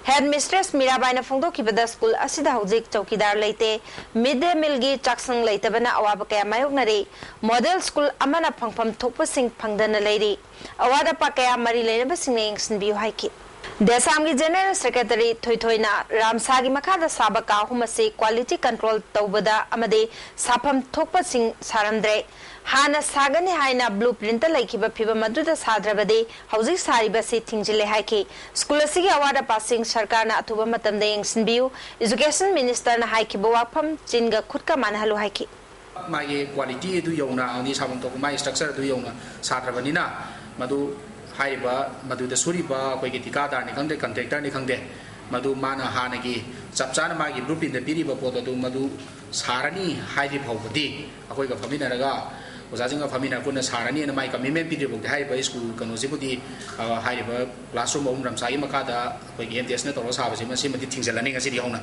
Head mistress ꯃꯤꯔꯥꯕꯥꯏꯅ ꯐꯣꯡꯗꯣꯛꯈꯤꯕꯗ, ꯁ꯭ꯀꯨꯜ ꯑꯁꯤꯗ ꯍꯧꯖꯤꯛ ꯆꯧꯀꯤꯗꯥꯔ ꯂꯩꯇꯦ꯫ Mid day meal ꯒꯤ ꯆꯥꯛꯁꯪ ꯂꯩꯇꯕꯅ ꯑꯋꯥꯕ ꯀꯌꯥ ꯃꯥꯌꯣꯛꯅꯔꯤ꯫ Model school ꯑꯃꯅ ꯐꯪꯐꯝ ꯊꯣꯛꯄꯁꯤꯡ ꯐꯪꯗꯅ ꯂꯩꯔꯤ꯫ ꯑꯋꯥꯠ ꯑꯄꯥ ꯀꯌꯥ ꯃꯔꯤ ꯂꯩꯅꯕꯁꯤꯡꯅ ꯌꯦꯡꯁꯤꯟꯕꯤꯌꯨ ꯍꯥꯏꯈꯤ꯫ ꯗꯦꯁꯥꯝꯒꯤ ꯖꯦꯅꯔꯦꯜ ꯁꯦꯀ꯭ꯔꯦꯇꯔꯤ ꯊꯣꯏꯊꯣꯏꯅ ꯔꯥꯝꯁꯥꯒꯤ ꯃꯈꯥꯗ ꯁꯥꯕ ꯀꯥ ꯑꯍꯨꯝ ꯑꯁꯤ ꯀ꯭ꯋꯥꯂꯤꯇꯤ ꯀꯟꯇ꯭ꯔꯣꯜ ꯇꯧꯕꯗ ꯑꯃꯗꯤ ꯁꯥꯐꯝ ꯊꯣꯛꯄꯁꯤꯡ ꯁꯥꯔꯝꯗ꯭ꯔꯦ꯫ ꯍꯥꯟꯅ ꯁꯥꯒꯅꯤ ꯍꯥꯏꯅ ꯕ꯭ꯂꯨ ꯄ꯭ꯔꯤꯟꯇ ꯂꯩꯈꯤꯕ ꯐꯤꯕꯝ ꯑꯗꯨꯗ ꯁꯥꯗ꯭ꯔꯕꯗꯤ ꯍꯧꯖꯤꯛ ꯁꯥꯔꯤꯕ ꯑꯁꯤ ꯊꯤꯡꯖꯤꯜꯂꯦ ꯍꯥꯏꯈꯤ꯫ ꯁ꯭ꯀꯨꯜ ꯑꯁꯤꯒꯤ ꯑꯋꯥꯠ ꯑꯄꯥꯁꯤꯡ ꯁꯔꯀꯥꯔꯅ ꯑꯊꯨꯕ ꯃꯇꯝꯗ ꯌꯦꯡꯁꯤꯟꯕꯤꯌꯨ꯫ ꯏꯖꯨꯀꯦꯁꯟ ꯃꯤꯅꯤꯁꯇꯔꯅ ꯍꯥꯏꯈꯤꯕ ꯋꯥꯐꯝ ꯆꯤꯟꯒ ꯈꯨꯠꯀ ꯃꯥꯟꯅꯍꯜꯂꯨ ꯍꯥꯏꯈꯤ꯫ ꯃꯥꯒꯤ ꯀ꯭ꯋꯥꯂꯤꯇꯤ ꯑꯗꯨ ꯌꯧꯅ ꯑꯃꯗꯤ ꯁꯥꯐꯝ ꯊꯣꯛꯄ ꯃꯥꯒꯤ ꯁ꯭ꯇ꯭ꯔꯛꯆꯔ ꯑꯗꯨ ꯌꯧꯅ ꯁꯥꯗ꯭ꯔꯕꯅꯤꯅ ꯃꯗꯨ ꯍꯥꯏꯔꯤꯕ ꯃꯗꯨꯗ ꯁꯨꯔꯤꯕ ꯑꯩꯈꯣꯏꯒꯤ ꯊꯤꯀꯥꯗꯥꯔꯅꯤ ꯈꯪꯗꯦ, ꯀꯟꯇ꯭ꯔꯦꯛꯇꯔꯅꯤ ꯈꯪꯗꯦ, ꯃꯗꯨ ꯃꯥꯅ ꯍꯥꯟꯅꯒꯤ ꯆꯞ ꯆꯥꯅ ꯃꯥꯒꯤ ꯕ꯭ꯂꯨ ꯄ꯭ꯔꯤꯟꯗ ꯄꯤꯔꯤꯕ ꯄꯣꯠ ꯑꯗꯨ ꯃꯗꯨ ꯁꯥꯔꯅꯤ ꯍꯥꯏꯗ꯭ꯔꯤ ꯐꯥꯎꯕꯗꯤ ꯑꯩꯈꯣꯏꯒ ꯐꯝꯃꯤꯟꯅꯔꯒ ꯑꯣꯖꯥꯁꯤꯡꯒ ꯐꯝꯃꯤꯟꯅꯔ ꯄꯨꯟꯅ ꯁꯥꯔꯅꯤꯅ ꯃꯥꯒꯤ ꯀꯃꯤꯠꯃꯦꯟ ꯄꯤꯗ꯭ꯔꯤ ꯐꯥꯎꯗꯤ ꯍꯥꯏꯔꯤꯕ ꯁ꯭ꯀꯨꯜ ꯀꯩꯅꯣꯁꯤꯕꯨꯗꯤ, ꯑ, ꯍꯥꯏꯔꯤꯕ ꯀ꯭ꯂꯥꯁꯔꯨꯝ ꯑꯍꯨꯝ ꯔꯥꯝꯁꯥꯒꯤ ꯃꯈꯥꯗ ꯑꯩꯈꯣꯏꯒꯤ ꯑꯦꯝ ꯇꯤ ꯑꯦꯁꯅ ꯇꯧꯔꯒ ꯁꯥꯕꯁꯤꯃ ꯁꯤꯃꯗꯤ ꯊꯤꯡꯖꯤꯜꯂꯅꯤ ꯉꯁꯤꯗꯤ ꯍꯧꯅ꯫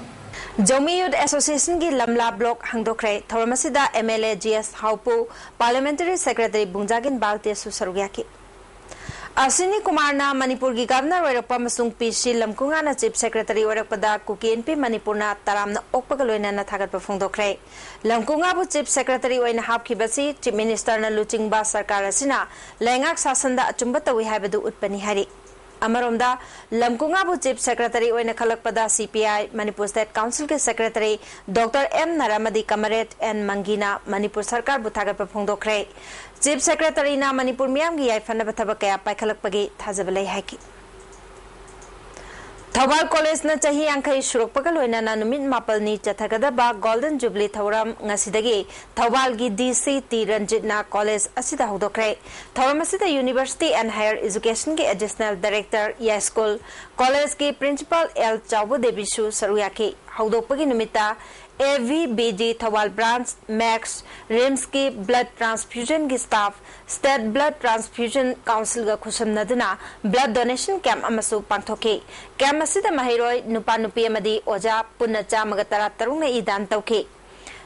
ꯖꯧꯃꯤ ꯌꯨꯠ ꯑꯦꯁꯣꯁꯤꯌꯦꯁꯟꯒꯤ ꯂꯝꯂꯥ ꯕ꯭ꯂꯣꯛ ꯍꯥꯡꯗꯣꯛꯈ꯭ꯔꯦ꯫ ꯊꯧꯔꯝ ꯑꯁꯤꯗ M L A G S Haopu, parliamentary secretary Bungzagin ꯕꯥꯜꯇꯦꯁꯨ ꯁꯔꯨꯛ ꯌꯥꯈꯤ꯫ ꯑꯁ꯭ꯋꯤꯅꯤ ꯀꯨꯃꯥꯔꯅ ꯃꯅꯤꯄꯨꯔꯒꯤ ꯒꯚꯔꯅꯔ ꯑꯣꯏꯔꯛꯄ ꯑꯃꯁꯨꯡ ꯄꯤ ꯁꯤ ꯂꯝꯀꯨꯉꯥꯅ ꯆꯤꯐ ꯁꯦꯀ꯭ꯔꯦꯇꯔꯤ ꯑꯣꯏꯔꯛꯄꯗ ꯀꯨꯀꯤ ꯏꯟꯄꯤ ꯃꯅꯤꯄꯨꯔꯅ ꯇꯔꯥꯝꯅ ꯑꯣꯛꯄꯒ ꯂꯣꯏꯅꯅ ꯊꯥꯒꯠꯄ ꯐꯣꯡꯗꯣꯛꯈ꯭ꯔꯦ꯫ ꯂꯝꯀꯨꯉꯥꯕꯨ ꯆꯤꯐ ꯁꯦꯀ꯭ꯔꯦꯇꯔꯤ ꯑꯣꯏꯅ ꯍꯥꯞꯈꯤꯕꯁꯤ ꯆꯤꯐ ꯃꯤꯅꯤꯁꯇꯔꯅ ꯂꯨꯆꯤꯡꯕ ꯁꯔꯀꯥꯔ ꯑꯁꯤꯅ ꯂꯩꯉꯥꯛ ꯁꯥꯁꯟꯗ ꯑꯆꯨꯝꯕ ꯇꯧꯏ ꯍꯥꯏꯕꯗꯨ ꯎꯠꯄꯅꯤ ꯍꯥꯏꯔꯤ꯫ ꯑꯃꯔꯣꯝꯗ, ꯂꯝꯀꯨꯉꯥꯕꯨ ꯆꯤꯐ ꯁꯦꯀ꯭ꯔꯦꯇꯔꯤ ꯑꯣꯏꯅ ꯈꯜꯂꯛꯄꯗ C P I Manipur state ꯀꯥꯎꯟꯁꯤꯜꯒꯤ ꯁꯦꯀ꯭ꯔꯦꯇꯔꯤ ꯗꯣꯛꯇꯔ ꯑꯦꯝ ꯅꯔꯥꯃꯗꯤ ꯀꯃꯔꯦꯗ ꯑꯦꯟ ꯃꯪꯒꯤꯅ ꯃꯅꯤꯄꯨꯔ ꯁꯔꯀꯥꯔꯕꯨ ꯊꯥꯒꯠꯄ ꯐꯣꯡꯗꯣꯛꯈ꯭ꯔꯦ꯫ ꯆꯤꯐ ꯁꯦꯀ꯭ꯔꯦꯇꯔꯤꯅ ꯃꯅꯤꯄꯨꯔ ꯃꯤꯌꯥꯝꯒꯤ ꯌꯥꯏꯐꯅꯕ ꯊꯕꯛ ꯀꯌꯥ ꯄꯥꯏꯈꯠꯂꯛꯄꯒꯤ ꯊꯥꯖꯕ ꯂꯩ ꯍꯥꯏꯈꯤ꯫ ꯊꯧꯕꯥꯜ ꯀꯣꯂꯦꯖꯅ ꯆꯍꯤ ꯌꯥꯡꯈꯩ ꯁꯨꯔꯛꯄꯒ ꯂꯣꯏꯅꯅ ꯅꯨꯃꯤꯠ ꯃꯥꯄꯜꯅꯤ ꯆꯠꯊꯒꯗꯕ ꯒꯣꯜꯗꯟ ꯖꯨꯕꯤꯂꯤ ꯊꯧꯔꯝ ꯉꯁꯤꯗꯒꯤ ꯊꯧꯕꯥꯜꯒꯤ ꯗꯤ ꯁꯤ ꯇꯤ ꯔꯟꯖꯤꯠꯅ ꯀꯣꯂꯦꯖ ꯑꯁꯤꯗ ꯍꯧꯗꯣꯛꯈ꯭ꯔꯦ꯫ ꯊꯧꯔꯝ ꯑꯁꯤꯗ ꯌꯨꯅꯤꯚꯔꯁꯤꯇꯤ ꯑꯦꯟ ꯍꯥꯌꯔ ꯏꯖꯨꯀꯦꯁꯟꯒꯤ ꯑꯦꯗꯤꯁꯅꯦꯜ ꯗꯥꯏꯔꯦꯛꯇꯔ, ꯌꯥꯏꯁ꯭ꯀꯨꯜ ꯀꯣꯂꯦꯖꯀꯤ ꯄ꯭ꯔꯤꯟꯁꯤꯄꯥꯜ ꯑꯦꯜ ꯆꯥꯎꯕ ꯗꯦꯕꯤꯁꯨ ꯁꯔꯨꯛ ꯌꯥꯈꯤ꯫ ꯍꯧꯗꯣꯛꯄꯒꯤ ꯅꯨꯃꯤꯠꯇ ꯑꯦ ꯚꯤ ꯕꯤ ꯖꯤ ꯊꯧꯕꯥꯜ ꯕ꯭ꯔꯥꯟꯆ, ꯃꯦꯛꯁ, ꯔꯤꯝꯁꯀꯤ ꯕ꯭ꯂꯗ ꯇ꯭ꯔꯥꯟꯁꯐ꯭ꯌꯨꯖꯟꯒꯤ ꯁ꯭ꯇꯥꯐ, ꯁ꯭ꯇꯦꯠ ꯕ꯭ꯂꯗ ꯇ꯭ꯔꯥꯟꯁꯐ꯭ꯌꯨꯖꯟ ꯀꯥꯎꯟꯁꯤꯜꯒ ꯈꯨꯠꯁꯝꯅꯗꯨꯅ ꯕ꯭ꯂꯗ ꯗꯣꯅꯦꯁꯟ ꯀꯦꯝꯞ ꯑꯃꯁꯨ ꯄꯥꯡꯊꯣꯛꯈꯤ꯫ ꯀꯦꯝꯞ ꯑꯁꯤꯗ ꯃꯍꯩꯔꯣꯏ, ꯅꯨꯄꯥ ꯅꯨꯄꯤ ꯑꯃꯗꯤ ꯑꯣꯖꯥ ꯄꯨꯟꯅ ꯆꯥꯝꯃꯒ ꯇꯔꯥ ꯇꯔꯨꯛꯅ ꯏ ꯗꯥꯟ ꯇꯧꯈꯤ꯫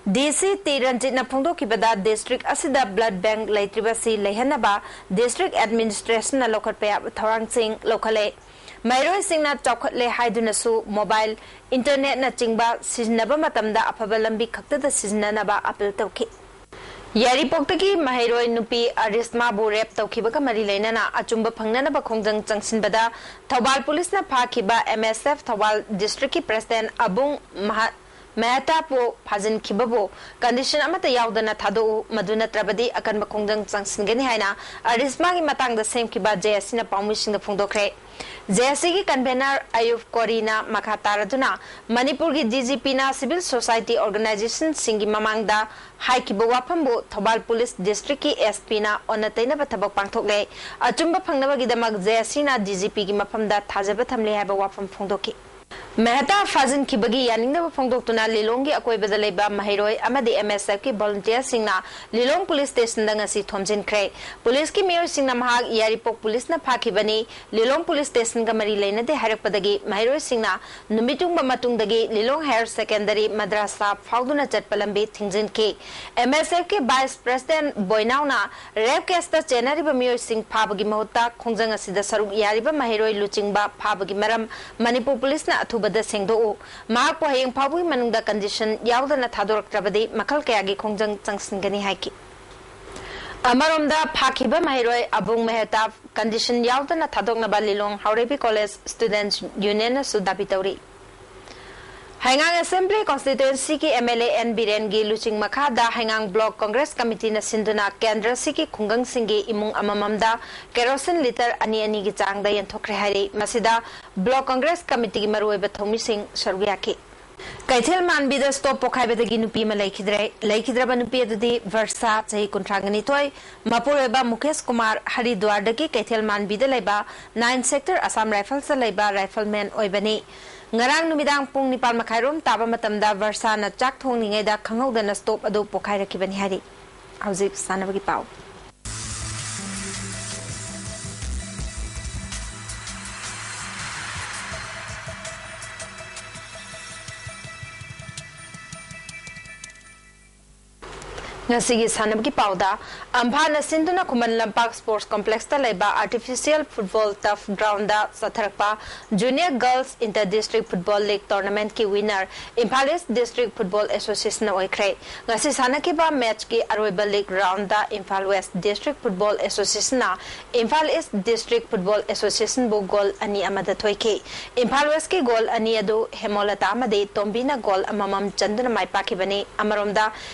ꯗꯤ ꯁꯤ ꯇꯤ ꯔꯟꯖꯤꯠꯅ ꯐꯣꯡꯗꯣꯛꯈꯤꯕꯗ, ꯗꯤꯁꯇ꯭ꯔꯤꯛ ꯑꯁꯤꯗ ꯕ꯭ꯂꯗ ꯕꯦꯡꯛ ꯂꯩꯇ꯭ꯔꯤꯕꯁꯤ ꯂꯩꯍꯟꯅꯕ ꯗꯤꯁꯇ꯭ꯔꯤꯛ ꯑꯦꯗꯃꯤꯅꯤꯁꯇ꯭ꯔꯦꯁꯟꯅ ꯂꯧꯈꯠꯄ ꯌꯥꯕ ꯊꯧꯔꯥꯡꯁꯤꯡ ꯂꯧꯈꯠꯂꯦ꯫ ꯃꯍꯩꯔꯣꯏꯁꯤꯡꯅ ꯆꯥꯎꯈꯠꯂꯦ ꯍꯥꯏꯗꯨꯅꯁꯨ ꯃꯣꯕꯥꯏꯜ, ꯏꯟꯇꯔꯅꯦꯠꯅꯆꯤꯡꯕ ꯁꯤꯖꯤꯟꯅꯕ ꯃꯇꯝꯗ ꯑꯐꯕ ꯂꯝꯕꯤ ꯈꯛꯇꯗ ꯁꯤꯖꯤꯟꯅꯅꯕ ꯑꯥꯄꯤꯜ ꯇꯧꯈꯤ꯫ ꯌꯥꯏꯔꯤꯄꯣꯛꯇꯒꯤ ꯃꯍꯩꯔꯣꯏ ꯅꯨꯄꯤ ꯑꯔꯤꯁꯃꯥꯕꯨ ꯔꯦꯞ ꯇꯧꯈꯤꯕꯒ ꯃꯔꯤ ꯂꯩꯅꯅ ꯑꯆꯨꯝꯕ ꯐꯪꯅꯅꯕ ꯈꯣꯡꯖꯪ ꯆꯪꯁꯤꯟꯕꯗ ꯊꯧꯕꯥꯜ ꯄꯨꯂꯤꯁꯅ ꯐꯥꯈꯤꯕ ꯑꯦꯝ ꯑꯦꯁ ꯑꯦꯐ ꯊꯧꯕꯥꯜ ꯗꯤꯁꯇ꯭ꯔꯤꯛꯀꯤ ꯄ꯭ꯔꯦꯁꯤꯗꯦꯟ ꯑꯕꯨꯡ ꯃꯍꯥ-, ꯃꯦꯍꯇꯥꯕꯨ ꯐꯥꯖꯤꯟꯈꯤꯕꯕꯨ ꯀꯟꯗꯤꯁꯟ ꯑꯃꯠꯇ ꯌꯥꯎꯗꯅ ꯊꯥꯗꯣꯛꯎ, ꯃꯗꯨ ꯅꯠꯇ꯭ꯔꯕꯗꯤ ꯑꯀꯟꯕ ꯈꯣꯡꯖꯪ ꯆꯪꯁꯤꯟꯒꯅꯤ ꯍꯥꯏꯅ ꯑꯔꯤꯁꯃꯥꯒꯤ ꯃꯇꯥꯡꯗ ꯁꯦꯝꯈꯤꯕ ꯖꯦ ꯑꯦꯁ ꯁꯤꯅ ꯄꯥꯎꯃꯤꯁꯤꯡꯗ ꯐꯣꯡꯗꯣꯛꯈ꯭ꯔꯦ꯫ ꯖꯦ ꯑꯦꯁ ꯁꯤꯒꯤ ꯀꯟꯚꯦꯅꯔ ꯑꯌꯨꯕ ꯀꯣꯔꯤꯅ ꯃꯈꯥ ꯇꯥꯔꯗꯨꯅ ꯃꯅꯤꯄꯨꯔꯒꯤ ꯗꯤ ꯖꯤ ꯄꯤꯅ ꯁꯤꯚꯤꯜ ꯁꯣꯁꯥꯏꯇꯤ ꯑꯣꯔꯒꯅꯥꯏꯖꯦꯁꯟꯁꯤꯡꯒꯤ ꯃꯃꯥꯡꯗ ꯍꯥꯏꯈꯤꯕ ꯋꯥꯐꯝꯕꯨ ꯊꯧꯕꯥꯜ ꯄꯨꯂꯤꯁ ꯗꯤꯁꯇ꯭ꯔꯤꯛꯀꯤ ꯑꯦꯁ ꯄꯤꯅ ꯑꯣꯟꯅ ꯇꯩꯅꯕ ꯊꯕꯛ ꯄꯥꯡꯊꯣꯛꯂꯦ꯫ ꯑꯆꯨꯝꯕ ꯐꯪꯅꯕꯒꯤꯗꯃꯛ ꯖꯦ ꯑꯦꯁ ꯁꯤꯅ ꯗꯤ ꯖꯤ ꯄꯤꯒꯤ ꯃꯐꯝꯗ ꯊꯥꯖꯕ ꯊꯝꯂꯤ ꯍꯥꯏꯕ ꯋꯥꯐꯝ ꯐꯣꯡꯗꯣꯛꯈꯤ꯫ ꯃꯦꯍꯇꯥ ꯐꯥꯖꯤꯟꯈꯤꯕꯒꯤ ꯌꯥꯅꯤꯡꯗꯕ ꯐꯣꯡꯗꯣꯛꯇꯨꯅ ꯂꯤꯂꯣꯡꯒꯤ ꯑꯀꯣꯏꯕꯗ ꯂꯩꯕ ꯃꯍꯩꯔꯣꯏ ꯑꯃꯗꯤ ꯑꯦꯝ ꯑꯦꯁ ꯑꯦꯐꯀꯤ ꯚꯣꯂꯨꯟꯇꯤꯌꯔꯁꯤꯡꯅ ꯂꯤꯂꯣꯡ ꯄꯨꯂꯤꯁ ꯁ꯭ꯇꯦꯁꯟꯗ ꯉꯁꯤ ꯊꯣꯝꯖꯤꯟꯈ꯭ꯔꯦ꯫ ꯄꯨꯂꯤꯁꯀꯤ ꯃꯤꯑꯣꯏꯁꯤꯡꯅ ꯃꯍꯥꯛ ꯌꯥꯏꯔꯤꯄꯣꯛ ꯄꯨꯂꯤꯁꯅ ꯐꯥꯈꯤꯕꯅꯤ, ꯂꯤꯂꯣꯡ ꯄꯨꯂꯤꯁ ꯁ꯭ꯇꯦꯁꯟꯒ ꯃꯔꯤ ꯂꯩꯅꯗꯦ ꯍꯥꯏꯔꯛꯄꯗꯒꯤ ꯃꯍꯩꯔꯣꯏꯁꯤꯡꯅ ꯅꯨꯃꯤꯠ ꯌꯨꯡꯕ ꯃꯇꯨꯡꯗꯒꯤ ꯂꯤꯂꯣꯡ ꯍꯥꯌꯔ ꯁꯦꯀꯦꯟꯗꯔꯤ ꯃꯗ꯭ꯔꯥꯁꯥ ꯐꯥꯎꯗꯨꯅ ꯆꯠꯄ ꯂꯝꯕꯤ ꯊꯤꯡꯖꯤꯟꯈꯤ꯫ ꯑꯦꯝ ꯑꯦꯁ ꯑꯦꯐꯀꯤ ꯚꯥꯏꯁ ꯄ꯭ꯔꯦꯁꯤꯗꯦꯟ ꯕꯣꯏꯅꯥꯎꯅ ꯔꯦꯞ ꯀꯦꯁꯇ ꯆꯦꯟꯅꯔꯤꯕ ꯃꯤꯑꯣꯏꯁꯤꯡ ꯐꯥꯕꯒꯤ ꯃꯍꯨꯠꯇ ꯈꯣꯡꯖꯪ ꯑꯁꯤꯗ ꯁꯔꯨꯛ ꯌꯥꯔꯤꯕ ꯃꯍꯩꯔꯣꯏ ꯂꯨꯆꯤꯡꯕ ꯐꯥꯕꯒꯤ ꯃꯔꯝ ꯃꯅꯤꯄꯨꯔ ꯄꯨꯂꯤꯁꯅ ꯑꯊꯨꯕꯗ ꯁꯦꯡꯗꯣꯛꯎ꯫ ꯃꯍꯥꯛꯄꯨ ꯍꯌꯦꯡ ꯐꯥꯎꯕꯒꯤ ꯃꯅꯨꯡꯗ ꯀꯟꯗꯤꯁꯟ ꯌꯥꯎꯗꯅ ꯊꯥꯗꯣꯔꯛꯇ꯭ꯔꯕꯗꯤ ꯃꯈꯜ ꯀꯌꯥꯒꯤ ꯈꯣꯡꯖꯪ ꯆꯪꯁꯤꯟꯒꯅꯤ ꯍꯥꯏꯈꯤ꯫ ꯑꯃꯔꯣꯝꯗ ꯐꯥꯈꯤꯕ ꯃꯍꯩꯔꯣꯏ ꯑꯕꯨꯡ ꯃꯦꯍꯇꯥꯕ ꯀꯟꯗꯤꯁꯟ ꯌꯥꯎꯗꯅ ꯊꯥꯗꯣꯛꯅꯕ ꯂꯤꯂꯣꯡ ꯍꯥꯎꯔꯩꯕꯤ ꯀꯣꯂꯦꯖ ꯁ꯭ꯇꯨꯗꯦꯟꯠꯁ ꯌꯨꯅꯤꯌꯟꯅꯁꯨ ꯗꯥꯕꯤ ꯇꯧꯔꯤ꯫ ꯍꯩꯉꯥꯡ ꯑꯦꯁꯦꯝꯕ꯭ꯂꯤ ꯀꯣꯟꯁꯇꯤꯇ꯭ꯋꯦꯟꯁꯤꯒꯤ ꯑꯦꯝ ꯑꯦꯜ ꯑꯦ ꯑꯦꯟ ꯕꯤꯔꯦꯟꯒꯤ ꯂꯨꯆꯤꯡ ꯃꯈꯥꯗ ꯍꯩꯉꯥꯡ ꯕ꯭ꯂꯣꯛ ꯀꯣꯡꯒ꯭ꯔꯦꯁ ꯀꯃꯤꯇꯤꯅ ꯁꯤꯟꯗꯨꯅ ꯀꯦꯟꯗ꯭ꯔꯁꯤꯒꯤ ꯈꯨꯡꯒꯪꯁꯤꯡꯒꯤ ꯏꯃꯨꯡ ꯑꯃꯃꯝꯗ ꯀꯦꯔꯣꯁꯤꯟ ꯂꯤꯇꯔ ꯑꯅꯤ ꯑꯅꯤꯒꯤ ꯆꯥꯡꯗ ꯌꯦꯟꯊꯣꯛꯈ꯭ꯔꯦ ꯍꯥꯏꯔꯤ꯫ ꯃꯁꯤꯗ ꯕ꯭ꯂꯣꯛ ꯀꯣꯡꯒ꯭ꯔꯦꯁ ꯀꯃꯤꯇꯤꯒꯤ ꯃꯔꯨꯑꯣꯏꯕ ꯊꯧꯃꯤꯁꯤꯡ ꯁꯔꯨꯛ ꯌꯥꯈꯤ꯫ ꯀꯩꯊꯦꯜ ꯃꯥꯟꯕꯤꯗ ꯁ꯭ꯇꯣꯞ ꯄꯣꯈꯥꯏꯕꯗꯒꯤ ꯅꯨꯄꯤ ꯑꯃ ꯂꯩꯈꯤꯗ꯭ꯔꯦ꯫ ꯂꯩꯈꯤꯗ꯭ꯔꯕ ꯅꯨꯄꯤ ꯑꯗꯨꯗꯤ ꯚꯔꯁꯥ, ꯆꯍꯤ ꯀꯨꯟꯊ꯭ꯔꯥ ꯅꯤꯊꯣꯏ, ꯃꯄꯨꯔꯣꯏꯕ ꯃꯨꯀꯦꯁ ꯀꯨꯃꯥꯔ, ꯍꯔꯤꯗ꯭ꯋꯥꯔꯗꯒꯤ ꯀꯩꯊꯦꯜ ꯃꯥꯟꯕꯤꯗ ꯂꯩꯕ ꯅꯥꯏꯟ ꯁꯦꯛꯇꯔ ꯑꯁꯥꯝ ꯔꯥꯏꯐꯜꯁꯇ ꯂꯩꯕ ꯔꯥꯏꯐꯜꯃꯦꯟ ꯑꯣꯏꯕꯅꯤ꯫ ꯉꯔꯥꯡ ꯅꯨꯃꯤꯗꯥꯡ ꯄꯨꯡ ꯅꯤꯄꯥꯟ ꯃꯈꯥꯏꯔꯣꯝ ꯇꯥꯕ ꯃꯇꯝꯗ ꯚꯔꯁꯥꯅ ꯆꯥꯛ ꯊꯣꯡꯂꯤꯉꯩꯗ ꯈꯪꯍꯧꯗꯅ ꯁ꯭ꯇꯣꯞ ꯑꯗꯨ ꯄꯣꯈꯥꯏꯔꯛꯈꯤꯕꯅꯤ ꯍꯥꯏꯔꯤ꯫ ꯍꯧꯖꯤꯛ ꯁꯥꯟꯅꯕꯒꯤ ꯄꯥꯎ꯫ ꯉꯁꯤꯒꯤ ꯁꯥꯟꯅꯕꯒꯤ ꯄꯥꯎꯗ, ꯑꯝꯐꯥꯅ ꯁꯤꯟꯗꯨꯅ ꯈꯨꯃꯟ ꯂꯝꯄꯥꯛ ꯁ꯭ꯄꯣꯔꯠꯁ ꯀꯣꯝꯄ꯭ꯂꯦꯛꯁꯇ ꯂꯩꯕ ꯑꯥꯔꯇꯤꯐꯤꯁꯤꯌꯦꯜ ꯐꯨꯠꯕꯣꯜ ꯇꯔꯐ ꯒ꯭ꯔꯥꯎꯟꯗ ꯆꯠꯊꯔꯛꯄ junior girls inter district football league ꯇꯣꯔꯅꯥꯃꯦꯟꯠꯀꯤ winner Imphal east district football ꯑꯦꯁꯣꯁꯤꯌꯦꯁꯟꯅ ꯑꯣꯏꯈ꯭ꯔꯦ꯫ ꯉꯁꯤ ꯁꯥꯟꯅꯈꯤꯕ ꯃꯦꯆꯀꯤ ꯑꯔꯣꯏꯕ league round Imphal west district football ꯑꯦꯁꯣꯁꯤꯌꯦꯁꯟꯅ ꯏꯝꯐꯥꯜ ꯏꯁ ꯗꯤꯁꯇ꯭ꯔꯤꯛ ꯐꯨꯠꯕꯣꯜ ꯑꯦꯁꯣꯁꯤꯌꯦꯁꯟꯕꯨ ꯒꯣꯜ ꯑꯅꯤ ꯑꯃꯗ ꯊꯣꯏꯈꯤ꯫ ꯏꯝꯐꯥꯜ ꯋꯦꯁꯀꯤ ꯒꯣꯜ ꯑꯅꯤ ꯑꯗꯨ ꯍꯦꯃꯣꯂꯇꯥ ꯑꯃꯗꯤ ꯇꯣꯝꯕꯤꯅ ꯒꯣꯜ ꯑꯃꯃꯝ ꯆꯟꯗꯨꯅ ꯃꯥꯏ ꯄꯥꯛꯈꯤꯕꯅꯤ꯫ ꯑꯃꯔꯣꯝꯗ,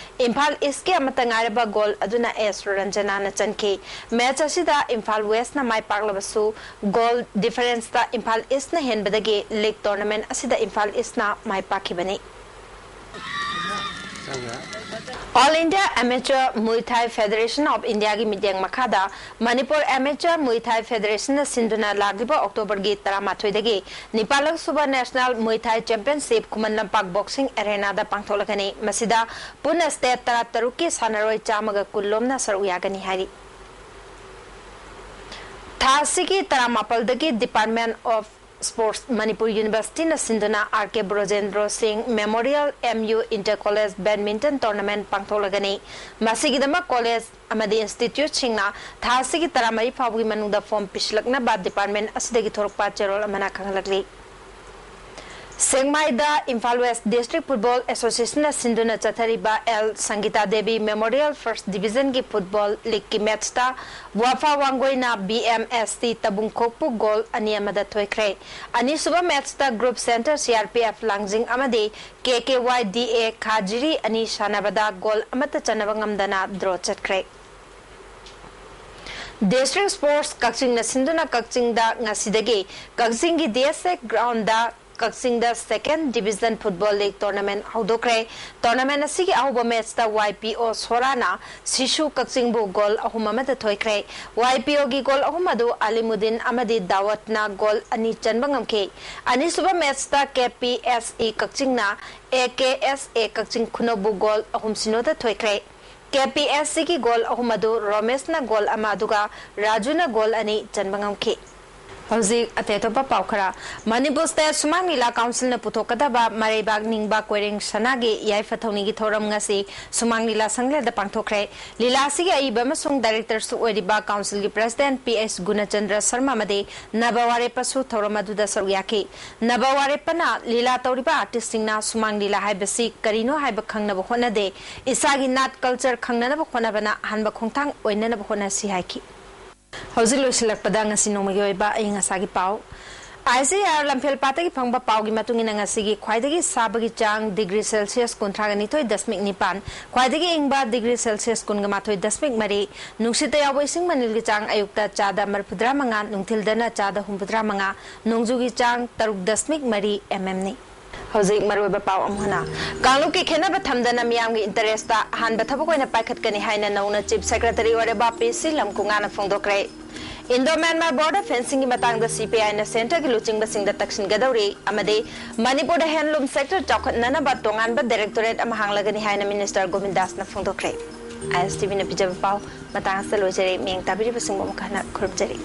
ꯏꯝꯐꯥꯜ ꯏꯁꯀꯤ ꯑꯃꯠꯇ ꯉꯥꯏꯔꯕ ꯒꯣꯜ ꯑꯗꯨꯅ ꯑꯦꯁ ꯔꯟꯖꯅꯥꯅ ꯆꯟꯈꯤ꯫ ꯃꯦꯆ ꯑꯁꯤꯗ ꯏꯝꯐꯥꯜ ꯋꯦꯁꯅ ꯃꯥꯏ ꯄꯥꯛꯂꯕꯁꯨ, ꯒꯣꯜ ꯗꯤꯐꯔꯦꯟꯁꯇ ꯏꯝꯐꯥꯜ ꯏꯁꯅ ꯍꯦꯟꯕꯗꯒꯤ ꯂꯤꯒ ꯇꯣꯔꯅꯥꯃꯦꯟꯠ ꯑꯁꯤꯗ ꯏꯝꯐꯥꯜ ꯏꯁꯅ ꯃꯥꯏ ꯄꯥꯛꯈꯤꯕꯅꯤ꯫ All India Amateur Muay Thai Federation of Indiaꯒꯤ ꯃꯤꯠꯌꯦꯡ ꯃꯈꯥꯗ Manipur Amateur Muay Thai Federationna ꯁꯤꯟꯗꯨꯅ ꯂꯥꯛꯂꯤꯕ ꯑꯣꯛꯇꯣꯕꯔꯒꯤ ꯇꯔꯥꯃꯥꯊꯣꯏꯗꯒꯤ ꯅꯤꯄꯥꯜꯂꯛ ꯁꯨꯕ National Muay Thai Championship Khuman Lampak boxing ꯑꯦꯔꯦꯅꯥꯗ ꯄꯥꯡꯊꯣꯛꯂꯒꯅꯤ꯫ ꯃꯁꯤꯗ ꯄꯨꯟꯅ ꯁ꯭ꯇꯦꯠ ꯇꯔꯥꯇꯔꯨꯛꯀꯤ ꯁꯥꯟꯅꯔꯣꯏ ꯆꯥꯝꯃꯒ ꯀꯨꯟ ꯂꯣꯝꯅ ꯁꯔꯨꯛ ꯌꯥꯒꯅꯤ ꯍꯥꯏꯔꯤ꯫ ꯊꯥ ꯑꯁꯤꯒꯤ ꯇꯔꯥꯃꯥꯄꯜꯗꯒꯤ Department of Sports ꯃꯅꯤꯄꯨꯔ ꯌꯨꯅꯤꯚꯔꯁꯤꯇꯤꯅ ꯁꯤꯟꯗꯨꯅ R K Brojendro Singh memorial M U inter college badminton tournament ꯄꯥꯡꯊꯣꯛꯂꯒꯅꯤ꯫ ꯃꯁꯤꯒꯤꯗꯃꯛ ꯀꯣꯂꯦꯖ ꯑꯃꯗꯤ ꯏꯟꯁꯇꯤꯇ꯭ꯌꯨꯠꯁꯤꯡꯅ ꯊꯥ ꯑꯁꯤꯒꯤ ꯇꯔꯥꯃꯔꯤ ꯐꯥꯎꯕꯒꯤ ꯃꯅꯨꯡꯗ ꯐꯣꯔꯝ ꯄꯤꯁꯤꯜꯂꯛꯅꯕ ꯗꯤꯄꯥꯔꯠꯃꯦꯟꯠ ꯑꯁꯤꯗꯒꯤ ꯊꯣꯔꯛꯄ ꯆꯦꯔꯣꯜ ꯑꯃꯅ ꯈꯪꯍꯜꯂꯛꯂꯤ꯫ ꯁꯦꯛꯃꯥꯏꯗ ꯏꯝꯐꯥꯜ ꯋꯦꯁ ꯗꯤꯁꯇ꯭ꯔꯤꯛ ꯐꯨꯠꯕꯣꯜ ꯑꯦꯁꯣꯁꯤꯌꯦꯁꯟꯅ ꯁꯤꯟꯗꯨꯅ ꯆꯠꯊꯔꯤꯕ L Sangita Devi memorial first ꯗꯤꯕꯤꯖꯟꯒꯤ ꯐꯨꯠꯕꯣꯜ ꯂꯤꯒꯀꯤ ꯃꯦꯆꯇ ꯋꯥꯐꯥ ꯋꯥꯡꯒꯣꯏꯅ ꯕꯤ ꯑꯦꯝ ꯑꯦꯁ ꯇꯤ ꯇꯕꯨꯡꯈꯣꯛꯄꯨ ꯒꯣꯜ ꯑꯅꯤ ꯑꯃꯗ ꯊꯣꯏꯈ꯭ꯔꯦ꯫ ꯑꯅꯤꯁꯨꯕ ꯃꯦꯆꯇ group centre C R P F ꯂꯥꯡꯖꯤꯡ ꯑꯃꯗꯤ ꯀꯦ ꯀꯦ ꯋꯥꯏ ꯗꯤ ꯑꯦ ꯈꯥꯖꯤꯔꯤ ꯑꯅꯤ ꯁꯥꯟꯅꯕꯗ ꯒꯣꯜ ꯑꯃꯠꯇ ꯆꯟꯅꯕ ꯉꯝꯗꯅ ꯗ꯭ꯔꯣ ꯆꯠꯈ꯭ꯔꯦ꯫ ꯗꯤꯁꯇ꯭ꯔꯤꯛ ꯁ꯭ꯄꯣꯔꯠꯁ ꯀꯛꯆꯤꯡꯅ ꯁꯤꯟꯗꯨꯅ ꯀꯛꯆꯤꯡꯗ ꯉꯁꯤꯗꯒꯤ ꯀꯛꯆꯤꯡꯒꯤ ꯗꯤ ꯑꯦꯁ ꯑꯦ ꯒ꯭ꯔꯥꯎꯟꯗ ꯀꯛꯆꯤꯡꯗ second division football league tournament ꯍꯧꯗꯣꯛꯈ꯭ꯔꯦ꯫ ꯇꯣꯔꯅꯥꯃꯦꯟꯠ ꯑꯁꯤꯒꯤ ꯑꯍꯧꯕ ꯃꯦꯆꯇ ꯋꯥꯏ ꯄꯤ ꯑꯣ ꯁꯣꯔꯥꯅ ꯁꯤꯁꯨ ꯀꯛꯆꯤꯡꯕꯨ ꯒꯣꯜ ꯑꯍꯨꯝ ꯑꯃꯗ ꯊꯣꯏꯈ꯭ꯔꯦ꯫ ꯋꯥꯏ ꯄꯤ ꯑꯣꯒꯤ ꯒꯣꯜ ꯑꯍꯨꯝ ꯑꯗꯨ ꯑꯂꯤꯃꯨꯗꯤꯟ ꯑꯃꯗꯤ ꯗꯥꯋꯠꯅ ꯒꯣꯜ ꯑꯅꯤ ꯆꯟꯕ ꯉꯝꯈꯤ꯫ ꯑꯅꯤꯁꯨꯕ ꯃꯦꯆꯇ K P S E ꯀꯛꯆꯤꯡꯅ A K S A Kakching ꯈꯨꯅꯧꯕꯨ goal ꯑꯍꯨꯝ ꯁꯤꯅꯣꯗ ꯊꯣꯏꯈ꯭ꯔꯦ꯫ ꯀꯦ ꯄꯤ ꯑꯦꯁ ꯁꯤꯒꯤ ꯒꯣꯜ ꯑꯍꯨꯝ ꯑꯗꯨ ꯔꯣꯃꯦꯁꯅ ꯒꯣꯜ ꯑꯃ ꯑꯗꯨꯒ ꯔꯥꯖꯨꯅ ꯒꯣꯜ ꯑꯅꯤ ꯆꯟꯕ ꯉꯝꯈꯤ꯫ ꯍꯧꯖꯤꯛ ꯑꯇꯩ ꯑꯇꯣꯞꯄ ꯄꯥꯎ ꯈꯔ꯫ ꯃꯅꯤꯄꯨꯔ ꯁ꯭ꯇꯦꯠ ꯁꯨꯃꯥꯡ ꯂꯤꯂꯥ ꯀꯥꯎꯟꯁꯤꯜꯅ ꯄꯨꯊꯣꯛꯀꯗꯕ ꯃꯔꯩꯕꯥꯛ ꯅꯤꯡꯕ ꯀꯣꯏꯔꯦꯡ ꯁꯅꯥꯒꯤ ꯌꯥꯏꯐ ꯊꯧꯅꯤꯒꯤ ꯊꯧꯔꯝ ꯉꯁꯤ ꯁꯨꯃꯥꯡ ꯂꯤꯂꯥ ꯁꯪꯂꯦꯟꯗ ꯄꯥꯡꯊꯣꯛꯈ꯭ꯔꯦ꯫ ꯂꯤꯂꯥ ꯑꯁꯤꯒꯤ ꯑꯏꯕ ꯑꯃꯁꯨꯡ ꯗꯥꯏꯔꯦꯛꯇꯔꯁꯨ ꯑꯣꯏꯔꯤꯕ ꯀꯥꯎꯟꯁꯤꯜꯒꯤ ꯄ꯭ꯔꯁꯤꯗꯦꯟꯠ ꯄꯤ ꯑꯩꯆ ꯒꯨꯅꯆꯟꯗ꯭ꯔ ꯁꯔꯃ ꯑꯃꯗꯤ ꯅꯕ ꯋꯥꯔꯦꯞꯄꯁꯨ ꯊꯧꯔꯝ ꯑꯗꯨꯗ ꯁꯔꯨꯛ ꯌꯥꯈꯤ꯫ ꯅꯕ ꯋꯥꯔꯦꯞꯄꯅ ꯂꯤꯂꯥ ꯇꯧꯔꯤꯕ ꯑꯥꯔꯇꯤꯁꯁꯤꯡꯅ ꯁꯨꯃꯥꯡ ꯂꯤꯂꯥ ꯍꯥꯏꯕꯁꯤ ꯀꯔꯤꯅꯣ ꯍꯥꯏꯕ ꯈꯪꯅꯕ ꯍꯣꯠꯅꯗꯦ, ꯏꯁꯥꯒꯤ ꯅꯥꯠ ꯀꯜꯆꯔ ꯈꯪꯅꯅꯕ ꯍꯣꯠꯅꯕꯅ ꯑꯍꯥꯟꯕ ꯈꯣꯡꯊꯥꯡ ꯑꯣꯏꯅꯅꯕ ꯍꯣꯠꯅꯁꯤ ꯍꯥꯏꯈꯤ꯫ ꯍꯧꯖꯤꯛ ꯂꯣꯏꯁꯤꯜꯂꯛꯄꯗ ꯉꯁꯤ ꯅꯣꯡꯃꯒꯤ ꯑꯣꯏꯕ ꯑꯏꯪ ꯑꯁꯥꯒꯤ ꯄꯥꯎ꯫ ꯑꯥꯏ ꯖꯤ ꯑꯥꯔ ꯂꯝꯐꯦꯜ ꯄꯥꯠꯇꯒꯤ ꯐꯪꯕ ꯄꯥꯎꯒꯤ ꯃꯇꯨꯡ ꯏꯟꯅ ꯉꯁꯤꯒꯤ ꯈ꯭ꯋꯥꯏꯗꯒꯤ ꯁꯥꯕꯒꯤ ꯆꯥꯡ ꯗꯤꯒ꯭ꯔꯤ ꯁꯦꯜꯁꯤꯌꯁ ꯀꯨꯟꯊ꯭ꯔꯥꯒ ꯅꯤꯊꯣꯏ ꯗꯁꯃꯤꯛ ꯅꯤꯄꯥꯟ, ꯈ꯭ꯋꯥꯏꯗꯒꯤ ꯏꯪꯕ ꯗꯤꯒ꯭ꯔꯤ ꯁꯦꯜꯁꯤꯌꯁ ꯀꯨꯟꯒ ꯃꯥꯊꯣꯏ ꯗꯁꯃꯤꯛ ꯃꯔꯤ, ꯅꯨꯡꯁꯤꯠꯇ ꯌꯥꯎꯕ ꯏꯁꯤꯡ ꯃꯅꯤꯜꯒꯤ ꯆꯥꯡ ꯑꯌꯨꯛꯇ ꯆꯥꯗ ꯃꯔꯤꯐꯨꯇꯔꯥ ꯃꯉꯥ, ꯅꯨꯡꯊꯤꯜꯗꯅ ꯆꯥꯗ ꯍꯨꯝꯐꯨꯇꯔꯥ ꯃꯉꯥ, ꯅꯣꯡꯖꯨꯒꯤ ꯆꯥꯡ ꯇꯔꯨꯛ ꯗꯁꯃꯤꯛ ꯃꯔꯤ ꯑꯦꯝ ꯑꯦꯝꯅꯤ꯫ ꯍꯧꯖꯤꯛ ꯃꯔꯨꯑꯣꯏꯕ ꯄꯥꯎ ꯑꯃꯨꯛ ꯍꯟꯅ꯫ ꯀꯥꯡꯂꯨꯞꯀꯤ ꯈꯦꯠꯅꯕ ꯊꯝꯗꯅ ꯃꯤꯌꯥꯝꯒꯤ ꯏꯟꯇꯔꯦꯁꯇ ꯑꯍꯥꯟꯕ ꯊꯕꯛ ꯑꯣꯏꯅ ꯄꯥꯏꯈꯠꯀꯅꯤ ꯍꯥꯏꯅ ꯅꯧꯅ ꯆꯤꯐ ꯁꯦꯀ꯭ꯔꯦꯇꯔꯤ ꯑꯣꯏꯔꯕ ꯄꯤ ꯁꯤ ꯂꯝꯀꯨꯉꯥꯅ ꯐꯣꯡꯗꯣꯛꯈ꯭ꯔꯦ꯫ ꯏꯟꯗꯣ ꯃ꯭ꯌꯥꯟꯃꯥꯔ ꯕꯣꯔꯗꯔ ꯐꯦꯟꯁꯤꯡꯒꯤ ꯃꯇꯥꯡꯗ ꯁꯤ ꯄꯤ ꯑꯥꯏꯅ ꯁꯦꯟꯇꯔꯒꯤ ꯂꯨꯆꯤꯡꯕꯁꯤꯡꯗ ꯇꯛꯁꯤꯟꯒꯗꯧꯔꯤ ꯑꯃꯗꯤ ꯃꯅꯤꯄꯨꯔꯗ ꯍꯦꯟꯂꯨꯝ ꯁꯦꯛꯇꯔ ꯆꯥꯎꯈꯠꯅꯅꯕ ꯇꯣꯉꯥꯟꯕ ꯗꯥꯏꯔꯦꯛꯇꯣꯔꯦꯠ ꯑꯃ ꯍꯥꯡꯂꯒꯅꯤ ꯍꯥꯏꯅ ꯃꯤꯅꯤꯁꯇꯔ ꯒꯣꯕꯤꯟꯗꯥꯁꯅ ꯐꯣꯡꯗꯣꯛꯈ꯭ꯔꯦ꯫ ꯑꯥꯏ ꯑꯦꯁ ꯇꯤ ꯚꯤꯅ ꯄꯤꯖꯕ ꯄꯥꯎ ꯃꯇꯥꯡ ꯑꯁꯤꯗ ꯂꯣꯏꯖꯔꯦ꯫ ꯃꯤꯠꯌꯦꯡ ꯇꯥꯕꯤꯔꯤꯕꯁꯤꯡꯕꯨ ꯑꯃꯨꯛ ꯍꯟꯅ ꯈꯨꯔꯨꯝꯖꯔꯤ꯫